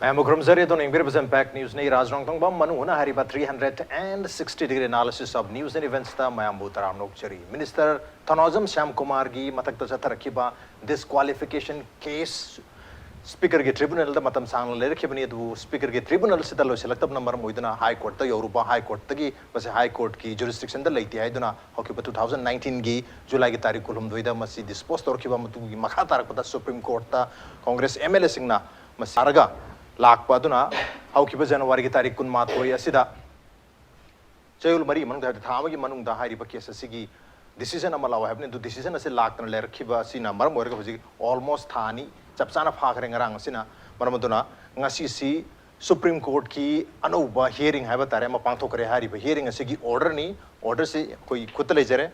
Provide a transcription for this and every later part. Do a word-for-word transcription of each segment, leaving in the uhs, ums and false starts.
ꯃꯌꯥꯝꯕꯨ ꯈꯨꯔꯨꯝꯖꯔꯤ꯫ ꯑꯗꯣꯝꯅ ꯌꯦꯡꯕꯤꯔꯤꯕꯁꯤ Impact Newsꯅꯤ꯫ ꯔꯥꯖ ꯔꯣꯡꯊꯣꯡꯕꯝ ꯃꯅꯨꯡ ꯍꯨꯠꯅ ꯍꯥꯏꯔꯤꯕ three hundred and sixty degree analysis of news and eventsꯇ ꯃꯌꯥꯝꯕꯨ ꯇꯔꯥꯝꯅ ꯑꯣꯛꯆꯔꯤ꯫ ꯃꯤꯅꯤꯁꯇꯔ ꯊꯧꯅꯥꯎꯖꯝ ꯁ꯭ꯌꯥꯝ ꯀꯨꯃꯥꯔꯒꯤ ꯃꯊꯛꯇ ꯆꯠꯊꯔꯛꯈꯤꯕ disqualification case, ꯁ꯭ꯄꯤꯀꯔꯒꯤ ꯇ꯭ꯔꯤꯕꯨꯅꯦꯜꯗ ꯃꯇꯝ ꯁꯥꯡꯅ ꯂꯩꯔꯛꯈꯤꯕꯅꯤ꯫ ꯑꯗꯨꯕꯨ ꯁ꯭ꯄꯤꯀꯔꯒꯤ ꯇ꯭ꯔꯤꯕꯨꯅꯦꯜꯁꯤꯗ ꯂꯣꯏꯁꯤꯜꯂꯛꯇꯕꯅ ꯃꯔꯝ ꯑꯣꯏꯗꯨꯅ ꯍꯥꯏ ꯀꯣꯔꯠꯇ ꯌꯧꯔꯨꯕ, ꯍꯥꯏ ꯀꯣꯔꯠꯇꯒꯤ ꯃꯁꯤ ꯍꯥꯏ ꯀꯣꯔꯠꯀꯤ jurisdictionꯗ ꯂꯩꯇꯦ ꯍꯥꯏꯗꯨꯅ ꯍꯧꯈꯤꯕ two thousand nineteenꯒꯤ ꯖꯨꯂꯥꯏꯒꯤ ꯇꯥꯔꯤꯛ ꯀꯨꯟꯍꯨꯝꯗꯣꯏꯗ ꯃꯁꯤ dispose ꯇꯧꯔꯛꯈꯤꯕ ꯃꯇꯨꯡꯒꯤ ꯃꯈꯥ ꯇꯥꯔꯛꯄꯗ Supreme Courtꯇ Congress MLAꯁꯤꯡꯅ ꯃꯁꯤ ꯇꯥꯔꯒ ꯂꯥꯛꯄ ꯑꯗꯨꯅ ꯍꯧꯈꯤꯕ ꯖꯅꯋꯥꯔꯤꯒꯤ ꯇꯥꯔꯤꯛ ꯀꯨꯟꯃꯥꯊꯣꯏ ꯑꯁꯤꯗ ꯆꯌꯣꯜ ꯃꯔꯤ ꯃꯅꯨꯡꯗ, ꯍꯥꯏꯕꯗꯤ ꯊꯥ ꯑꯃꯒꯤ ꯃꯅꯨꯡꯗ ꯍꯥꯏꯔꯤꯕ case ꯑꯁꯤꯒꯤ decision ꯑꯃ ꯂꯥꯛꯑꯣ ꯍꯥꯏꯕꯅꯤ꯫ ꯑꯗꯨ decision ꯑꯁꯤ ꯂꯥꯛꯇꯅ ꯂꯩꯔꯛꯈꯤꯕ ꯑꯁꯤꯅ ꯃꯔꯝ ꯑꯣꯏꯔꯒ ꯍꯧꯖꯤꯛ almost ꯊꯥ ꯑꯅꯤ ꯆꯞ ꯆꯥꯅ ꯐꯥꯈ꯭ꯔꯦ ꯉꯔꯥꯡ ꯑꯁꯤꯅ꯫ ꯃꯔꯝ ꯑꯗꯨꯅ ꯉꯁꯤꯁꯤ Supreme Courtꯀꯤ ꯑꯅꯧꯕ hearing ꯍꯥꯏꯕ ꯇꯥꯔꯦ ꯑꯃ ꯄꯥꯡꯊꯣꯛꯈ꯭ꯔꯦ꯫ ꯍꯥꯏꯔꯤꯕ hearing ꯑꯁꯤꯒꯤ orderꯅꯤ꯫ Orderꯁꯤ ꯑꯩꯈꯣꯏ ꯈꯨꯠꯇ ꯂꯩꯖꯔꯦ꯫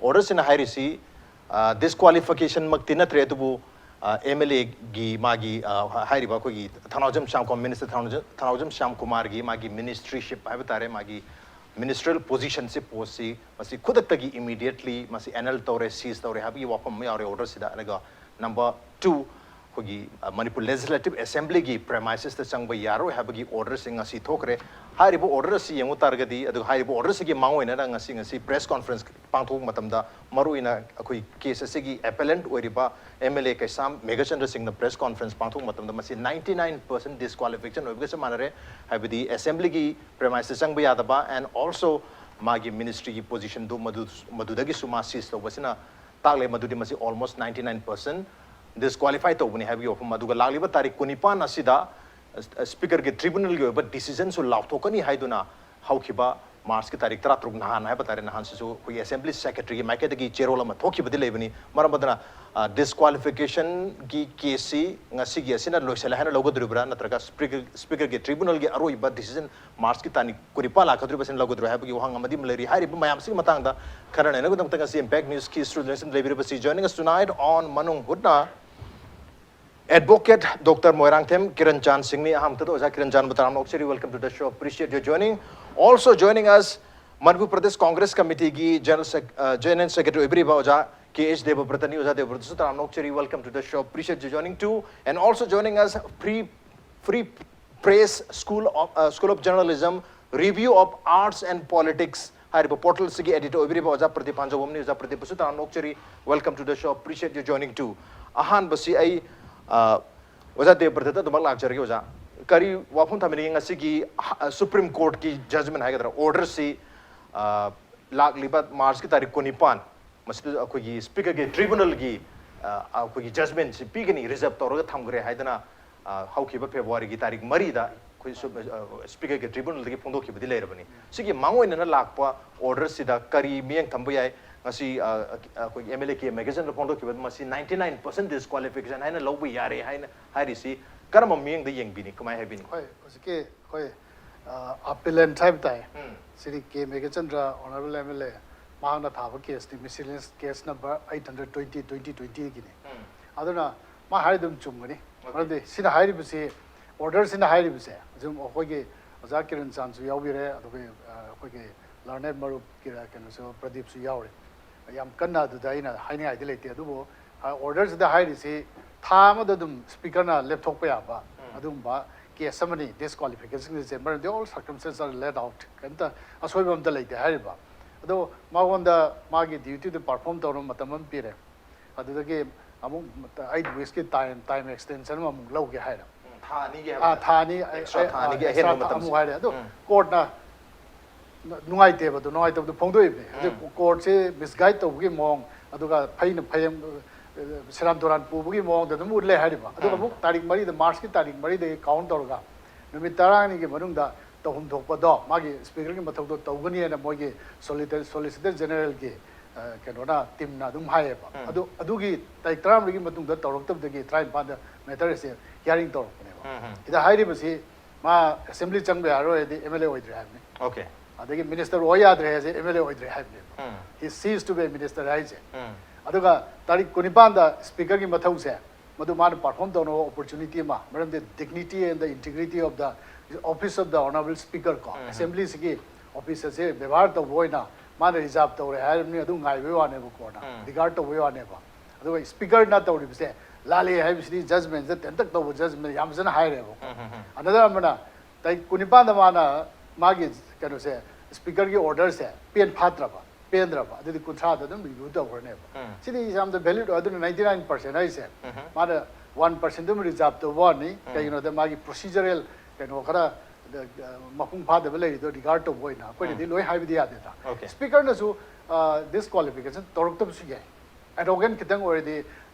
Orderꯁꯤꯅ ꯍꯥꯏꯔꯤꯁꯤ, ꯑ, disqualificationꯃꯛꯇꯤ ꯅꯠꯇ꯭ꯔꯦ, ꯑꯗꯨꯕꯨ, ꯑ, MLAꯒꯤ ꯃꯥꯒꯤ, ꯑ, ꯍꯥꯏꯔꯤꯕ ꯑꯩꯈꯣꯏꯒꯤ ꯊꯧꯅꯥꯎꯖꯝ ꯁ꯭ꯌꯥꯝ ꯀꯨꯃꯥꯔ, ꯃꯤꯅꯤꯁꯇꯔ ꯊꯧꯅꯥꯎꯖꯝ, ꯊꯧꯅꯥꯎꯖꯝ ꯁ꯭ꯌꯥꯝ ꯀꯨꯃꯥꯔꯒꯤ ꯃꯥꯒꯤ ministership ꯍꯥꯏꯕ ꯇꯥꯔꯦ, ꯃꯥꯒꯤ ministerial positionꯁꯤ, postꯁꯤ ꯃꯁꯤ ꯈꯨꯗꯛꯇꯒꯤ immediately ꯃꯁꯤ annul ꯇꯧꯔꯦ, cease ꯇꯧꯔꯦ ꯍꯥꯏꯕꯒꯤ ꯋꯥꯐꯝ ꯑꯃ ꯌꯥꯎꯔꯦ orderꯁꯤꯗ꯫ ꯑꯗꯨꯒ number two, ꯑꯩꯈꯣꯏꯒꯤ, ꯑ, ꯃꯅꯤꯄꯨꯔ Legislative Assemblyꯒꯤ premisesꯇ ꯆꯪꯕ ꯌꯥꯔꯣꯏ ꯍꯥꯏꯕꯒꯤ orderꯁꯤꯡ ꯉꯁꯤ ꯊꯣꯛꯈ꯭ꯔꯦ꯫ ꯍꯥꯏꯔꯤꯕ order ꯑꯁꯤ ꯌꯦꯡꯉꯨ ꯇꯥꯔꯒꯗꯤ, ꯑꯗꯨꯒ ꯍꯥꯏꯔꯤꯕ order ꯑꯁꯤꯒꯤ ꯃꯥꯡꯑꯣꯏꯅꯅ ꯉꯁꯤ, ꯉꯁꯤ press conference ꯄꯥꯡꯊꯣꯛꯄ ꯃꯇꯝꯗ ꯃꯔꯨꯑꯣꯏꯅ ꯑꯩꯈꯣꯏ case ꯑꯁꯤꯒꯤ appellant ꯑꯣꯏꯔꯤꯕ MLA ꯀꯩꯁꯥꯝ ꯃꯦꯘꯆꯟꯗ꯭ꯔ ꯁꯤꯡꯅ press conference ꯄꯥꯡꯊꯣꯛꯄ ꯃꯇꯝꯗ ꯃꯁꯤ ninety nine percent disqualification ꯑꯣꯏꯕꯒ ꯆꯞ ꯃꯥꯟꯅꯔꯦ꯫ ꯍꯥꯏꯕꯗꯤ Assemblyꯒꯤ premises ꯆꯪꯕ ꯌꯥꯗꯕ and also ꯃꯥꯒꯤ ministryꯒꯤ positionꯗꯨ ꯃꯗꯨ, ꯃꯗꯨꯗꯒꯤꯁꯨ ꯃꯥ cease ꯇꯧꯕꯁꯤꯅ ꯇꯥꯛꯂꯦ ꯃꯗꯨꯗꯤ ꯃꯁꯤ almost ninety nine percent disqualify ꯇꯧꯕꯅꯤ ꯍꯥꯏꯕꯒꯤ ꯋꯥꯐꯝ꯫ ꯑꯗꯨꯒ ꯂꯥꯛꯂꯤꯕ ꯇꯥꯔꯤꯛ ꯀꯨꯟꯅꯤꯄꯥꯟ ꯑꯁꯤꯗ, ꯑ, ꯁ꯭ꯄꯤꯀꯔꯒꯤ tribunalꯒꯤ ꯑꯣꯏꯕ decisionꯁꯨ ꯂꯥꯎꯊꯣꯛꯀꯅꯤ ꯍꯥꯏꯗꯨꯅ ꯍꯧꯈꯤꯕ ꯃꯥꯔꯆꯀꯤ ꯇꯥꯔꯤꯛ ꯇꯔꯥꯇꯔꯨꯛ ꯅꯍꯥꯟ ꯍꯥꯏꯕ ꯇꯥꯔꯦ, ꯅꯍꯥꯟꯁꯤꯁꯨ ꯑꯩꯈꯣꯏꯒꯤ Assembly Secretaryꯒꯤ ꯃꯥꯏꯀꯩꯗꯒꯤ ꯆꯦꯔꯣꯜ ꯑꯃ ꯊꯣꯛꯈꯤꯕꯗꯤ ꯂꯩꯕꯅꯤ꯫ ꯃꯔꯝ ꯑꯗꯨꯅ, ꯑ, disqualificationꯒꯤ caseꯁꯤ ꯉꯁꯤꯒꯤ ꯑꯁꯤꯅ ꯂꯣꯏꯁꯤꯜꯂꯦ ꯍꯥꯏꯅ ꯂꯧꯒꯗꯧꯔꯤꯕ꯭ꯔꯥ, ꯅꯠꯇ꯭ꯔꯒ ꯁ꯭ꯄꯤꯀꯔ, ꯁ꯭ꯄꯤꯀꯔꯒꯤ tribunalꯒꯤ ꯑꯔꯣꯏꯕ decision ꯃꯥꯔꯆꯀꯤ ꯇꯥꯔꯤꯛ ꯀꯨꯟꯅꯤꯄꯥꯟ ꯂꯥꯛꯀꯗꯧꯔꯤꯕꯁꯤꯅ ꯂꯧꯒꯗꯧꯔꯤꯕ꯭ꯔꯥ ꯍꯥꯏꯕꯒꯤ ꯋꯥꯍꯪ ꯑꯃꯗꯤ ꯑꯃ ꯂꯩꯔꯤ꯫ ꯍꯥꯏꯔꯤꯕ ꯃꯌꯥꯝꯁꯤꯒꯤ ꯃꯇꯥꯡꯗ ꯈꯟꯅ ꯅꯩꯅꯕꯒꯤꯗꯃꯛꯇ ꯉꯁꯤ Impact Newsꯀꯤ studio ꯂꯩꯕꯤꯔꯤꯕꯁꯤ joining us tonight on ꯃꯅꯨꯡ ꯍꯨꯠꯅ Advocate Doctor ꯃꯣꯏꯔꯥꯡꯊꯦꯝ ꯀꯤꯔꯟ ꯆꯥꯟ ꯁꯤꯡꯅꯤ꯫ ꯑꯍꯥꯟꯕꯗ ꯑꯣꯖꯥ ꯀꯤꯔꯟ ꯆꯥꯟꯕꯨ ꯇꯔꯥꯝꯅ ꯑꯣꯛꯆꯔꯤ꯫ Welcome to the show. Appreciate your joining. Also joining us, Manipur Pradesh Congress Committeeꯒꯤ General Sec-, ꯑ, General Secretary ꯑꯣꯏꯕꯤꯔꯤꯕ ꯑꯣꯖꯥ K H Debabrata ꯅꯤ꯫ ꯑꯣꯖꯥ ꯗꯦꯕꯕ꯭ꯔꯇꯁꯨ ꯇꯔꯥꯝꯅ ꯑꯣꯛꯆꯔꯤ. Welcome to the show. Appreciate you joining too. And also joining us, Free, Free Press School of, uh, School of Journalism, Review of Arts and Politics ꯍꯥꯏꯔꯤꯕ portal ꯑꯁꯤꯒꯤ editor ꯑꯣꯏꯕꯤꯔꯤꯕ ꯑꯣꯖꯥ ꯄ꯭ꯔꯗꯤꯞ ꯄꯥꯟꯖꯧꯕꯝꯅꯤ꯫ ꯑꯣꯖꯥ ꯄ꯭ꯔꯗꯤꯞꯄꯨꯁꯨ ꯇꯔꯥꯝꯅ ꯑꯣꯛꯆꯔꯤ. Welcome to the show. Appreciate you joining too. ꯑꯍꯥꯟꯕꯁꯤ ꯑꯩ, ꯑ, ꯑꯣꯖꯥ ꯗꯦꯕꯕ꯭ꯔꯇꯗ ꯑꯗꯨꯃꯛ ꯂꯥꯛꯆꯔꯒꯦ ꯑꯣꯖꯥ꯫ ꯀꯔꯤ ꯋꯥꯐꯝ ꯊꯝꯕꯤꯅꯤꯡꯉꯤ? ꯉꯁꯤꯒꯤ, ꯑ, Supreme Courtꯀꯤ judgment ꯍꯥꯏꯒꯗ꯭ꯔꯥ, orderꯁꯤ, ꯑ, ꯂꯥꯛꯂꯤꯕ Marchꯀꯤ ꯇꯥꯔꯤꯛ ꯀꯨꯟꯅꯤꯄꯥꯟ, ꯃꯁꯤꯗ ꯑꯩꯈꯣꯏꯒꯤ Speakerꯒꯤ tribunalꯒꯤ, ꯑ, ꯑꯩꯈꯣꯏꯒꯤ judgmentꯁꯤ ꯄꯤꯒꯅꯤ, reserve ꯇꯧꯔꯒ ꯊꯝꯈ꯭ꯔꯦ ꯍꯥꯏꯗꯅ, ꯑ, ꯍꯧꯈꯤꯕ Februaryꯒꯤ ꯇꯥꯔꯤꯛ ꯃꯔꯤꯗ ꯑꯩꯈꯣꯏ ꯁꯨ-, ꯑ, Speakerꯒꯤ tribunalꯗꯒꯤ ꯐꯣꯡꯗꯣꯛꯈꯤꯕꯗꯤ ꯂꯩꯔꯕꯅꯤ꯫ ꯁꯤꯒꯤ ꯃꯥꯡꯑꯣꯏꯅꯅ ꯂꯥꯛꯄ orderꯁꯤꯗ ꯀꯔꯤ ꯃꯤꯠꯌꯦꯡ ꯊꯝꯕ ꯌꯥꯏ? ꯉꯁꯤ, ꯑ, ꯑꯩꯈꯣꯏꯒꯤ M L A K magazineꯗ ꯐꯣꯡꯗꯣꯛꯈꯤꯕ ꯃꯁꯤ ninety nine percent disqualification ꯍꯥꯏꯅ ꯂꯧꯕ ꯌꯥꯔꯦ ꯍꯥꯏꯅ ꯍꯥꯏꯔꯤꯁꯤ ꯀꯔꯝꯕ ꯃꯤꯠꯌꯦꯡꯗ ꯌꯦꯡꯕꯤꯅꯤ? ꯀꯃꯥꯏꯅ ꯍꯥꯏꯕꯤꯅꯤ? ꯍꯣꯏ, ꯍꯧꯖꯤꯛꯀꯤ ꯑꯩꯈꯣꯏ, ꯑ, appellant ꯍꯥꯏꯕ ꯇꯥꯏ꯫ ꯎꯝ꯫ ꯁꯤꯗꯤ K Meghachandra, honourable M L A, ꯃꯍꯥꯛꯅ ꯊꯥꯕ caseꯅꯤ, miscellaneous case number eight hundred twenty, twenty twentyꯒꯤꯅꯤ꯫ ꯎꯝ꯫ ꯑꯗꯨꯅ ꯃꯥ ꯍꯥꯏꯔꯤꯗꯨ ꯑꯗꯨꯝ ꯆꯨꯝꯒꯅꯤ꯫ Okay꯫ ꯃꯔꯝꯗꯤ ꯁꯤꯅ ꯍꯥꯏꯔꯤꯕꯁꯤ, orderꯁꯤꯅ ꯍꯥꯏꯔꯤꯕꯁꯦ, ꯍꯧꯖꯤꯛ ꯑꯩꯈꯣꯏꯒꯤ ꯑꯣꯖꯥ ꯀꯤꯔꯟ ꯆꯥꯟꯁꯨ ꯌꯥꯎꯕꯤꯔꯦ, ꯑꯗꯨꯒ, ꯑ, ꯑꯩꯈꯣꯏꯒꯤ learned ꯃꯔꯨꯞ ꯀꯤꯔ-, ꯀꯩꯅꯣꯁꯨ, ꯄ꯭ꯔꯗꯤꯞꯁꯨ ꯌꯥꯎꯔꯦ꯫ ꯌꯥꯝ ꯀꯟꯅ ꯑꯗꯨꯗ ꯑꯩꯅ ꯍꯥꯏꯅꯤꯡꯉꯥꯏꯗꯤ ꯂꯩꯇꯦ, ꯑꯗꯨꯕꯨ, ꯑ, orderꯁꯤꯗ ꯍꯥꯏꯔꯤꯁꯤ ꯊꯥ ꯑꯃꯗ ꯑꯗꯨꯝ Speakerꯅ ꯂꯦꯞꯊꯣꯛꯄ ꯌꯥꯕ, ꯎꯝ꯫ ꯑꯗꯨꯒꯨꯝꯕ case ꯑꯃꯅꯤ disqualificationꯒꯤꯁꯦ, ꯃꯔꯝꯗꯤ all circumstances are laid out, ꯀꯔꯤꯝꯇ ꯑꯁꯣꯏꯕ ꯑꯝꯇ ꯂꯩꯇꯦ ꯍꯥꯏꯔꯤꯕ꯫ ꯑꯗꯣ ꯃꯉꯣꯟꯗ ꯃꯥꯒꯤ dutyꯗꯨ perform ꯇꯧꯅꯕ ꯃꯇꯝ ꯑꯃ ꯄꯤꯔꯦ, ꯑꯗꯨꯗꯒꯤ ꯑꯃꯨꯛ eight weeksꯀꯤ time, time extension ꯑꯃ ꯑꯃꯨꯛ ꯂꯧꯒꯦ ꯍꯥꯏꯔꯦ꯫ ꯎꯝ, ꯊꯥ ꯑꯅꯤꯒꯤ ꯑꯥ, ꯍꯥꯏꯕ꯫ ꯊꯥ ꯑꯅꯤ, ꯑꯩ, Extra ꯑꯩ, ꯊꯥ ꯑꯥ, ꯑꯅꯤꯒꯤ extra ꯑꯍꯦꯟꯕ ꯊꯥ ꯃꯇꯝꯁꯦ꯫ ꯑꯃꯨꯛ ꯍꯥꯏꯔꯦ꯫ ꯑꯗꯣ ꯎꯝ꯫ Courtꯅ ꯅꯨꯡꯉꯥꯏꯇꯦꯕ, ꯑꯗꯨ ꯅꯨꯡꯉꯥꯏꯇꯕꯗꯣ ꯐꯣꯡꯗꯣꯛꯏꯕꯅꯦ꯫ ꯑꯗꯨ ꯎꯝ꯫ Courtꯁꯦ misguide ꯇꯧꯕꯒꯤ ꯃꯑꯣꯡ, ꯑꯗꯨꯒ ꯐꯩꯅ ꯐꯩ, ꯁꯦꯔꯥꯟ ꯇꯨꯔꯥꯟ ꯄꯨꯕꯒꯤ ꯃꯑꯣꯡꯗ ꯑꯗꯨꯝ ꯎꯠꯂꯦ ꯍꯥꯏꯔꯤꯕ꯫ ꯑꯗꯨꯒ ꯎꯝ꯫ ꯑꯃꯨꯛ ꯇꯥꯔꯤꯛ ꯃꯔꯤꯗ, Marchꯀꯤ ꯇꯥꯔꯤꯛ ꯃꯔꯤꯗꯒꯤ count ꯇꯧꯔꯒ ꯅꯨꯃꯤꯠ ꯇꯔꯥꯅꯤꯒꯤ ꯃꯅꯨꯡꯗ ꯇꯧꯐꯝ ꯊꯣꯛꯄꯗꯣ, ꯃꯥꯒꯤ Speakerꯒꯤ ꯃꯊꯧꯗꯣ ꯇꯧꯒꯅꯤꯅ ꯃꯣꯏꯒꯤ Solicitor, Solicitor Generalꯒꯤ, ꯑ, ꯀꯩꯅꯣꯅ, teamꯅ ꯑꯗꯨꯝ ꯍꯥꯏꯌꯦꯕ꯫ ꯎꯝ꯫ ꯑꯗꯨ, ꯑꯗꯨꯒꯤ ꯇꯥꯔꯤꯛ ꯇꯔꯥꯃꯔꯤꯒꯤ ꯃꯇꯨꯡꯗ ꯇꯧꯔꯛꯇꯕꯗꯒꯤ ꯇꯔꯥꯅꯤꯄꯥꯟꯗ matter ꯑꯁꯦ hearing ꯇꯧꯔꯛꯄꯅꯦꯕ꯫ ꯎꯝ, ꯎꯝ꯫ ꯁꯤꯗ ꯍꯥꯏꯔꯤꯕꯁꯤ ꯃꯥ assembly ꯆꯪꯕ ꯌꯥꯔꯣꯏ ꯍꯥꯏꯗꯤ M L A ꯑꯣꯏꯗ꯭ꯔꯦ ꯍꯥꯏꯕꯅꯤ꯫ Okay꯫ ꯑꯗꯒꯤ minister ꯑꯣꯏ ꯌꯥꯗ꯭ꯔꯦ ꯍꯥꯏꯁꯦ M L A ꯑꯣꯏꯗ꯭ꯔꯦ ꯍꯥꯏꯕꯅꯦꯕ꯫ ꯎꯝ꯫ He ceased to be a minister ꯍꯥꯏꯁꯦ꯫ ꯎꯝ꯫ ꯑꯗꯨꯒ ꯇꯥꯔꯤꯛ ꯀꯨꯟꯅꯤꯄꯥꯟꯗ Speakerꯒꯤ ꯃꯊꯧꯁꯦ ꯃꯗꯨ ꯃꯥꯅ perform ꯇꯧꯅꯕ opportunity ꯑꯃ, ꯃꯔꯝꯗꯤ dignity and the integrity of the office of the honourable Speaker ꯀꯣ, ꯎꯝ꯫ Assemblyꯁꯤꯒꯤ office ꯑꯁꯦ ꯕꯦꯕꯥꯔ ꯇꯧꯕ ꯑꯣꯏꯅ ꯃꯥꯅ ꯔꯤꯖꯥꯔꯚ ꯇꯧꯔꯦ ꯍꯥꯏꯔꯕꯅꯤ, ꯑꯗꯨ ꯉꯥꯏꯕꯩ ꯋꯥꯅꯦꯕꯀꯣ, ꯎꯝ. ꯔꯤꯒꯥꯔꯗ ꯇꯧꯕꯩ ꯋꯥꯅꯦꯕ꯫ ꯑꯗꯨꯒ ꯁ꯭ꯄꯤꯀꯔꯅ ꯇꯧꯔꯤꯕꯁꯦ ꯂꯥꯜꯂꯦ ꯍꯥꯏꯕꯁꯤꯗꯤ ꯖꯖꯃꯦꯟꯁꯦ ꯇꯦꯟꯇꯛ ꯇꯧꯕ ꯖꯖꯃꯦꯟ ꯌꯥꯝ ꯐꯖꯅ ꯍꯥꯏꯔꯦꯕꯀꯣ꯫ ꯎꯝ, ꯎꯝ, ꯎꯝ. ꯑꯅꯗꯔ ꯑꯃꯅ ꯇꯥꯔꯤꯛ ꯀꯨꯟꯅꯤꯄꯥꯟꯗ ꯃꯥꯅ ꯃꯥꯒꯤ ꯀꯩꯅꯣꯁꯦ, ꯁ꯭ꯄꯤꯀꯔꯒꯤ ꯑꯣꯔꯗꯔꯁꯦ ꯄꯦꯟ ꯐꯥꯠꯇ꯭ꯔꯕ, ꯄꯦꯟꯗ꯭ꯔꯕ, ꯑꯗꯨꯗꯤ ꯀꯨꯟꯊ꯭ꯔꯥꯗ ꯑꯗꯨꯝ ꯔꯤꯚ꯭ꯌꯨ ꯇꯧꯈ꯭ꯔꯅꯦꯕ꯫ ꯎꯝ. ꯁꯤꯗꯤ ꯌꯥꯝꯅ ꯚꯦꯂꯤꯗ ꯑꯣꯏ꯫ ꯑꯗꯨꯅ ꯅꯥꯏꯟꯇꯤ ꯅꯥꯏꯟ ꯄꯥꯔꯁꯦꯟ ꯍꯥꯏꯁꯦ ꯎꯝ. ꯃꯥꯅ ꯋꯥꯟ ꯄꯥꯔꯁꯦꯟꯗꯨꯝ ꯔꯤꯖꯥꯔꯚ ꯇꯧꯕ ꯋꯥꯅꯤ꯫ ꯎꯝ. ꯀꯩꯒꯤꯅꯣꯗ ꯃꯥꯒꯤ ꯄ꯭ꯔꯣꯁꯤꯖꯔꯦꯜ ꯀꯩꯅꯣ ꯈꯔ ꯑ, ꯃꯄꯨꯡ ꯐꯥꯗꯕ ꯂꯩꯔꯤꯗꯣ ꯔꯤꯒꯥꯔꯗ ꯇꯧꯕ ꯑꯣꯏꯅ ꯑꯩꯈꯣꯏꯅꯗꯤ ꯎꯝ. ꯂꯣꯏ ꯍꯥꯏꯕꯗꯤ ꯌꯥꯗꯦꯗ꯫ Okay. ꯁ꯭ꯄꯤꯀꯔꯅꯁꯨ ꯗꯤꯁꯀ꯭ꯋꯥꯂꯤꯐꯤꯀꯦꯁꯟ ꯇꯧꯔꯛꯇꯕꯁꯨ ꯌꯥꯏ꯫ ꯑꯦꯔꯣꯒꯦꯟ ꯈꯤꯇꯪ ꯑꯣꯏꯔꯗꯤ,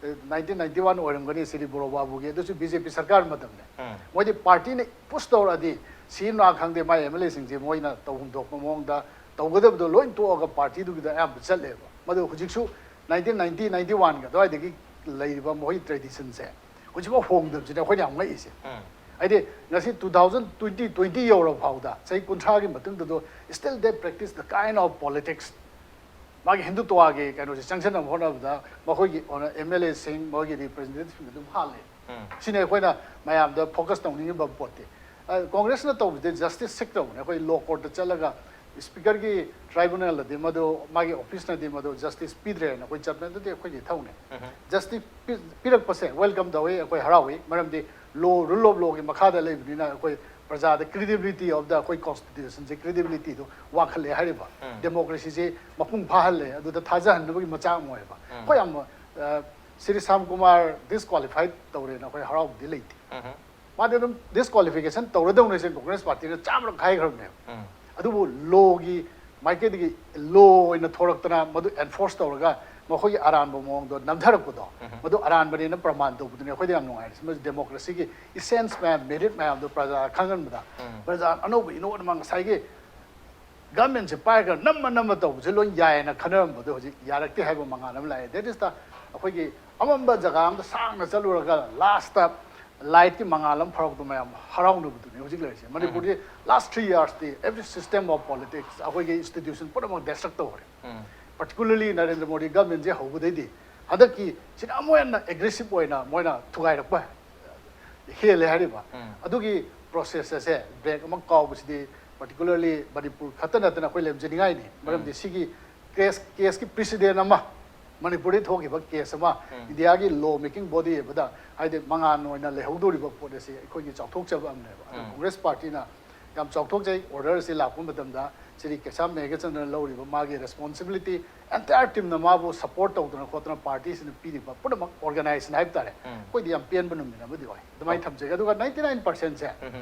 ꯅꯥꯏꯟꯇꯤꯟ ꯅꯥꯏꯟꯇꯤ ꯋꯥꯟ ꯑꯣꯏꯔꯝꯒꯅꯤ ꯁꯤꯗꯤ ꯕꯣꯔꯣ ꯕꯥꯕꯨꯒꯤ, ꯑꯗꯨꯁꯨ ꯕꯤ ꯖꯦ ꯄꯤ ꯁꯔꯀꯥꯔ ꯃꯇꯝꯅꯦ꯫ ꯎꯝ. ꯃꯣꯏꯗꯤ ꯄꯥꯔꯇꯤꯅ ꯄꯨꯁ ꯇꯧꯔꯛꯑꯗꯤ ꯁꯤ ꯅꯥ ꯈꯪꯗꯦ, ꯃꯥꯏ ꯑꯦꯝ ꯑꯦꯜ ꯑꯦꯁꯤꯡꯁꯦ ꯃꯣꯏꯅ ꯇꯧꯐꯝ ꯊꯣꯛꯄ ꯃꯑꯣꯡꯗ ꯇꯧꯒꯗꯕꯗꯣ ꯂꯣꯏ ꯇꯣꯛꯑꯒ ꯄꯥꯔꯇꯤꯗꯨꯒꯤꯗ ꯑꯌꯥꯝꯕ ꯆꯠꯂꯦꯕ꯫ ꯃꯗꯨ ꯍꯧꯖꯤꯛꯁꯨ ꯅꯥꯏꯟꯇꯤꯟ ꯅꯥꯏꯟꯇꯤ, ꯅꯥꯏꯟꯇꯤ ꯋꯥꯟꯒꯤ ꯑꯗꯨꯋꯥꯏꯗꯒꯤ ꯂꯩꯔꯤꯕ ꯃꯈꯣꯏꯒꯤ ꯇ꯭ꯔꯦꯗꯤꯁꯟꯁꯦ ꯍꯧꯖꯤꯛꯐꯥꯎ ꯍꯣꯡꯗꯕꯁꯤꯅ ꯑꯩꯈꯣꯏꯅ ꯌꯥꯝ ꯉꯛꯏꯁꯦ꯫ ꯎꯝ. ꯍꯥꯏꯗꯤ ꯉꯁꯤ two thousand twenty, twenty ꯌꯧꯔ ꯐꯥꯎꯗ, ꯆꯍꯤ ꯀꯨꯟꯊ꯭ꯔꯥꯒꯤ ꯃꯇꯨꯡꯗꯗꯣ, still they practice the kind of politics꯫ ꯃꯥꯒꯤ ꯍꯤꯟꯗꯨꯇ꯭ꯋꯥꯒꯤ ꯀꯩꯅꯣꯁꯦ ꯆꯪꯁꯤꯟꯅꯕ ꯍꯣꯠꯅꯕꯗ ꯃꯈꯣꯏꯒꯤ ꯑꯦꯝ ꯑꯦꯜ ꯑꯦꯁꯤꯡ, ꯃꯈꯣꯏꯒꯤ ꯔꯤꯄ꯭ꯔꯖꯦꯟꯇꯦꯇꯤꯚꯁꯤꯡ ꯑꯗꯨꯝ ꯍꯥꯠꯂꯦ꯫ ꯎꯝ. ꯁꯤꯅꯤ ꯑꯩꯈꯣꯏꯅ ꯃꯌꯥꯝꯗ ꯐꯣꯀꯁ ꯇꯧꯅꯤꯡꯉꯤꯕ ꯄꯣꯠꯇꯤ꯫ ꯑ, ꯀꯣꯡꯒ꯭ꯔꯦꯁꯅ ꯇꯧꯕꯁꯦ ꯖꯁꯇꯤꯁ ꯁꯤꯛ ꯇꯧꯕꯅꯦ꯫ ꯑꯩꯈꯣꯏ ꯂꯣ ꯀꯣꯔꯠꯇ ꯆꯠꯂꯒ ꯁ꯭ꯄꯤꯀꯔꯒꯤ ꯇ꯭ꯔꯥꯏꯕꯨꯅꯦꯜꯗꯗꯤ ꯃꯗꯨ, ꯃꯥꯒꯤ ꯑꯣꯐꯤꯁꯅꯗꯤ ꯃꯗꯨ ꯖꯁꯇꯤꯁ ꯄꯤꯗ꯭ꯔꯦꯅ ꯑꯩꯈꯣꯏ ꯆꯠꯄꯅꯦ꯫ ꯑꯗꯨꯗꯤ ꯑꯩꯈꯣꯏꯒꯤ ꯏꯊꯧꯅꯦ꯫ ꯎꯝ. ꯖꯁꯇꯤꯁ ꯄꯤ-, ꯄꯤꯔꯛꯄꯁꯦ ꯋꯦꯜꯀꯝ ꯇꯧꯏ, ꯑꯩꯈꯣꯏ ꯍꯔꯥꯎꯏ꯫ ꯃꯔꯝꯗꯤ ꯂꯣ, ꯔꯨꯜ ꯑꯣꯐ ꯂꯣꯒꯤ ꯃꯈꯥꯗ ꯂꯩꯕꯅꯤꯅ ꯑꯩꯈꯣꯏ ꯄ꯭ꯔꯖꯥꯗ ꯀ꯭ꯔꯤꯗꯤꯕꯤꯂꯤꯇꯤ ꯑꯣꯐ ꯗ, ꯑꯩꯈꯣꯏ ꯀꯣꯟꯁꯇꯤꯇ꯭ꯌꯨꯁꯟꯁꯦ ꯀ꯭ꯔꯤꯗꯤꯕꯤꯂꯤꯇꯤꯗꯣ ꯋꯥꯡꯈꯠꯂꯦ ꯍꯥꯏꯔꯤꯕ꯫ ꯎꯝ. ꯗꯦꯃꯣꯀ꯭ꯔꯦꯁꯤꯁꯦ ꯃꯄꯨꯡ ꯐꯥꯍꯜꯂꯦ, ꯑꯗꯨꯗ ꯊꯥꯖꯍꯟꯅꯕꯒꯤ ꯃꯆꯥꯛ ꯑꯃ ꯑꯣꯏꯌꯦꯕ꯫ ꯎꯝ. ꯑꯩꯈꯣꯏ ꯌꯥꯝ, ꯑ, ꯁ꯭ꯔꯤ ꯁ꯭ꯌꯥꯝ ꯀꯨꯃꯥꯔ ꯗꯤꯁꯀ꯭ꯋꯥꯂꯤꯐꯥꯏꯠ ꯇꯧꯔꯦꯅ ꯑꯩꯈꯣꯏ ꯍꯔꯥꯎꯕꯗꯤ ꯂꯩꯇꯦ꯫ ꯎꯝ. ꯃꯥꯗꯤ ꯑꯗꯨꯝ ꯗꯤꯁꯀ꯭ꯋꯥꯂꯤꯐꯤꯀꯦꯁꯟ ꯇꯧꯔꯗꯧꯅꯦ ꯁꯤ ꯀꯣꯡꯒ꯭ꯔꯦꯁ ꯄꯥꯔꯇꯤꯅ ꯆꯥꯝꯃꯔꯛ ꯍꯥꯏꯈ꯭ꯔꯕꯅꯦꯕ꯫ ꯎꯝ. ꯑꯗꯨꯕꯨ ꯂꯣꯒꯤ ꯃꯥꯏꯀꯩꯗꯒꯤ ꯂꯣ ꯑꯣꯏꯅ ꯊꯣꯔꯛꯇꯅ ꯃꯗꯨ ꯑꯦꯟꯐꯣꯔꯁ ꯇꯧꯔꯒ ꯃꯈꯣꯏꯒꯤ ꯑꯔꯥꯟꯕ ꯃꯑꯣꯡꯗꯣ ꯅꯝꯊꯔꯛꯄꯗꯣ, ꯎꯝ. ꯃꯗꯨ ꯑꯔꯥꯟꯕꯅꯦꯅ ꯄ꯭ꯔꯃꯥꯟ ꯇꯧꯕꯗꯨꯅꯦ ꯑꯩꯈꯣꯏꯗ ꯌꯥꯝ ꯅꯨꯡꯉꯥꯏꯔꯤꯁꯦ꯫ ꯃꯗꯨ ꯗꯦꯃꯣꯀ꯭ꯔꯦꯁꯤꯒꯤ ꯏꯁꯦꯟꯁ ꯃꯌꯥꯝ, ꯃꯦꯔꯤꯠ ꯃꯌꯥꯝꯗꯣ ꯄ꯭ꯔꯖꯥ ꯈꯪꯍꯟꯕꯗ, ꯎꯝ. ꯄ꯭ꯔꯖꯥ ꯑꯅꯧꯕ ꯏꯅꯣꯠ ꯑꯃ ꯉꯁꯥꯏꯒꯤ ꯒꯃꯦꯟꯁꯦ ꯄꯥꯏꯔꯒ ꯅꯝꯃ ꯅꯝꯃ ꯇꯧꯕꯁꯦ ꯂꯣꯏ ꯌꯥꯏꯌꯦꯅ ꯈꯟꯅꯔꯝꯕꯗꯣ ꯍꯧꯖꯤꯛ ꯌꯥꯔꯛꯇꯦ ꯍꯥꯏꯕ ꯃꯉꯥꯜ ꯑꯃ ꯂꯥꯛꯑꯦ꯫ That is the ꯑꯩꯈꯣꯏꯒꯤ ꯑꯃꯝꯕ ꯖꯒꯥ ꯑꯃꯗ ꯁꯥꯡꯅ ꯆꯠꯂꯨꯔꯒ ꯂꯥꯁꯇ ꯂꯥꯏꯠꯀꯤ ꯃꯉꯥꯜ ꯑꯃ ꯐꯥꯎꯔꯛꯄ ꯃꯌꯥꯝ ꯍꯔꯥꯎꯅꯕꯗꯨꯅꯤ ꯍꯧꯖꯤꯛ ꯂꯩꯔꯤꯁꯦ꯫ ꯃꯅꯤꯄꯨꯔꯗꯤ last three yearsꯇꯤ every system of politics, ꯑꯩꯈꯣꯏꯒꯤ institution ꯄꯨꯝꯅꯃꯛ ꯗꯦꯁꯇ꯭ꯔꯛ ꯇꯧꯈ꯭ꯔꯦ꯫ ꯎꯝ. Particularly ꯅꯔꯦꯟꯗ꯭ꯔ ꯃꯣꯗꯤ ꯒꯃꯦꯟꯁꯦ ꯍꯧꯕꯗꯩꯗꯤ ꯍꯟꯗꯛꯀꯤ ꯁꯤꯅ ꯑꯃꯨꯛ ꯍꯦꯟꯅ ꯑꯦꯒ꯭ꯔꯦꯁꯤꯞ ꯑꯣꯏꯅ ꯃꯣꯏꯅ ꯊꯨꯒꯥꯏꯔꯛꯄ ꯍꯦꯜꯂꯦ ꯍꯥꯏꯔꯤꯕ꯫ ꯎꯝ. ꯑꯗꯨꯒꯤ ꯄ꯭ꯔꯣꯁꯦꯁ ꯑꯁꯦ ꯕ꯭ꯔꯦꯛ ꯑꯃ ꯀꯥꯎꯕꯁꯤꯗꯤ particularly ꯃꯅꯤꯄꯨꯔ ꯈꯛꯇ ꯅꯠꯇꯅ ꯑꯩꯈꯣꯏ ꯂꯦꯝꯖꯅꯤꯡꯉꯥꯏꯅꯤ꯫ ꯃꯔꯝꯗꯤ ꯁꯤꯒꯤ ꯀꯦꯁ ꯀꯦꯁꯀꯤ ꯄ꯭ꯔꯤꯁꯤꯗꯦꯟ ꯑꯃ, ꯃꯅꯤꯄꯨꯔꯗ ꯊꯣꯛꯈꯤꯕ ꯀꯦꯁ ꯑꯃ ꯏꯟꯗꯤꯌꯥꯒꯤ ꯂꯣ ꯃꯦꯀꯤꯡ ꯕꯣꯗꯤ ꯑꯃꯗ, ꯍꯥꯏꯗꯤ ꯃꯉꯥꯜ ꯑꯣꯏꯅ ꯂꯩꯍꯧꯗꯣꯔꯤꯕ ꯄꯣꯠ ꯑꯁꯤ ꯑꯩꯈꯣꯏꯒꯤ ꯆꯥꯎꯊꯣꯛꯆꯕ ꯑꯃꯅꯦꯕ꯫ ꯑꯗꯣ ꯀꯣꯡꯒ꯭ꯔꯦꯁ ꯄꯥꯔꯇꯤꯅ ꯌꯥꯝ ꯆꯥꯎꯊꯣꯛꯆꯩ꯫ ꯑꯣꯔꯗꯔ ꯑꯁꯤ ꯂꯥꯛꯄ ꯃꯇꯝꯗ ꯁ꯭ꯔꯤ ꯀꯦꯁꯥꯞ ꯃꯦꯘꯆꯟꯗ꯭ꯔꯅ ꯂꯧꯔꯤꯕ ꯃꯥꯒꯤ ꯔꯦꯁꯄꯣꯟꯁꯤꯕꯤꯂꯤꯇꯤ, ꯑꯦꯟꯇꯥꯌꯔ ꯇꯤꯝꯅ ꯃꯥꯕꯨ ꯁꯄꯣꯔꯠ ꯇꯧꯗꯅ ꯈꯣꯠꯇꯅ ꯄꯥꯔꯇꯤꯁꯤꯅ ꯄꯤꯔꯤꯕ ꯄꯨꯝꯅꯃꯛ ꯑꯣꯔꯒꯅꯥꯏꯖꯦꯁꯟ ꯍꯥꯏꯕ ꯇꯥꯔꯦ, ꯑꯩꯈꯣꯏꯗꯤ ꯌꯥꯝ ꯄꯦꯟꯕ ꯅꯨꯃꯤꯠ ꯑꯃꯗꯤ ꯑꯣꯏ꯫ ꯑꯗꯨꯃꯥꯏꯅ ꯊꯝꯖꯒꯦ꯫ ꯑꯗꯨꯒ ꯅꯥꯏꯟꯇꯤ ꯅꯥꯏꯟ ꯄꯥꯔꯁꯦꯟꯁꯦ,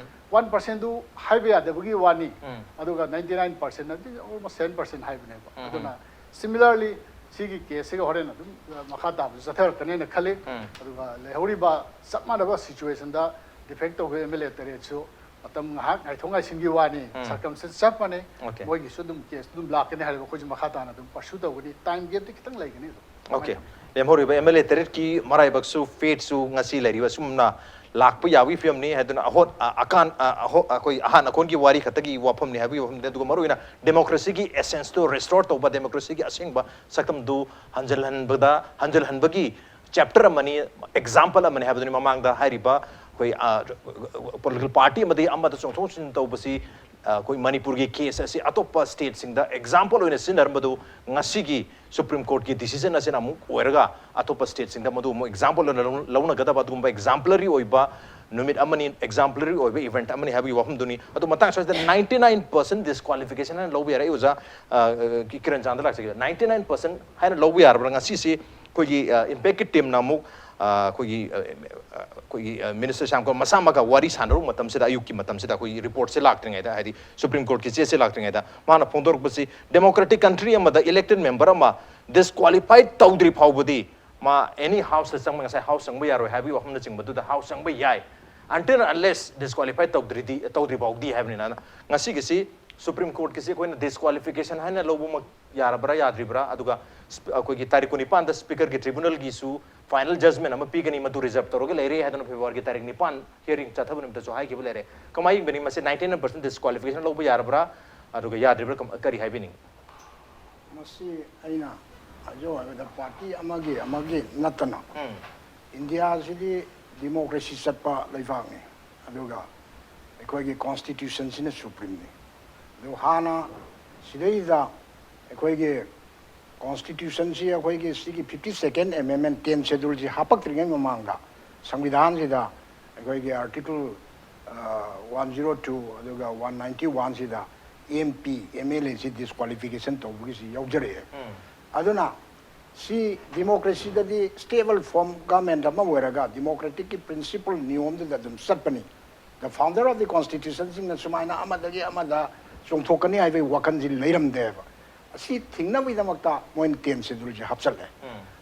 ꯋꯥꯟ ꯄꯥꯔꯁꯦꯟꯗꯨ ꯍꯥꯏꯕ ꯌꯥꯗꯕꯒꯤ ꯋꯥꯅꯤ꯫ ꯑꯗꯨꯒ ꯅꯥꯏꯟꯇꯤ ꯅꯥꯏꯟ ꯄꯥꯔꯁꯦꯟ ꯑꯗꯨꯗꯤ ꯑꯣꯜꯃꯣꯁ ꯁꯚꯦꯟ ꯄꯥꯔꯁꯦꯟ ꯍꯥꯏꯕꯅꯦꯕ꯫ ꯑꯗꯨꯅ ꯁꯤꯃꯤꯂꯔꯂꯤ ꯁꯤꯒꯤ ꯀꯦꯁꯁꯤꯒ ꯍꯣꯔꯦꯟ ꯑꯗꯨꯝ ꯃꯈꯥ ꯇꯥꯕꯁꯨ ꯆꯠꯊꯔꯛꯀꯅꯦꯅ ꯈꯜꯂꯤ꯫ ꯑꯗꯨꯒ ꯂꯩꯍꯧꯔꯤꯕ ꯆꯞ ꯃꯥꯟꯅꯕ ꯁꯤꯆꯨꯋꯦꯁꯟꯗ ꯗꯤꯐꯦꯛ ꯇꯧꯈꯤꯕ ꯑꯦꯝ ꯑꯦꯜ ꯑꯦ ꯇꯔꯦꯠꯁꯨ ꯃꯇꯝ ꯉꯥꯏꯍꯥꯛ ꯉꯥꯏꯊꯣꯛ ꯉꯥꯏꯁꯤꯟꯒꯤ ꯋꯥꯅꯤ꯫ ꯁꯔꯀꯝꯁꯇꯦꯟꯁ ꯆꯞ ꯃꯥꯟꯅꯩ꯫ Okay. ꯃꯣꯏꯒꯤꯁꯨ ꯑꯗꯨꯝ ꯀꯦꯁ ꯑꯗꯨꯝ ꯂꯥꯛꯀꯅꯤ ꯍꯥꯏꯔꯒ ꯑꯩꯈꯣꯏꯁꯨ ꯃꯈꯥ ꯇꯥꯅ ꯑꯗꯨꯝ ꯄꯔꯁꯨ ꯇꯧꯒꯅꯤ꯫ ꯇꯥꯏꯝ ꯒꯦꯞꯇꯤ ꯈꯤꯇꯪ ꯂꯩꯒꯅꯤ ꯑꯗꯨꯝ꯫ Okay. ꯂꯦꯝꯍꯧꯔꯤꯕ ꯑꯦꯝ ꯑꯦꯜ ꯑꯦ ꯇꯔꯦꯠꯀꯤ ꯃꯔꯥꯏꯕꯛꯁꯨ, ꯐꯦꯠꯁꯨ ꯉꯁꯤ ꯂꯩꯔꯤꯕ ꯑꯁꯨꯝꯅ ꯂꯥꯛꯄ ꯌꯥꯕꯒꯤ ꯐꯤꯕꯝꯅꯤ ꯍꯥꯏꯗꯨꯅ ꯑꯍꯣꯠ ꯑ- ꯑꯀꯥꯟ ꯑ- ꯑꯍꯣ- ꯑꯩꯈꯣꯏ ꯑꯍꯥꯟ ꯑꯀꯣꯟꯒꯤ ꯋꯥꯔꯤ ꯈꯛꯇꯒꯤ ꯋꯥꯐꯝꯅꯤ ꯍꯥꯏꯕꯒꯤ ꯋꯥꯐꯝꯅꯤ꯫ ꯑꯗꯨꯒ ꯃꯔꯨꯑꯣꯏꯅ ꯗꯦꯃꯣꯀ꯭ꯔꯦꯁꯤꯒꯤ ꯑꯦꯁꯦꯟꯁꯇꯨ ꯔꯦꯁꯇꯣꯔ ꯇꯧꯕ, ꯗꯦꯃꯣꯀ꯭ꯔꯦꯁꯤꯒꯤ ꯑꯁꯦꯡꯕ ꯁꯛꯇꯝꯗꯨ ꯍꯟꯖꯤꯜꯍꯟꯕꯗ, ꯍꯟꯖꯤꯜꯍꯟꯕꯒꯤ ꯆꯦꯞꯇꯔ ꯑꯃꯅꯤ, ꯑꯦꯛꯖꯥꯝꯄꯜ ꯑꯃꯅꯤ ꯍꯥꯏꯕꯗꯨꯅꯤ꯫ ꯃꯃꯥꯡꯗ ꯍꯥꯏꯔꯤꯕ ꯑꯩꯈꯣꯏ ꯄꯣꯂꯤꯇꯤꯀꯦꯜ ꯄꯥꯔꯇꯤ ꯑꯃꯗꯒꯤ ꯑꯃꯗ ꯆꯣꯡꯊꯣꯛ ꯆꯣꯡꯁꯤꯟ ꯇꯧꯕꯁꯤ, ꯑ, ꯑꯩꯈꯣꯏ ꯃꯅꯤꯄꯨꯔꯒꯤ ꯀꯦꯁ ꯑꯁꯤ ꯑꯇꯣꯞꯄ ꯁ꯭ꯇꯦꯠꯁꯤꯡꯗ ꯑꯦꯛꯖꯥꯝꯄꯜ ꯑꯣꯏꯅ ꯁꯤꯖꯤꯟꯅꯔꯝꯕꯗꯨ ꯉꯁꯤꯒꯤ ꯁꯨꯄ꯭ꯔꯤꯝ ꯀꯣꯔꯠꯀꯤ ꯗꯤꯁꯤꯖꯟ ꯑꯁꯤꯅ ꯑꯃꯨꯛ ꯑꯣꯏꯔꯒ ꯑꯇꯣꯞꯄ ꯁ꯭ꯇꯦꯠꯁꯤꯡꯗ ꯃꯗꯨ ꯑꯃꯨꯛ ꯑꯦꯛꯖꯥꯝꯄꯜ ꯑꯣꯏꯅ ꯂꯧ- ꯂꯧꯅꯒꯗꯕ ꯑꯗꯨꯒꯨꯝꯕ ꯑꯦꯛꯖꯥꯝꯄꯂꯔꯤ ꯑꯣꯏꯕ ꯅꯨꯃꯤꯠ ꯑꯃꯅꯤ, ꯑꯦꯛꯖꯥꯝꯄꯂꯔꯤ ꯑꯣꯏꯕ ꯏꯚꯦꯟꯠ ꯑꯃꯅꯤ ꯍꯥꯏꯕꯒꯤ ꯋꯥꯐꯝꯗꯨꯅꯤ꯫ ꯑꯗꯨ ꯃꯇꯥꯡ ꯑꯁꯤꯗ ꯅꯥꯏꯟꯇꯤ ꯅꯥꯏꯟ ꯄꯥꯔꯁꯦꯟ ꯗꯤꯁꯀ꯭ꯋꯥꯂꯤꯐꯤꯀꯦꯁꯟ ꯍꯥꯏꯅ ꯂꯧꯕ ꯌꯥꯔꯦ꯫ ꯑꯩ ꯑꯣꯖꯥ, ꯑ, ꯀꯤꯔꯟ ꯆꯥꯟꯗ ꯂꯥꯛꯆꯒꯦ꯫ ꯅꯥꯏꯟꯇꯤ ꯅꯥꯏꯟ ꯄꯥꯔꯁꯦꯟ ꯍꯥꯏꯅ ꯂꯧꯕ ꯌꯥꯔꯕ꯭ꯔꯥ? ꯉꯁꯤꯁꯤ ꯑꯩꯈꯣꯏꯒꯤ, ꯑ, ꯏꯝꯄꯦꯛꯀꯤ ꯇꯤꯝꯅ ꯑꯃꯨꯛ, ꯑ, ꯑꯩꯈꯣꯏꯒꯤ, ꯑ, ꯑ, ꯑꯩꯈꯣꯏꯒꯤ, ꯑ, ꯃꯤꯅꯤꯁꯇꯔ ꯁ꯭ꯌꯥꯝ ꯀꯨꯃꯥꯔ ꯃꯁꯥꯃꯛꯀ ꯋꯥꯔꯤ ꯁꯥꯟꯅꯔꯨꯕ ꯃꯇꯝꯁꯤꯗ, ꯑꯌꯨꯛꯀꯤ ꯃꯇꯝꯁꯤꯗ, ꯑꯩꯈꯣꯏꯒꯤ ꯔꯤꯄꯣꯔꯠꯁꯦ ꯂꯥꯛꯇ꯭ꯔꯤꯉꯩꯗ, ꯍꯥꯏꯗꯤ ꯁꯨꯄ꯭ꯔꯤꯝ ꯀꯣꯔꯠꯀꯤ ꯆꯦꯁꯦ ꯂꯥꯛꯇ꯭ꯔꯤꯉꯩꯗ, ꯃꯥꯅ ꯐꯣꯡꯗꯣꯔꯛꯄꯁꯤ, ꯗꯦꯃꯣꯀ꯭ꯔꯦꯇꯤꯛ ꯀꯟꯇ꯭ꯔꯤ ꯑꯃꯗ ꯏꯂꯦꯛꯇꯦꯗ ꯃꯦꯝꯕꯔ ꯑꯃ ꯗꯤꯁꯀ꯭ꯋꯥꯂꯤꯐꯥꯏ ꯇꯧꯗ꯭ꯔꯤ ꯐꯥꯎꯕꯗꯤ ꯃꯥ ꯑꯦꯅꯤ ꯍꯥꯎꯁꯇ ꯆꯪꯕ, ꯉꯁꯥꯏ ꯍꯥꯎꯁ ꯆꯪꯕ ꯌꯥꯔꯣꯏ ꯍꯥꯏꯕꯒꯤ ꯋꯥꯐꯝꯅꯆꯤꯡꯕꯗꯨꯗ ꯍꯥꯎꯁ ꯆꯪꯕ ꯌꯥꯏ, until unless ꯗꯤꯁꯀ꯭ꯋꯥꯂꯤꯐꯥꯏ ꯇꯧꯗ꯭ꯔꯤꯗꯤ, ꯇꯧꯗ꯭ꯔꯤ ꯐꯥꯎꯗꯤ ꯍꯥꯏꯕꯅꯤꯅ꯫ ꯑꯗꯨꯅ ꯉꯁꯤꯒꯤꯁꯤ ꯁꯨꯄ꯭ꯔꯤꯝ ꯀꯣꯔꯠꯀꯤꯁꯤ ꯑꯩꯈꯣꯏꯅ ꯗꯤꯁꯀ꯭ꯋꯥꯂꯤꯐꯤꯀꯦꯁꯟ ꯍꯥꯏꯅ ꯂꯧꯕꯃꯛ ꯌꯥꯔꯕ꯭ꯔꯥ ꯌꯥꯗ꯭ꯔꯤꯕ꯭ꯔꯥ? ꯑꯗꯨꯒ ꯁ꯭ꯄ- ꯑꯩꯈꯣꯏꯒꯤ ꯇꯥꯔꯤꯛ ꯀꯨꯟꯅꯤꯄꯥꯟꯗ ꯁ꯭ꯄꯤꯀꯔꯒꯤ ꯇ꯭ꯔꯤꯕꯨꯅꯦꯜꯒꯤꯁꯨ ꯐꯥꯏꯅꯦꯜ ꯖꯖꯃꯦꯟ ꯑꯃ ꯄꯤꯒꯅꯤ, ꯃꯗꯨ ꯔꯤꯖꯔꯕ ꯇꯧꯔꯒ ꯂꯩꯔꯦ ꯍꯥꯏꯗꯨꯅ ꯐꯦꯕ꯭ꯔꯨꯋꯥꯔꯤꯒꯤ ꯇꯥꯔꯤꯛ ꯅꯤꯄꯥꯟ ꯍꯤꯌꯔꯤꯡ ꯆꯠꯊꯕ ꯅꯨꯃꯤꯠꯇꯁꯨ ꯍꯥꯏꯈꯤꯕ ꯂꯩꯔꯦ꯫ ꯀꯃꯥꯏꯅ ꯌꯦꯡꯕꯅꯤ ꯃꯁꯤ? ꯅꯥꯏꯟꯇꯤ ꯅꯥꯏꯟ ꯄꯥꯔꯁꯦꯟ ꯗꯤꯁꯀ꯭ꯋꯥꯂꯤꯐꯤꯀꯦꯁꯟ ꯂꯧꯕ ꯌꯥꯔꯕ꯭ꯔꯥ ꯑꯗꯨꯒ ꯌꯥꯗ꯭ꯔꯤꯕ꯭ꯔꯥ, ꯀꯝ- ꯀꯔꯤ ꯍꯥꯏꯕꯤꯅꯤꯡꯉꯤ? ꯃꯁꯤ ꯑꯩꯅ ꯍꯧꯖꯤꯛ ꯍꯥꯏꯕꯗ ꯄꯥꯔꯇꯤ ꯑꯃꯒꯤ ꯑꯃꯒꯤ ꯅꯠꯇꯅ, ꯏꯟꯗꯤꯌꯥꯁꯤꯗꯤ ꯗꯤꯃꯣꯀ꯭ꯔꯦꯁꯤ ꯆꯠꯄ ꯂꯩꯕꯥꯛꯅꯤ, ꯑꯗꯨꯒ ꯑꯩꯈꯣꯏꯒꯤ ꯀꯣꯟꯁꯇꯤꯇ꯭ꯌꯨꯁꯟꯁꯤꯅ ꯁꯨꯄ꯭ꯔꯤꯝꯅꯤ꯫ ꯑꯗꯨ ꯍꯥꯟꯅ ꯁꯤꯗꯩꯗ ꯑꯩꯈꯣꯏꯒꯤ ꯀꯣꯟꯁꯇꯤꯇ꯭ꯌꯨꯁꯟꯁꯤ, ꯑꯩꯈꯣꯏꯒꯤ ꯁꯤꯒꯤ fifty second amendment, ten scheduleꯁꯤ ꯍꯥꯄꯛꯇ꯭ꯔꯤꯉꯩ ꯃꯃꯥꯡꯗ ꯁꯪꯕꯤꯙꯥꯟꯁꯤꯗ ꯑꯩꯈꯣꯏꯒꯤ article one zero two ꯑꯗꯨꯒ one ninety oneꯁꯤꯗ M P, M L Aꯁꯤ disqualification ꯇꯧꯕꯒꯤꯁꯤ ꯌꯥꯎꯖꯔꯛꯑꯦ꯫ ꯑꯗꯨꯅ ꯁꯤ democracyꯗꯗꯤ stable form government ꯑꯃ ꯑꯣꯏꯔꯒ democraticꯀꯤ principle ꯅꯤꯌꯣꯝꯗꯨꯗ ꯑꯗꯨꯝ ꯆꯠꯄꯅꯤ꯫ The founder of the constitutionꯁꯤꯡꯅ ꯁꯨꯃꯥꯏꯅ ꯑꯃꯗꯒꯤ ꯑꯃꯗ ꯆꯣꯡꯊꯣꯛꯀꯅꯤ ꯍꯥꯏꯕꯒꯤ ꯋꯥꯈꯜꯁꯤ ꯂꯩꯔꯝꯗꯦꯕ꯫ ꯑꯁꯤ ꯊꯤꯡꯅꯕꯒꯤꯗꯃꯛꯇ ꯃꯣꯏꯅ ten scheduleꯁꯤ ꯍꯥꯞꯆꯜꯂꯦ꯫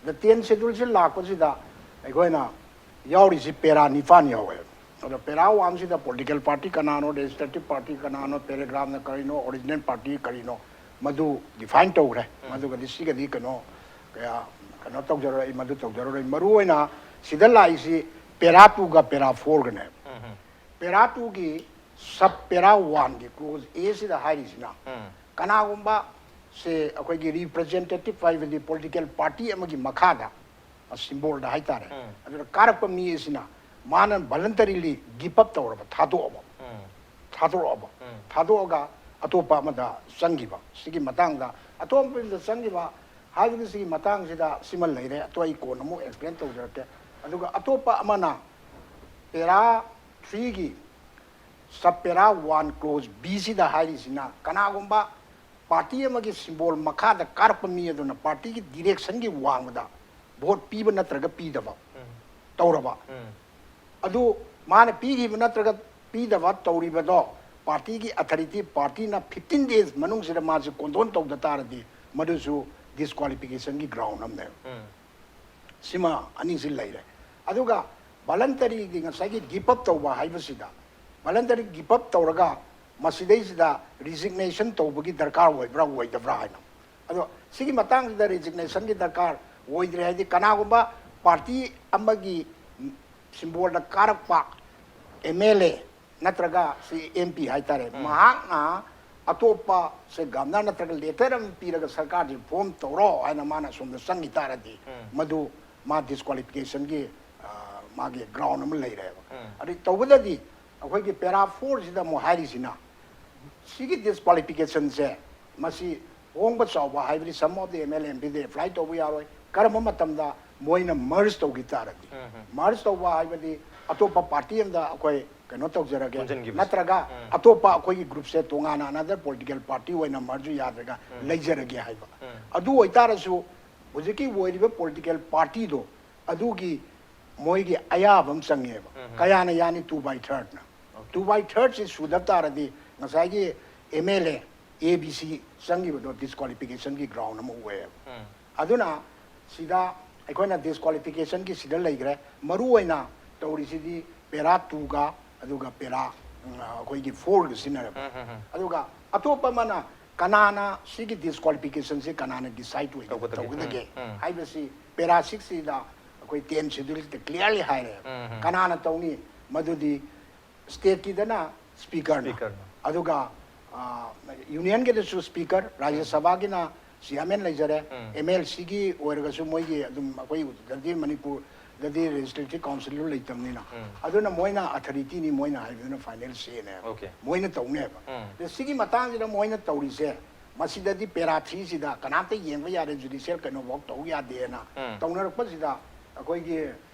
The ten scheduleꯁꯤ ꯂꯥꯛꯄꯁꯤꯗ ꯑꯩꯈꯣꯏꯅ ꯌꯥꯎꯔꯤꯁꯤ para ꯅꯤꯄꯥꯟ ꯌꯥꯎꯋꯦ꯫ ꯑꯗꯣ para oneꯁꯤꯗ political party ꯀꯅꯥꯅꯣ, legislative party ꯀꯅꯥꯅꯣ, paragraphꯅ ꯀꯔꯤꯅꯣ, original party ꯀꯔꯤꯅꯣ, ꯃꯗꯨ define ꯇꯧꯈ꯭ꯔꯦ꯫ ꯃꯗꯨꯒꯗꯤ ꯁꯤꯒꯗꯤ ꯀꯩꯅꯣ ꯀꯌꯥ ꯀꯩꯅꯣ ꯇꯧꯖꯔꯣꯏ, ꯑꯩ ꯃꯗꯨ ꯇꯧꯖꯔꯔꯣꯏ꯫ ꯃꯔꯨ ꯑꯣꯏꯅ ꯁꯤꯗ ꯂꯥꯛꯏꯁꯤ para twoꯒ para fourꯒꯅꯦ꯫ Para twoꯒꯤ sub para oneꯒꯤ clause Aꯁꯤꯗ ꯍꯥꯏꯔꯤꯁꯤꯅ ꯀꯅꯥꯒꯨꯝꯕ ꯁꯦ ꯑꯩꯈꯣꯏꯒꯤ representative ꯍꯥꯏꯕꯗꯤ political party ꯑꯃꯒꯤ ꯃꯈꯥꯗ, symbolꯗ ꯍꯥꯏꯇꯥꯔꯦ, ꯑꯗꯨꯅ ꯀꯥꯔꯛꯄ ꯃꯤ ꯑꯁꯤꯅ ꯃꯥꯅ voluntarily give up ꯇꯧꯔꯕ, ꯊꯥꯗꯣꯛꯑꯕ, ꯊꯥꯗꯣꯛꯑꯕ, ꯊꯥꯗꯣꯛꯑꯒ ꯑꯇꯣꯞꯄ ꯑꯃꯗ ꯆꯪꯈꯤꯕ, ꯁꯤꯒꯤ ꯃꯇꯥꯡꯗ ꯑꯇꯣꯞꯄ ꯑꯃꯗ ꯆꯪꯈꯤꯕ ꯍꯥꯏꯕꯒꯤ ꯁꯤꯒꯤ ꯃꯇꯥꯡꯁꯤꯗ ꯁꯤꯃ ꯂꯩꯔꯦ꯫ ꯑꯇꯣ ꯑꯩ ꯀꯣꯟꯅ ꯑꯃꯨꯛ explain ꯇꯧꯖꯔꯛꯀꯦ꯫ ꯑꯗꯨꯒ ꯑꯇꯣꯞꯄ ꯑꯃꯅ para threeꯒꯤ sub para one clause Bꯁꯤꯗ ꯍꯥꯏꯔꯤꯁꯤꯅ ꯀꯅꯥꯒꯨꯝꯕ party ꯑꯃꯒꯤ symbol ꯃꯈꯥꯗ ꯀꯥꯔꯛꯄ ꯃꯤ ꯑꯗꯨꯅ partyꯒꯤ directionꯒꯤ ꯋꯥꯡꯃꯗ vote ꯄꯤꯕ ꯅꯠꯇ꯭ꯔꯒ ꯄꯤꯗꯕ ꯇꯧꯔꯕ, ꯑꯗꯨ ꯃꯥꯅ ꯄꯤꯈꯤꯕ ꯅꯠꯇ꯭ꯔꯒ ꯄꯤꯗꯕ ꯇꯧꯔꯤꯕꯗꯣ partyꯒꯤ authority, partyꯅ fifteen days ꯃꯅꯨꯡꯁꯤꯗ ꯃꯥꯁꯤ condone ꯇꯧꯗ ꯇꯥꯔꯗꯤ ꯃꯗꯨꯁꯨ disqualificationꯒꯤ ground ꯑꯃꯅꯦꯕ꯫ ꯁꯤꯃ ꯑꯅꯤꯁꯤ ꯂꯩꯔꯦ꯫ ꯑꯗꯨꯒ voluntaryꯒꯤ ꯉꯁꯥꯏꯒꯤ give up ꯇꯧꯕ ꯍꯥꯏꯕꯁꯤꯗ, voluntary give up ꯇꯧꯔꯒ ꯃꯁꯤꯗꯩꯁꯤꯗ resignation ꯇꯧꯕꯒꯤ ꯗꯔꯀꯥꯔ ꯑꯣꯏꯕ꯭ꯔꯥ ꯑꯣꯏꯗꯕ꯭ꯔꯥ ꯍꯥꯏꯅ꯫ ꯑꯗꯣ ꯁꯤꯒꯤ ꯃꯇꯥꯡꯁꯤꯗ resignationꯒꯤ ꯗꯔꯀꯥꯔ ꯑꯣꯏꯗ꯭ꯔꯦ꯫ ꯍꯥꯏꯗꯤ ꯀꯅꯥꯒꯨꯝꯕ party ꯑꯃꯒꯤ symbolꯗ ꯀꯥꯔꯛꯄ M L A ꯅꯠꯇ꯭ꯔꯒ ꯁꯤ M P ꯍꯥꯏꯇꯥꯔꯦ, ꯃꯍꯥꯛꯅ ꯑꯇꯣꯞꯄ ꯁꯦ governor ꯅꯠꯇ꯭ꯔꯒ letter ꯑꯃ ꯄꯤꯔꯒ ꯁꯔꯀꯥꯔꯁꯤ form ꯇꯧꯔꯣ ꯍꯥꯏꯅ ꯃꯥꯅ ꯁꯣꯝꯗ ꯆꯪꯈꯤ ꯇꯥꯔꯗꯤ ꯃꯗꯨ ꯃꯥ disqualificationꯒꯤ, ꯑ, ꯃꯥꯒꯤ ground ꯑꯃ ꯂꯩꯔꯦꯕ꯫ ꯑꯗꯩ ꯇꯧꯕꯗꯗꯤ ꯑꯩꯈꯣꯏꯒꯤ para fourꯁꯤꯗ ꯑꯃꯨꯛ ꯍꯥꯏꯔꯤꯁꯤꯅ ꯁꯤꯒꯤ ꯗꯤꯁꯀ꯭ꯋꯥꯂꯤꯐꯤꯀꯦꯁꯟꯁꯦ, ꯃꯁꯤ ꯑꯍꯣꯡꯕ ꯆꯥꯎꯕ ꯍꯥꯏꯕꯗꯤ some of the M L A, M P the apply ꯇꯧꯕ ꯌꯥꯔꯣꯏ꯫ ꯀꯔꯝꯕ ꯃꯇꯝꯗ ꯃꯣꯏꯅ ꯃꯔꯖ ꯇꯧꯈꯤ ꯇꯥꯔꯗꯤ, ꯃꯔꯖ ꯇꯧꯕ ꯍꯥꯏꯕꯗꯤ ꯑꯇꯣꯞꯄ ꯄꯥꯔꯇꯤ ꯑꯃꯗ ꯑꯩꯈꯣꯏ ꯀꯩꯅꯣ ꯇꯧꯖꯔꯒꯦ, ꯄꯨꯟꯁꯤꯟꯈꯤꯕꯁꯦ꯫ ꯅꯠꯇ꯭ꯔꯒ ꯑꯇꯣꯞꯄ ꯑꯩꯈꯣꯏꯒꯤ ꯒ꯭ꯔꯨꯞꯁꯦ ꯇꯣꯉꯥꯟꯅ another political party ꯑꯣꯏꯅ ꯃꯔꯖ ꯌꯥꯗ꯭ꯔꯒ ꯂꯩꯖꯔꯒꯦ ꯍꯥꯏꯕ꯫ ꯑꯗꯨ ꯑꯣꯏꯇꯥꯔꯁꯨ ꯍꯧꯖꯤꯛꯀꯤ ꯑꯣꯏꯔꯤꯕ ꯄꯣꯂꯤꯇꯤꯀꯦꯜ ꯄꯥꯔꯇꯤꯗꯣ ꯑꯗꯨꯒꯤ ꯃꯣꯏꯒꯤ ꯑꯌꯥꯕ ꯑꯃ ꯆꯪꯉꯦꯕ꯫ ꯀꯌꯥꯅ ꯌꯥꯅꯤ? Two by thirdꯅ꯫ Two by thirdꯁꯤ ꯁꯨꯗꯕ ꯇꯥꯔꯗꯤ ꯉꯁꯥꯏꯒꯤ M L A A B C ꯆꯪꯈꯤꯕꯗꯣ ꯗꯤꯁꯀ꯭ꯋꯥꯂꯤꯐꯤꯀꯦꯁꯟꯒꯤ ꯒ꯭ꯔꯥꯎꯟ ꯑꯃ ꯑꯣꯏꯌꯦꯕ꯫ ꯑꯗꯨꯅ ꯁꯤꯗ ꯑꯩꯈꯣꯏꯅ ꯗꯤꯁꯀ꯭ꯋꯥꯂꯤꯐꯤꯀꯦꯁꯟꯒꯤ ꯁꯤꯗ ꯂꯩꯈ꯭ꯔꯦ꯫ ꯃꯔꯨ ꯑꯣꯏꯅ ꯇꯧꯔꯤꯁꯤꯗꯤ ꯄꯦꯔꯥ ꯇꯨꯒ ꯑꯗꯨꯒ ꯄꯦꯔꯥ, ꯎꯝ, ꯑꯩꯈꯣꯏꯒꯤ ꯐꯣꯔꯒ ꯁꯤꯖꯤꯟꯅꯔꯦꯕ꯫ ꯑꯗꯨꯒ ꯑꯇꯣꯞꯄ ꯑꯃꯅ ꯀꯅꯥꯅ ꯁꯤꯒꯤ ꯗꯤꯁꯀ꯭ꯋꯥꯂꯤꯐꯤꯀꯦꯁꯟꯁꯤ ꯀꯅꯥꯅ ꯗꯤꯁꯥꯏꯠ ꯑꯣꯏꯒꯗꯒꯦ ꯇꯧꯒꯗꯒꯦ? ꯇꯧꯒꯗꯒꯦ ꯍꯥꯏꯕꯁꯤ ꯄꯦꯔꯥ ꯁꯤꯛꯁꯁꯤꯗ ꯑꯩꯈꯣꯏ ꯇꯦꯟ ꯁꯦꯗ꯭ꯌꯨꯜꯁꯤꯗ ꯀ꯭ꯂꯤꯌꯥꯔꯂꯤ ꯍꯥꯏꯔꯦꯕ꯫ ꯀꯅꯥꯅ ꯇꯧꯅꯤ? ꯃꯗꯨꯗꯤ ꯁ꯭ꯇꯦꯠꯀꯤꯗꯅ ꯁ꯭ꯄꯤꯀꯔꯅ, ꯁ꯭ꯄꯤꯀꯔꯅ꯫ ꯑꯗꯨꯒ, ꯑ, ꯌꯨꯅꯤꯌꯟꯒꯤꯗꯁꯨ ꯁ꯭ꯄꯤꯀꯔ, ꯔꯥꯖ꯭ꯌ ꯁꯚꯥꯒꯤꯅ ꯆꯤꯌꯥꯔꯃꯦꯟ ꯂꯩꯖꯔꯦ, M L Cꯒꯤ ꯑꯣꯏꯔꯒꯁꯨ ꯃꯣꯏꯒꯤ ꯑꯗꯨꯝ ꯑꯩꯈꯣꯏ ꯗꯗꯤ ꯃꯅꯤꯄꯨꯔꯗꯗꯤ ꯂꯦꯖꯤꯁꯂꯦꯇꯤꯚ ꯀꯥꯎꯟꯁꯤꯜꯗꯨ ꯂꯩꯇꯕꯅꯤꯅ꯫ ꯑꯗꯨꯅ ꯃꯣꯏꯅ ꯑꯊꯣꯔꯤꯇꯤꯅꯤ, ꯃꯣꯏꯅ ꯍꯥꯏꯕꯗꯨꯅ ꯐꯥꯏꯅꯦꯜ ꯁꯦꯅꯦꯕ꯫ Okay. ꯃꯣꯏꯅ ꯇꯧꯅꯦꯕ꯫ ꯑꯗ ꯁꯤꯒꯤ ꯃꯇꯥꯡꯁꯤꯗ ꯃꯣꯏꯅ ꯇꯧꯔꯤꯁꯦ, ꯃꯁꯤꯗꯗꯤ ꯄꯦꯔꯥ ꯊ꯭ꯔꯤꯁꯤꯗ ꯀꯅꯥꯝꯇ ꯌꯦꯡꯕ ꯌꯥꯗꯦ, ꯖꯨꯗꯤꯁꯤꯌꯦꯜ ꯀꯩꯅꯣꯐꯥꯎ ꯇꯧ ꯌꯥꯗꯦꯅ ꯇꯧꯅꯔꯛꯄꯁꯤꯗ ꯑꯩꯈꯣꯏꯒꯤ,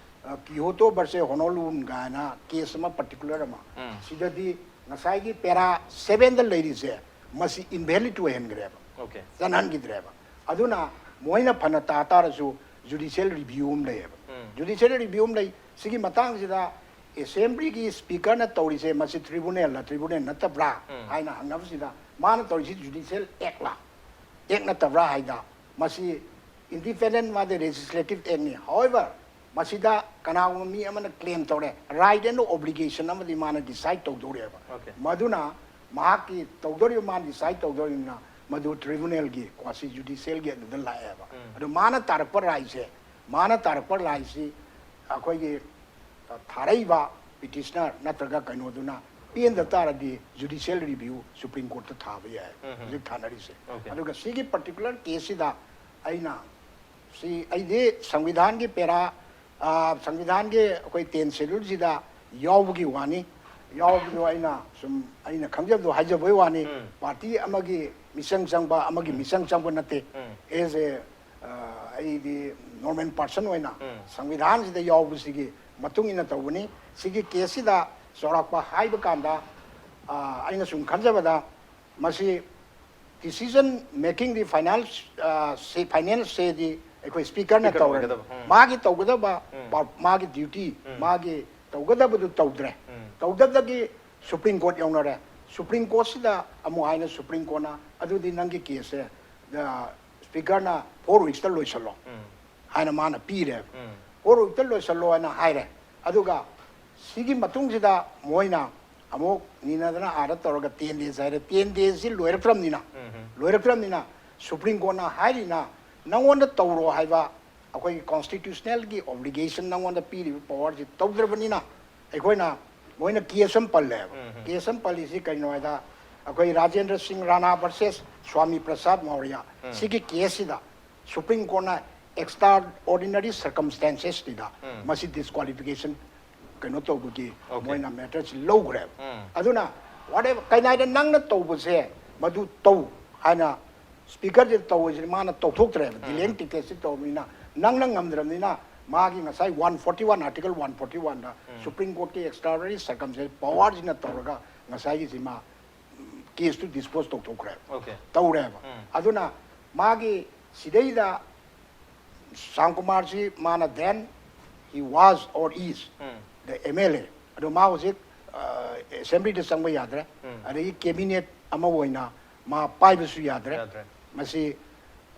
ꯑ, ꯀꯤꯍꯣꯇꯣ ꯚꯔꯁꯦꯁ ꯍꯣꯅꯣꯂꯨꯟ ꯀꯥꯏꯅ ꯀꯦꯁ ꯑꯃ ꯄꯥꯔꯇꯤꯀꯨꯂꯔ ꯑꯃ, ꯁꯤꯗꯗꯤ ꯉꯁꯥꯏꯒꯤ ꯄꯦꯔꯥ ꯁꯚꯦꯟꯗ ꯂꯩꯔꯤꯁꯦ ꯃꯁꯤ ꯏꯟꯚꯦꯂꯤꯗ ꯑꯣꯏꯍꯟꯈ꯭ꯔꯦꯕ, Okay. ꯆꯠꯍꯟꯈꯤꯗ꯭ꯔꯦꯕ꯫ ꯑꯗꯨꯅ ꯃꯣꯏꯅ ꯐꯅ ꯇꯥ ꯇꯥꯔꯁꯨ ꯖꯨꯗꯤꯁꯤꯌꯦꯜ ꯔꯤꯚ꯭ꯌꯨ ꯑꯃ ꯂꯩꯌꯦꯕ꯫ ꯖꯨꯗꯤꯁꯤꯌꯦꯜ ꯔꯤꯚ꯭ꯌꯨ ꯑꯃ ꯂꯩ꯫ ꯁꯤꯒꯤ ꯃꯇꯥꯡꯁꯤꯗ ꯑꯦꯁꯦꯝꯕ꯭ꯂꯤꯒꯤ ꯁ꯭ꯄꯤꯀꯔꯅ ꯇꯧꯔꯤꯁꯦ ꯃꯁꯤ ꯇ꯭ꯔꯤꯕꯨꯅꯦꯜꯂ ꯇ꯭ꯔꯤꯕꯨꯅꯦꯜ ꯅꯠꯇꯕ꯭ꯔꯥ ꯍꯥꯏꯅ ꯍꯪꯅꯕꯁꯤꯗ ꯃꯥꯅ ꯇꯧꯔꯤꯁꯤ ꯖꯨꯗꯤꯁꯤꯌꯦꯜ ꯑꯦꯛꯂ ꯑꯦꯛ ꯅꯠꯇꯕ꯭ꯔꯥ ꯍꯥꯏꯗ ꯃꯁꯤ ꯏꯟꯗꯤꯄꯦꯟꯗꯦꯟ ꯃꯥꯗꯤ ꯂꯦꯖꯤꯁꯂꯦꯇꯤꯚ ꯑꯦꯛꯅꯤ꯫ However, ꯃꯁꯤꯗ ꯀꯅꯥꯒꯨꯝꯕ ꯃꯤ ꯑꯃꯅ ꯀ꯭ꯂꯦꯝ ꯇꯧꯔꯦ, ꯔꯥꯏꯠ ꯑꯦꯟ ꯑꯣꯕ꯭ꯂꯤꯒꯦꯁꯟ ꯑꯃꯗꯤ ꯃꯥꯅ ꯗꯤꯁꯥꯏꯠ ꯇꯧꯗꯧꯔꯦꯕ꯫ Okay. ꯃꯗꯨꯅ ꯃꯍꯥꯛꯀꯤ ꯇꯧꯗꯧꯔꯤꯕ, ꯃꯥꯅ ꯗꯤꯁꯥꯏꯠ ꯇꯧꯗꯧꯔꯤꯕꯅꯤꯅ ꯃꯗꯨ ꯇ꯭ꯔꯤꯕꯨꯅꯦꯜꯒꯤ, ꯀ꯭ꯋꯥꯁꯤ ꯖꯨꯗꯤꯁꯤꯌꯦꯜꯒꯤ ꯑꯗꯨꯗ ꯂꯥꯛꯑꯦꯕ꯫ ꯑꯗꯣ ꯃꯥꯅ ꯇꯥꯔꯛꯄ ꯔꯥꯏꯁꯦ, ꯃꯥꯅ ꯇꯥꯔꯛꯄ ꯔꯥꯏꯁꯤ ꯑꯩꯈꯣꯏꯒꯤ ꯊꯥꯔꯛꯏꯕ ꯄꯤꯇꯤꯁꯅꯔ ꯅꯠꯇ꯭ꯔꯒ ꯀꯩꯅꯣꯗꯨꯅ ꯄꯦꯟꯗ ꯇꯥꯔꯗꯤ ꯖꯨꯗꯤꯁꯤꯌꯦꯜ ꯔꯤꯚ꯭ꯌꯨ ꯁꯨꯄ꯭ꯔꯤꯝ ꯀꯣꯔꯠꯇ ꯊꯥꯕ ꯌꯥꯏ ꯍꯧꯖꯤꯛ ꯊꯥꯅꯔꯤꯁꯦ꯫ Okay. ꯑꯗꯨꯒ ꯁꯤꯒꯤ ꯄꯥꯔꯇꯤꯀꯨꯂꯔ ꯀꯦꯁꯁꯤꯗ ꯑꯩꯅ ꯁꯤ ꯑꯩꯗꯤ ꯁꯪꯕꯤꯙꯥꯟꯒꯤ ꯄꯦꯔꯥ, ꯑ, ꯁꯪꯕꯤꯙꯥꯟꯒꯤ ꯑꯩꯈꯣꯏ ꯇꯦꯟ ꯁꯦꯗ꯭ꯌꯨꯜꯁꯤꯗ ꯌꯥꯎꯕꯒꯤ ꯋꯥꯅꯤ꯫ ꯌꯥꯎꯕꯗꯣ ꯑꯩꯅ ꯁꯨꯝ ꯑꯩꯅ ꯈꯪꯖꯕꯗꯣ ꯍꯥꯏꯖꯕꯩ ꯋꯥꯅꯤ꯫ ꯄꯥꯔꯇꯤ ꯑꯃꯒꯤ ꯃꯤꯆꯪ ꯆꯪꯕ, ꯑꯃꯒꯤ ꯃꯤꯆꯪ ꯆꯪꯕ ꯅꯠꯇꯦ꯫ ꯑꯦꯖ ꯑꯦ ꯑꯩꯗꯤ ꯅꯣꯔꯃꯦꯜ ꯄꯥꯔꯁꯟ ꯑꯣꯏꯅ ꯁꯪꯕꯤꯙꯥꯟꯁꯤꯗ ꯌꯥꯎꯕꯁꯤꯒꯤ ꯃꯇꯨꯡ ꯏꯟꯅ ꯇꯧꯕꯅꯤ꯫ ꯁꯤꯒꯤ ꯀꯦꯁꯁꯤꯗ ꯆꯥꯎꯔꯥꯛꯄ ꯍꯥꯏꯕ ꯀꯥꯟꯗ, ꯑ, ꯑꯩꯅ ꯁꯨꯝ ꯈꯟꯖꯕꯗ, ꯃꯁꯤ decision making ꯗꯤ, ꯐꯥꯏꯅꯥꯟꯁ, ꯑ, ꯁꯤ, ꯐꯥꯏꯅꯥꯟꯁ ꯁꯦꯗꯤ ꯑꯩꯈꯣꯏ ꯁ꯭ꯄꯤꯀꯔꯅ ꯇꯧꯔꯦ꯫ ꯃꯥꯒꯤ ꯇꯧꯒꯗꯕ ꯄꯥꯎ, ꯃꯥꯒꯤ ꯗ꯭ꯌꯨꯇꯤ, ꯃꯥꯒꯤ ꯇꯧꯒꯗꯕꯗꯨ ꯇꯧꯗ꯭ꯔꯦ꯫ ꯇꯧꯗꯕꯗꯒꯤ ꯁꯨꯄ꯭ꯔꯤꯝ ꯀꯣꯔꯠ ꯌꯧꯅꯔꯦ꯫ ꯁꯨꯄ꯭ꯔꯤꯝ ꯀꯣꯔꯠꯁꯤꯗ ꯑꯃꯨꯛ ꯍꯥꯏꯅ ꯁꯨꯄ꯭ꯔꯤꯝ ꯀꯣꯔꯠꯅ, "ꯑꯗꯨꯗꯤ ꯅꯪꯒꯤ ꯀꯦꯁꯁꯦ, ꯑ, ꯁ꯭ꯄꯤꯀꯔꯅ ꯐꯣꯔ ꯋꯤꯛꯁꯇ ꯂꯣꯏꯁꯜꯂꯣ" ꯍꯥꯏꯅ ꯃꯥꯅ ꯄꯤꯔꯦꯕ꯫ ꯐꯣꯔ ꯋꯤꯛꯇ ꯂꯣꯏꯁꯜꯂꯣ ꯍꯥꯏꯅ ꯍꯥꯏꯔꯦ꯫ ꯑꯗꯨꯒ ꯁꯤꯒꯤ ꯃꯇꯨꯡꯁꯤꯗ ꯃꯣꯏꯅ ꯑꯃꯨꯛ ꯅꯤꯅꯗꯅ ꯑꯥꯗ ꯇꯧꯔꯒ ꯇꯦꯟ ꯗꯦꯖ ꯍꯥꯏꯔꯦ꯫ ꯇꯦꯟ ꯗꯦꯖꯁꯤ ꯂꯣꯏꯔꯛꯇ꯭ꯔꯕꯅꯤꯅ, ꯂꯣꯏꯔꯛꯇ꯭ꯔꯕꯅꯤꯅ ꯁꯨꯄ꯭ꯔꯤꯝ ꯀꯣꯔꯠꯅ ꯍꯥꯏꯔꯤꯅ, ꯅꯪꯉꯣꯟꯗ ꯇꯧꯔꯣ ꯍꯥꯏꯕ ꯑꯩꯈꯣꯏꯒꯤ ꯀꯣꯟꯁꯇꯤꯇ꯭ꯌꯨꯁꯅꯦꯜꯒꯤ ꯑꯣꯕ꯭ꯂꯤꯒꯦꯁꯟ ꯅꯪꯉꯣꯟꯗ ꯄꯤꯔꯤꯕ ꯄꯋꯥꯔꯁꯤ ꯇꯧꯗ꯭ꯔꯕꯅꯤꯅ, ꯑꯩꯈꯣꯏꯅ, ꯃꯣꯏꯅ ꯀꯦꯁ ꯑꯃ ꯄꯜꯂꯦꯕ꯫ ꯀꯦꯁ ꯑꯃ ꯄꯜꯂꯤꯁꯤ ꯀꯩꯅꯣ ꯍꯥꯏꯗ, ꯑꯩꯈꯣꯏ ꯔꯥꯖꯦꯟꯗ꯭ꯔ ꯁꯤꯡ ꯔꯥꯅꯥ ꯚꯔꯁꯦꯁ ꯁ꯭ꯋꯥꯃꯤ ꯄ꯭ꯔꯁꯥꯗ ꯃꯧꯔꯤꯌꯥ, ꯁꯤꯒꯤ ꯀꯦꯁꯁꯤꯗ ꯁꯨꯄ꯭ꯔꯤꯝ ꯀꯣꯔꯠꯅ ꯑꯦꯛꯁꯇ꯭ꯔꯥ ꯑꯣꯔꯗꯤꯅꯔꯤ ꯁꯔꯀꯝꯁꯇꯦꯟꯁꯦꯁꯇꯨꯗ ꯃꯁꯤ ꯗꯤꯁꯀ꯭ꯋꯥꯂꯤꯐꯤꯀꯦꯁꯟ ꯀꯩꯅꯣ ꯇꯧꯕꯒꯤ ꯃꯣꯏꯅ ꯃꯦꯇꯔꯁꯤ ꯂꯧꯈ꯭ꯔꯦꯕ꯫ ꯑꯗꯨꯅ whatever, ꯀꯩꯅꯥꯏꯗ ꯅꯪꯅ ꯇꯧꯕꯁꯦ ꯃꯗꯨ ꯇꯧ ꯍꯥꯏꯅ ꯁ꯭ꯄꯤꯀꯔꯁꯤꯗ ꯇꯧꯕꯁꯤꯗꯤ ꯃꯥꯅ ꯇꯧꯊꯣꯛꯇ꯭ꯔꯦꯕ꯫ ꯗꯤꯂꯦꯡ ꯇꯤꯀꯦꯠꯁꯤ ꯇꯧꯕꯅꯤꯅ, ꯅꯪꯅ ꯉꯝꯗ꯭ꯔꯕꯅꯤꯅ, ꯃꯥꯒꯤ ꯉꯁꯥꯏ one forty one, article one forty ꯋꯥꯟꯗ ꯁꯨꯄ꯭ꯔꯤꯝ ꯀꯣꯔꯠꯀꯤ ꯑꯦꯛꯁꯇ꯭ꯔꯥꯑꯣꯔꯗꯤꯅꯔꯤ ꯁꯔꯀꯝꯁꯦ ꯄꯋꯥꯔꯁꯤꯅ ꯇꯧꯔꯒ ꯉꯁꯥꯏꯒꯤꯁꯤ ꯃꯥ ꯀꯦꯁꯇꯨ ꯗꯤꯁꯄꯣꯖ ꯇꯧꯊꯣꯛꯈ꯭ꯔꯦꯕ꯫ ꯇꯧꯔꯦꯕ꯫ ꯑꯗꯨꯅ ꯃꯥꯒꯤ ꯁꯤꯗꯩꯗ ꯁ꯭ꯌꯥꯝꯀꯨꯃꯥꯔꯁꯤ ꯃꯥꯅ then he was or is the M L A꯫ ꯑꯗꯣ ꯃꯥ ꯍꯧꯖꯤꯛ ꯑꯦꯁꯦꯝꯕ꯭ꯂꯤꯗ ꯆꯪꯕ ꯌꯥꯗ꯭ꯔꯦ꯫ ꯑꯗꯒꯤ ꯀꯦꯕꯤꯅꯦꯠ ꯑꯃ ꯑꯣꯏꯅ ꯃꯥ ꯄꯥꯏꯕꯁꯨ ꯌꯥꯗ꯭ꯔꯦ꯫ ꯃꯁꯤ,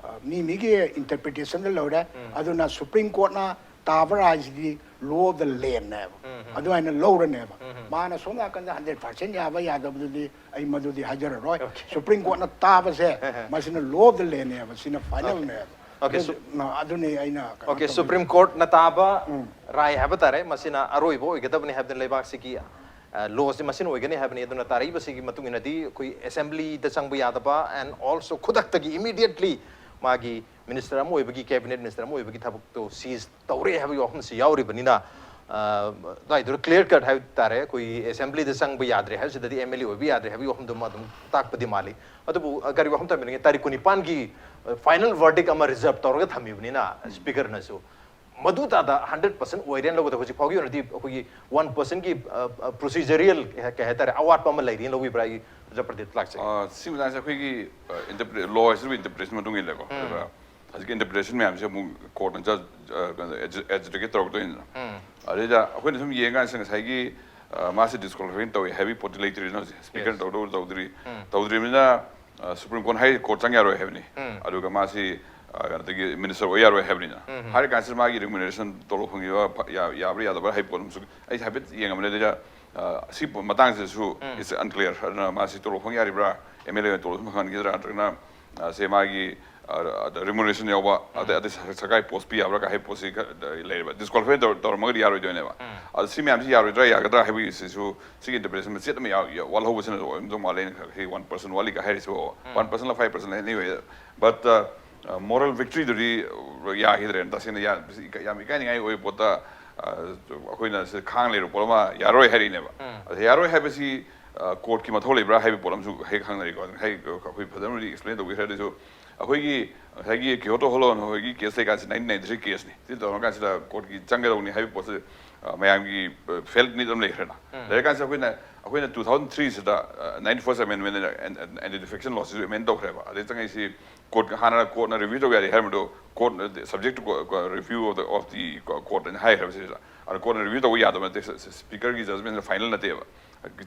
ꯑ, ꯃꯤ ꯃꯤꯒꯤ ꯏꯟꯇꯔꯄ꯭ꯔꯤꯇꯦꯁꯟꯗ ꯂꯧꯔꯦ꯫ ꯑꯗꯨꯅ ꯁꯨꯄ꯭ꯔꯤꯝ ꯀꯣꯔꯠꯅ ꯇꯥꯕ ꯔꯥꯏꯁꯤꯗꯤ law of the land ꯅꯦꯕ꯫ ꯑꯗꯨꯃꯥꯏꯅ ꯂꯧꯔꯅꯦꯕ꯫ ꯃꯥꯅ ꯁꯣꯝ ꯅꯥꯀꯟꯗ ꯍꯟꯗ꯭ꯔꯦꯠ ꯄꯥꯔꯁꯦꯟ ꯌꯥꯕ ꯌꯥꯗꯕꯗꯨꯗꯤ ꯑꯩ ꯃꯗꯨꯗꯤ ꯍꯥꯏꯖꯔꯔꯣꯏ꯫ ꯁꯨꯄ꯭ꯔꯤꯝ ꯀꯣꯔꯠꯅ ꯇꯥꯕꯁꯦ ꯃꯁꯤꯅ law of the land ꯅꯦꯕ, ꯁꯤꯅ ꯐꯥꯏꯅꯦꯜꯅꯦꯕ꯫ ꯑꯗꯨ, ꯑ, ꯑꯗꯨꯅꯤ ꯑꯩꯅ ꯀꯩꯅꯣ ꯇꯧꯖꯅꯤꯡ- ꯁꯨꯄ꯭ꯔꯤꯝ ꯀꯣꯔꯠꯅ ꯇꯥꯕ ꯔꯥꯏ ꯍꯥꯏꯕ ꯇꯥꯔꯦ, ꯃꯁꯤꯅ ꯑꯔꯣꯏꯕ ꯑꯣꯏꯒꯗꯕꯅꯤ ꯍꯥꯏꯕꯗꯤ ꯂꯩꯕꯥꯛꯁꯤꯒꯤ, ꯑ, ꯂꯣꯁꯤ ꯃꯁꯤꯅ ꯑꯣꯏꯒꯅꯤ ꯍꯥꯏꯕꯅꯤ꯫ ꯑꯗꯨꯅ ꯇꯥꯔꯛꯏꯕꯁꯤꯒꯤ ꯃꯇꯨꯡ ꯏꯟꯅꯗꯤ ꯑꯩꯈꯣꯏ ꯑꯦꯁꯦꯝꯕ꯭ꯂꯤꯗ ꯆꯪꯕ ꯌꯥꯗꯕ and also ꯈꯨꯗꯛꯇꯒꯤ immediately ꯃꯥꯒꯤ ꯃꯤꯅꯤꯁꯇꯔ ꯑꯃ ꯑꯣꯏꯕꯒꯤ, ꯀꯦꯕꯤꯅꯦꯠ ꯃꯤꯅꯤꯁꯇꯔ ꯑꯃ ꯑꯣꯏꯕꯒꯤ ꯊꯕꯛꯇꯣ ꯁꯤꯖ ꯇꯧꯔꯦ ꯍꯥꯏꯕꯒꯤ ꯋꯥꯐꯝꯁꯤ ꯌꯥꯎꯔꯤꯕꯅꯤꯅ, ꯑꯗꯨꯋꯥꯏꯗꯨꯗ clear cut ꯍꯥꯏꯕ ꯇꯥꯔꯦ, ꯑꯩꯈꯣꯏꯒꯤ assemblyꯗ ꯆꯪꯕ ꯌꯥꯗ꯭ꯔꯦ ꯍꯥꯏꯕꯁꯤꯗꯗꯤ, MLA ꯑꯣꯏꯕ ꯌꯥꯗ꯭ꯔꯦ ꯍꯥꯏꯕꯒꯤ ꯋꯥꯐꯝꯗꯨꯃ ꯑꯗꯨꯝ ꯇꯥꯛꯄꯗꯤ ꯃꯥꯜꯂꯤ꯫ ꯑꯗꯨꯕꯨ ꯑ, ꯀꯔꯤ ꯋꯥꯐꯝ ꯊꯝꯕꯤꯅꯤꯡꯉꯤ? ꯇꯥꯔꯤꯛ ꯀꯨꯟꯅꯤꯄꯥꯟꯒꯤ ꯑ, final verdict ꯑꯃ reserve ꯇꯧꯔꯒ ꯊꯝꯃꯤꯕꯅꯤꯅ, speakerꯅꯁꯨ ꯃꯗꯨ ꯇꯥꯗ hundred percent ꯑꯣꯏꯔꯦꯅ ꯂꯧꯒꯗ꯭ꯔꯥ? ꯍꯧꯖꯤꯛ ꯐꯥꯎꯒꯤ ꯑꯣꯏꯅꯗꯤ ꯑꯩꯈꯣꯏꯒꯤ one percentꯒꯤ procedural, ꯀꯩ ꯍꯥꯏꯇꯥꯔꯦ, ꯑꯋꯥꯠꯄ ꯑꯃ ꯂꯩꯔꯤꯅ ꯂꯧꯕꯤꯕ꯭ꯔꯥ? ꯑꯩ ꯑꯣꯖꯥ ꯄ꯭ꯔꯗꯤꯞ ꯂꯥꯛꯆꯒꯦ꯫ ꯑ, ꯁꯤ ꯃꯇꯥꯡꯁꯦ ꯑꯩꯈꯣꯏꯒꯤ, ꯑ, interpre-, law ꯍꯥꯏꯁꯤꯕꯨ interpretation ꯃꯇꯨꯡ ꯏꯜꯂꯦꯀꯣ꯫ ꯑꯗꯨꯒ ꯍꯧꯖꯤꯛꯀꯤ interpretation ꯃꯌꯥꯝꯁꯦ ꯑꯃꯨꯛ courtꯅ judge, ꯑ, ꯀꯩꯅꯣ, adju-, adjudicate ꯇꯧꯔꯛꯇꯣꯏꯅꯤꯅ꯫ ꯑꯗꯩꯗ ꯑꯩꯈꯣꯏꯅ ꯁꯨꯝ ꯌꯦꯡꯀꯥꯟꯁꯤꯗ ꯉꯁꯥꯏꯒꯤ, ꯑ, ꯃꯥꯁꯦ disqualification ꯇꯧꯋꯦ ꯍꯥꯏꯕꯒꯤ ꯄꯣꯠꯇꯤ ꯂꯩꯇ꯭ꯔꯤꯅ ꯍꯧꯖꯤꯛ꯫ Speaker Yes. ꯇꯧꯗꯧ ꯇꯧꯗ꯭ꯔꯤ꯫ ꯇꯧꯗ꯭ꯔꯤꯕꯅꯤꯅ, ꯑ, Supreme Court ꯍꯥꯏ court ꯆꯪ ꯌꯥꯔꯣꯏ ꯍꯥꯏꯕꯅꯤ꯫ ꯑꯗꯨꯒ ꯃꯥꯁꯤ, ꯑ, ꯀꯩꯅꯣꯗꯒꯤ minister ꯑꯣꯏ ꯌꯥꯔꯣꯏ ꯍꯥꯏꯕꯅꯤꯅ꯫ ꯍꯥꯏꯔ ꯀꯥꯟꯁꯤꯗ ꯃꯥꯒꯤ remuneration ꯇꯣꯂꯣꯞ ꯐꯪꯉꯤꯕ ꯐ-, ꯌꯥ-, ꯌꯥꯕ꯭ꯔꯥ ꯌꯥꯗꯕ꯭ꯔꯥ ꯍꯥꯏꯕ ꯄꯣꯠ ꯑꯃꯁꯨ ꯑꯩ ꯍꯥꯏꯐꯦꯠ ꯌꯦꯡꯉꯕꯅꯦ꯫ ꯑꯗꯩꯗ, ꯑ, ꯁꯤ ꯄꯣ-, ꯃꯇꯥꯡꯁꯤꯗꯁꯨ it's unclear꯫ ꯑꯗꯨꯅ ꯃꯥꯁꯤ ꯇꯣꯂꯣꯞ ꯐꯪ ꯌꯥꯔꯤꯕ꯭ꯔꯥ, MLA ꯑꯣꯏꯅ ꯇꯣꯂꯣꯞ ꯐꯪꯍꯟꯈꯤꯗ꯭ꯔꯥ, ꯅꯠꯇ꯭ꯔꯒꯅ, ꯑ, ꯁꯦ ꯃꯥꯒꯤ, ꯑ, ꯑꯗ remuneration ꯌꯥꯎꯕ, ꯑꯗꯩ, ꯑꯗꯩ ꯁꯔ-, ꯁꯔꯀꯥꯔꯒꯤ post ꯄꯤ ꯌꯥꯕ꯭ꯔꯥ ꯀ ꯍꯥꯏꯕ ꯄꯣꯠꯁꯤ ꯈ-, ꯂꯩꯔꯦꯕ꯫ Disqualify ꯇꯧꯔ-, ꯇꯧꯔꯝꯃꯒꯗꯤ ꯌꯥꯔꯣꯏꯗꯣꯏꯅꯦꯕ꯫ ꯑꯗꯣ ꯁꯤ ꯃꯌꯥꯝꯁꯤ ꯌꯥꯔꯣꯏꯗ꯭ꯔꯥ ꯌꯥꯒꯗ꯭ꯔꯥ ꯍꯥꯏꯕꯒꯤꯁꯤꯁꯨ ꯁꯤꯒꯤ interpretation ꯃꯆꯦꯠ ꯑꯃ ꯌꯥꯎ-, ꯌꯥꯎ-, ꯋꯥꯠꯍꯧꯕꯁꯤꯅ ꯑꯣꯏꯔꯝꯗꯧ ꯃꯥꯜꯂꯦ꯫ ꯑꯩꯅ ꯈꯜꯂꯤ ꯁꯤ one percent ꯋꯥꯠꯂꯤꯒ ꯍꯥꯏꯔꯤꯁꯤꯕꯨ, one percent ꯂ five percent ꯂ anyway, but, uh, uh, moral victoryꯗꯨꯗꯤ ꯌꯥꯈꯤꯗ꯭ꯔꯦꯅ꯫ ꯇꯁꯦꯡꯅ ꯌꯥ-, ꯌꯥꯝ ꯏꯀꯥꯏꯅꯤꯡꯉꯥꯏ ꯑꯣꯏꯕ ꯄꯣꯠꯇ, uh, ꯑꯩꯈꯣꯏꯅ ꯁꯤ ꯈꯥꯡ ꯂꯩꯔꯨꯕ ꯄꯣꯠ ꯑꯃ ꯌꯥꯔꯣꯏ ꯍꯥꯏꯔꯤꯅꯦꯕ꯫ ꯑꯗ ꯌꯥꯔꯣꯏ ꯍꯥꯏꯕꯁꯤ, uh, courtꯀꯤ ꯃꯊꯧ ꯂꯩꯕ꯭ꯔꯥ ꯍꯥꯏꯕ ꯄꯣꯠ ꯑꯃꯁꯨ ꯍꯦꯛ ꯍꯪꯅꯔꯤꯀꯣ꯫ ꯍꯦꯛ ꯑꯩꯈꯣꯏ ꯐꯖꯅꯗꯤ explain ꯇꯧꯕꯤꯈ꯭ꯔꯦ꯫ ꯑꯗꯨꯁꯨ ꯑꯩꯈꯣꯏꯒꯤ ꯉꯁꯥꯏꯒꯤ Kyoto Holon ꯍꯣꯏꯒꯤ case ꯂꯩꯀꯥꯟꯁꯤ nineteen ninety three caseꯅꯤ꯫ ꯁꯤ ꯇꯧꯔꯀꯥꯟꯁꯤꯗ courtꯀꯤ ꯆꯪꯒꯗꯧꯅꯤ ꯍꯥꯏꯕ ꯄꯣꯠꯁꯤ, ꯑ, ꯃꯌꯥꯝꯒꯤ, ꯑ, felt need ꯑꯃ ꯂꯩꯈ꯭ꯔꯦꯅ꯫ ꯂꯩꯔꯀꯥꯟꯁꯤꯗ ꯑꯩꯈꯣꯏꯅ, ꯑꯩꯈꯣꯏꯅ two thousand three ꯁꯤꯗ, ꯑ, ninety first amendment ꯑꯅ anti-defection lawꯁꯤꯁꯨ amend ꯇꯧꯈ꯭ꯔꯦꯕ꯫ ꯑꯗꯩ ꯆꯪꯉꯛꯏꯁꯤ court, ꯍꯥꯟꯅ courtꯅ review ꯇꯧꯕ ꯌꯥꯗꯦ ꯍꯥꯏꯔꯝꯕꯗꯣ, court, subject to co-, co-, review of the, of the co-, court ꯑꯅ ꯍꯥꯏꯈ꯭ꯔꯦꯕ ꯁꯤꯗ꯫ ꯑꯗꯣ courtꯅ review ꯇꯧꯕ ꯌꯥꯗꯕ ꯅꯠꯇꯦ, ꯁ-, ꯁ-, speakerꯒꯤ judgment final ꯅꯠꯇꯦꯕ꯫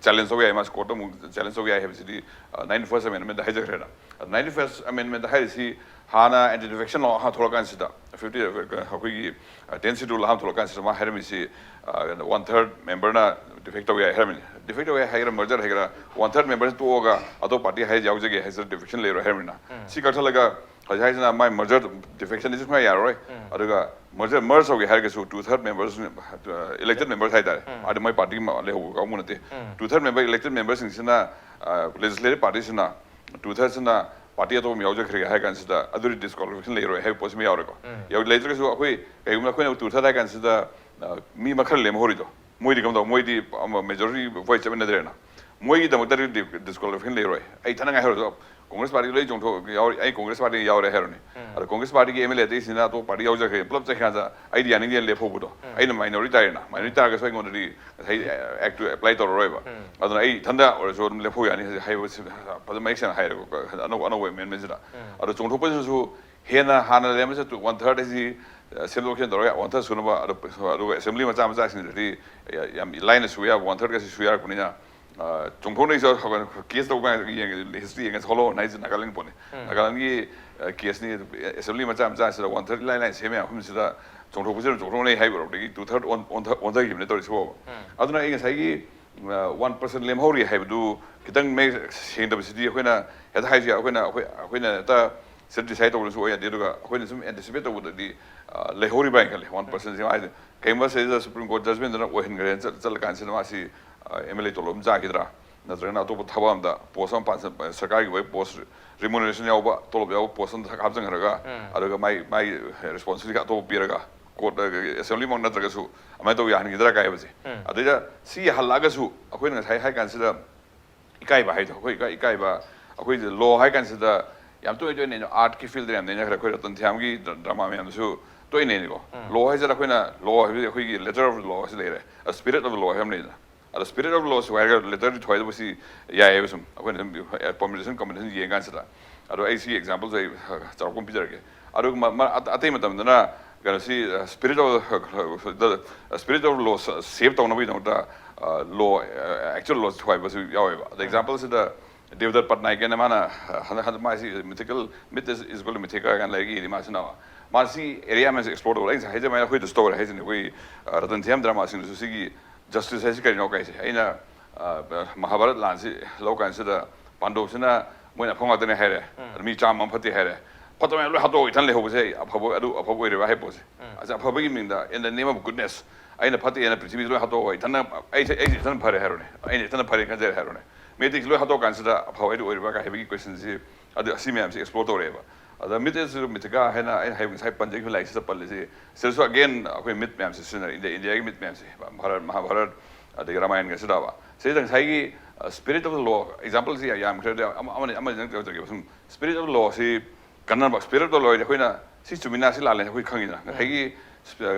Challenge ꯇꯧꯕ ꯌꯥꯏ, ꯃꯥꯁꯨ courtꯇ ꯑꯃꯨꯛ challenge ꯇꯧꯕ ꯌꯥꯏ ꯍꯥꯏꯕꯁꯤꯗꯤ, ꯑ, ninety first amendmentꯗ ꯍꯥꯏꯖꯈ꯭ꯔꯦꯅ꯫ ꯑꯗꯣ ninety first amendment ꯍꯥꯏꯔꯤꯁꯤ ꯍꯥꯟꯅ anti-defection law ꯑꯍꯥꯟꯕ ꯊꯣꯛꯂꯛꯀꯥꯟꯁꯤꯗ, fifty, ꯑꯩꯈꯣꯏꯒꯤ, ꯑ, tenth schedule ꯑꯍꯥꯟꯕ ꯊꯣꯛꯂꯛꯀꯥꯟꯁꯤꯗ ꯃꯥ ꯍꯥꯏꯔꯝꯃꯤꯁꯤ, ꯑ, one third memberꯅ defect ꯇꯧꯕ ꯌꯥꯏ ꯍꯥꯏꯔꯝꯃꯤꯅꯤ꯫ Defect ꯇꯧꯕ ꯌꯥꯏ ꯍꯥꯏꯒꯦꯔꯥ, merger ꯍꯥꯏꯒꯦꯔꯥ, one third memberꯁꯤ ꯇꯣꯛꯑꯒ ꯑꯇꯣꯞꯄ party ꯍꯥꯏ ꯌꯥꯎꯖꯒꯦ ꯍꯥꯏꯁꯤꯗ defection ꯂꯩꯔꯣꯏ ꯍꯥꯏꯔꯝꯃꯤꯅ꯫ ꯁꯤ ꯀꯛꯊꯠꯂꯒ ꯍꯧꯖꯤꯛ ꯍꯥꯏꯁꯤꯅ ꯃꯥꯏ merger defectionꯗꯤ ꯁꯨꯡꯌꯥ ꯌꯥꯔꯔꯣꯏ꯫ ꯑꯗꯨꯒ merger, merge ꯇꯧꯒꯦ ꯍꯥꯏꯔꯒꯁꯨ two third members, ꯑ, elected members ꯍꯥꯏꯇꯥꯔꯦ꯫ ꯑꯗꯨ ꯃꯣꯏ party ꯑꯃ ꯂꯩꯍꯧꯕ ꯀꯥꯡꯕꯨ ꯅꯠꯇꯦ꯫ Two third member elected memberꯁꯤꯡꯁꯤꯅ, ꯑ, legislative partyꯁꯤꯅ two thirdꯁꯤꯅ party ꯑꯇꯣꯞꯄ ꯑꯃ ꯌꯥꯎꯖꯈ꯭ꯔꯒꯦ ꯍꯥꯏ ꯀꯥꯟꯁꯤꯗ ꯑꯗꯨꯗꯤ disqualification ꯂꯩꯔꯣꯏ ꯍꯥꯏꯕ ꯄꯣꯠꯁꯤꯃ ꯌꯥꯎꯔꯦꯀꯣ꯫ ꯌꯥꯎ-, ꯂꯩꯇ꯭ꯔꯒꯁꯨ ꯑꯩꯈꯣꯏ ꯀꯩꯒꯨꯝꯕ ꯑꯩꯈꯣꯏꯅ two third ꯍꯥꯏ ꯀꯥꯟꯁꯤꯗ, ꯑ, ꯃꯤ ꯃꯈꯜ ꯂꯦꯝꯍꯧꯔꯤꯗꯣ, ꯃꯣꯏꯗꯤ ꯀꯝꯗꯧ? ꯃꯣꯏꯗꯤ majority vote ꯆꯠꯃꯤꯟꯅꯗ꯭ꯔꯦꯅ꯫ ꯃꯣꯏꯒꯤꯗꯃꯛꯇꯗꯤ disqualification ꯂꯩꯔꯣꯏ꯫ ꯑꯩ ꯏꯊꯟꯅ ꯉꯥꯏꯍꯧꯔꯁꯨ, ꯀꯣꯡꯒ꯭ꯔꯦꯁ ꯄꯥꯔꯇꯤ ꯂꯣꯏ ꯆꯣꯡꯊꯣꯛ ꯌꯥꯎꯔꯤ, ꯑꯩ ꯀꯣꯡꯒ꯭ꯔꯦꯁ ꯄꯥꯔꯇꯤ ꯌꯥꯎꯔꯦ ꯍꯥꯏꯔꯨꯅꯦ꯫ ꯑꯗꯣ ꯀꯣꯡꯒ꯭ꯔꯦꯁ ꯄꯥꯔꯇꯤꯒꯤ MLA ꯑꯇꯩꯁꯤꯅ ꯑꯇꯣꯞꯄ ꯄꯥꯔꯇꯤ ꯌꯥꯎꯖꯈ꯭ꯔꯦ, ꯄꯨꯂꯞ ꯆꯠꯈ꯭ꯔꯀꯥꯟꯗ ꯑꯩꯗꯤ ꯌꯥꯅꯤꯡꯗꯦꯅ ꯂꯦꯞꯍꯧꯕꯗꯣ, ꯑꯩꯅ minority ꯇꯥꯔꯦꯅ꯫ Minority ꯇꯥꯔꯒꯁꯨ ꯑꯩꯉꯣꯟꯗꯗꯤ ꯉꯁꯥꯏ act ꯇꯨ apply ꯇꯧꯔꯔꯣꯏꯕ꯫ ꯑꯗꯨꯅ ꯑꯩ ꯏꯊꯟꯗ ꯑꯣꯏꯔꯁꯨ ꯑꯗꯨꯝ ꯂꯦꯞꯍꯧ ꯌꯥꯅꯤ ꯍꯥꯏꯕꯁꯤ ꯐꯖꯅ ꯃꯌꯦꯛ ꯁꯦꯡꯅ ꯍꯥꯏꯔꯦꯀꯣ, ꯑꯅꯧꯕ, ꯑꯅꯧꯕ amendment ꯁꯤꯗ꯫ ꯑꯗꯣ ꯆꯣꯡꯊꯣꯛꯄꯁꯤꯁꯨ ꯍꯦꯟꯅ ꯍꯥꯟꯅ ꯂꯩꯔꯝꯕꯁꯦ one third ꯍꯥꯏꯁꯤ, ꯑ, ꯁꯦꯝꯗꯣꯛ ꯁꯦꯝꯖꯤꯟ ꯇꯧꯔꯒ one third ꯁꯨꯅꯕ, ꯑꯗꯨ, ꯑꯗꯨꯒ assembly ꯃꯆꯥ ꯃꯆꯥꯁꯤꯡꯗꯗꯤ ꯌꯥ-, ꯌꯥꯝ ꯂꯥꯏꯅ ꯁꯨ ꯌꯥꯕ, one third ꯀꯁꯤ ꯁꯨ ꯌꯥꯔꯛꯄꯅꯤꯅ, ꯑ, ꯆꯣꯡꯊꯣꯛꯅꯩꯁꯨ case ꯇꯧꯕ ꯀꯥꯟꯗ ꯌꯦꯡꯉꯦ, history ꯌꯦꯡꯉꯦ, ꯍꯣꯂꯣ ꯍꯥꯏꯁꯦ ꯅꯥꯒꯥꯂꯦꯟ ꯄꯣꯠꯅꯤ꯫ ꯅꯥꯒꯥꯂꯦꯟꯒꯤ, ꯑ, case ꯅꯤ, assembly ꯃꯆꯥ ꯃꯆꯥꯁꯤꯗ one third ꯏꯂꯥꯏ ꯂꯥꯏꯅ ꯁꯦꯝ ꯌꯥꯕ ꯃꯐꯝꯁꯤꯗ ꯆꯣꯡꯊꯣꯛꯄꯁꯤꯅ ꯆꯣꯡꯊꯣꯛꯅꯩ ꯍꯥꯏꯕ ꯍꯧꯔꯛꯄꯗꯒꯤ two third ꯑꯣꯟ-, ꯑꯣꯟꯊ-, ꯑꯣꯟꯊꯈꯤꯕꯅꯦ ꯇꯧꯔꯤꯁꯤꯕꯣꯕ꯫ ꯑꯗꯨꯅ ꯑꯩ ꯉꯁꯥꯏꯒꯤ, ꯑ, one percent ꯂꯦꯝꯍꯧꯔꯤ ꯍꯥꯏꯕꯗꯨ ꯈꯤꯇꯪ ꯃꯌꯦꯛ ꯁꯦꯡꯗꯕꯁꯤꯗꯤ ꯑꯩꯈꯣꯏꯅ ꯍꯦꯛꯇ ꯍꯥꯏꯁꯤ, ꯑꯩꯈꯣꯏꯅ, ꯑꯩꯈꯣꯏ, ꯑꯩꯈꯣꯏꯅ ꯍꯦꯛꯇ ꯁꯤꯗ decide ꯇꯧꯕꯗꯁꯨ ꯑꯣꯏ ꯌꯥꯗꯦ꯫ ꯑꯗꯨꯒ ꯑꯩꯈꯣꯏꯅ ꯁꯨꯝ anticipate ꯇꯧꯕꯗꯗꯤ, ꯑ, ꯂꯩꯍꯧꯔꯤꯕ ꯍꯥꯏꯅ ꯈꯜꯂꯦ꯫ One percent ꯁꯤ ꯍꯥꯏꯁꯦ ꯀꯩꯒꯨꯝꯕ ꯁꯤꯗ Supreme Court judgment ꯗꯨꯅ ꯑꯣꯏꯍꯟꯈ꯭ꯔꯦꯅ ꯆꯠ-, ꯆꯠꯂꯀꯥꯟꯁꯤꯗ ꯃꯥꯁꯤ, ꯑ, MLA ꯇꯣꯂꯣꯞ ꯑꯃ ꯆꯥꯈꯤꯗ꯭ꯔꯥ, ꯅꯠꯇ꯭ꯔꯒꯅ ꯑꯇꯣꯞꯄ ꯊꯕꯛ ꯑꯝꯗ post ꯑꯃ ꯄꯥꯟꯁꯟ-, ꯁꯔꯀꯥꯔꯒꯤ ꯑꯣꯏꯕ post, remuneration ꯌꯥꯎꯕ ꯇꯣꯂꯣꯞ ꯌꯥꯎꯕ post ꯑꯃꯗ ꯍꯥꯞꯆꯤꯟꯈ꯭ꯔꯒ, ꯑꯗꯨꯒ ꯃꯥꯏ, ꯃꯥꯏ responsibility ꯑꯇꯣꯞꯄ ꯄꯤꯔꯒ court, ꯑ, assembly ꯃꯛ ꯅꯠꯇ꯭ꯔꯒꯁꯨ ꯑꯗꯨꯃꯥꯏꯅ ꯇꯧꯕ ꯌꯥꯍꯟꯈꯤꯗ꯭ꯔꯥ ꯀꯥꯏ ꯍꯥꯏꯕꯁꯦ꯫ ꯑꯗꯩꯗ ꯁꯤ ꯌꯥꯍꯜꯂꯛꯑꯒꯁꯨ ꯑꯩꯈꯣꯏꯅ ꯉꯁꯥꯏ ꯍꯥꯏ ꯀꯥꯟꯁꯤꯗ ꯏꯀꯥꯏꯕ ꯍꯥꯏꯗꯣ, ꯑꯩꯈꯣꯏ ꯏꯀꯥꯏ-, ꯏꯀꯥꯏꯕ, ꯑꯩꯈꯣꯏꯁꯦ law ꯍꯥꯏ ꯀꯥꯟꯁꯤꯗ ꯌꯥꯝ ꯇꯣꯏ ꯇꯣꯏꯅ art ꯀꯤ field ꯗ ꯌꯥꯝ ꯅꯩꯅꯈ꯭ꯔꯦ꯫ ꯑꯩꯈꯣꯏ ꯔꯇꯟ ꯊꯤꯌꯥꯝꯒꯤ ꯗ꯭ꯔ-, drama ꯃꯌꯥꯝꯗꯁꯨ ꯇꯣꯏꯅ ꯅꯩꯅꯩꯀꯣ꯫ Law ꯍꯥꯏꯁꯤꯗ ꯑꯩꯈꯣꯏꯅ law ꯍꯥꯏꯕꯁꯤꯗꯤ ꯑꯩꯈꯣꯏꯒꯤ letter of the law ꯁꯤ ꯂꯩꯔꯦ, ꯑ, spirit of the law ꯍꯥꯏꯕ ꯑꯃ ꯂꯩꯗꯅ꯫ ꯑꯗꯣ spirit of the law ꯁꯤ ꯍꯥꯏꯔꯒ letter ꯗꯤ ꯊꯨꯒꯥꯏꯗꯧꯕꯁꯤ ꯌꯥꯏꯌꯦꯕ ꯁꯨꯝ꯫ ꯑꯩꯈꯣꯏꯅ ꯁꯨꯝ permutation combination ꯌꯦꯡ ꯀꯥꯟꯁꯤꯗ꯫ ꯑꯗꯣ ꯑꯩ ꯁꯤ example ꯁꯦ ꯑꯩ ꯆꯥꯎꯔꯥꯛꯄ ꯑꯃ ꯄꯤꯖꯔꯒꯦ꯫ ꯑꯗꯨꯒ ꯃ-, ꯃ-, ꯑꯇ-, ꯑꯇꯩ ꯃꯇꯝꯗꯅ ꯀꯩꯅꯣꯁꯤ, ꯑ, spirit of, ꯑ, the, spirit of law ꯁ-, save ꯇꯧꯅꯕꯒꯤꯗꯃꯛꯇ, ꯑ, law, ꯑ, actual law ꯊꯨꯒꯥꯏꯕꯁꯨ ꯌꯥꯎꯋꯦꯕ꯫ ꯑꯗ example ꯁꯤꯗ ꯗꯦꯕꯗꯠ ꯄꯠꯅꯥꯏꯛ ꯍꯥꯏꯅ ꯃꯥꯅ, ꯑ, ꯍꯟꯗꯛ, ꯍꯟꯗꯛ ꯃꯥꯁꯤ Mythical, Myth is, is Equal to Mythica ꯀꯥꯏꯅ ꯂꯥꯏꯔꯤꯛ ꯏꯔꯤ ꯃꯥꯁꯤꯅ꯫ ꯃꯥꯁꯤ area ꯃꯌꯥꯝꯁꯦ explore ꯇꯧꯔ, ꯑꯩ ꯉꯁꯥꯏ ꯍꯥꯏꯖꯕ ꯍꯥꯏꯅ ꯑꯩꯈꯣꯏꯗꯁꯨ ꯇꯧꯔꯦ ꯍꯥꯏꯁꯤꯅꯦ꯫ ꯑꯩꯈꯣꯏ, ꯑ, ꯔꯇꯟ ꯊꯤꯌꯥꯝ drama ꯁꯤꯡꯗꯁꯨ ꯁꯤꯒꯤ justice ꯍꯥꯏꯁꯤ ꯀꯔꯤꯅꯣ ꯀꯥꯏꯁꯦ꯫ ꯑꯩꯅ, ꯑ, ꯃꯍꯥꯚꯥꯔꯠ ꯂꯥꯟꯁꯤ ꯂꯧ ꯀꯥꯟꯁꯤꯗ ꯄꯥꯟꯗꯣꯞꯁꯤꯅ ꯃꯣꯏꯅ ꯑꯐꯕ ꯉꯥꯛꯇꯅꯦ ꯍꯥꯏꯔꯦ꯫ ꯑꯗ ꯃꯤ ꯆꯥꯝꯃ ꯑꯃ ꯐꯠꯇꯦ ꯍꯥꯏꯔꯦ꯫ ꯐꯠꯇꯕ ꯃꯌꯥꯝ ꯂꯣꯏ ꯍꯥꯠꯇꯣꯛꯑꯒ ꯏꯊꯟ ꯂꯩꯍꯧꯕꯁꯦ ꯑꯩ ꯑꯐꯕ, ꯑꯗꯨ ꯑꯐꯕ ꯑꯣꯏꯔꯤꯕ ꯍꯥꯏ ꯄꯣꯠꯁꯦ꯫ ꯑꯁꯤ ꯑꯐꯕꯒꯤ ꯃꯤꯡꯗ, in the name of goodness, ꯑꯩꯅ ꯐꯠꯇꯦ ꯍꯥꯏꯅ ꯄ꯭ꯔꯤꯊꯤꯕꯤꯁꯤ ꯂꯣꯏ ꯍꯥꯠꯇꯣꯛꯑꯒ ꯏꯊꯟꯅ, ꯑꯩꯁꯦ, ꯑꯩꯁꯦ ꯏꯊꯟ ꯐꯔꯦ ꯍꯥꯏꯔꯣꯅꯦ꯫ ꯑꯩꯅ ꯏꯊꯟ ꯐꯔꯦ ꯈꯟꯖꯔꯦ ꯍꯥꯏꯔꯣꯅꯦ꯫ ꯃꯤ ꯑꯇꯩꯁꯤ ꯂꯣꯏ ꯍꯥꯠꯇꯣꯛꯑ ꯀꯥꯟꯁꯤꯗ ꯑꯐꯕ ꯍꯥꯏꯗꯨ ꯑꯣꯏꯔꯤꯕ꯭ꯔꯥ ꯀꯥꯏ ꯍꯥꯏꯕꯒꯤ question ꯁꯤ, ꯑꯗꯨ, ꯑꯁꯤ ꯃꯌꯥꯝꯁꯤ explore ꯇꯧꯔꯛꯑꯦꯕ꯫ ꯑꯗ ꯃꯤꯠ ꯑꯁꯤꯁꯨ ꯃꯤꯊꯤꯀꯥ ꯍꯥꯏꯅ ꯑꯩꯅ ꯍꯥꯏꯕ ꯉꯁꯥꯏ ꯄꯟꯖꯈꯤꯕ ꯂꯥꯏꯔꯤꯛꯁꯤꯗ ꯄꯜꯂꯤꯁꯤ, ꯁꯤꯗꯁꯨ again ꯑꯩꯈꯣꯏ ꯃꯤꯠ ꯃꯌꯥꯝꯁꯤ ꯁꯤꯖꯤꯟꯅꯔꯦ꯫ ꯏꯟꯗꯤꯌꯥ, ꯏꯟꯗꯤꯌꯥꯒꯤ ꯃꯤꯠ ꯃꯌꯥꯝꯁꯦ, ꯚꯥꯔꯠ, ꯃꯍꯥꯚꯥꯔꯠ, ꯑꯗꯒꯤ ꯔꯥꯃꯥꯌꯟꯒ ꯁꯤꯗꯕ ꯁꯤꯗ ꯉꯁꯥꯏꯒꯤ spirit of the law exampleꯁꯤ ꯌꯥꯝ ꯌꯥꯝꯈ꯭ꯔꯦ꯫ ꯑꯗ ꯑꯃ ꯑꯃꯅꯤ ꯑꯃꯅꯤ ꯅꯪ ꯇꯧꯖꯒꯦꯕ꯫ ꯁꯨꯝ spirit of the lawꯁꯤ ꯀꯟꯅꯕ, spirit of the law ꯍꯥꯏꯗꯤ ꯑꯩꯈꯣꯏꯅ ꯁꯤ ꯆꯨꯝꯃꯤꯅ ꯁꯤ ꯂꯥꯜꯂꯦ ꯑꯩꯈꯣꯏ ꯈꯪꯉꯤꯗꯅ꯫ ꯉꯁꯥꯏꯒꯤ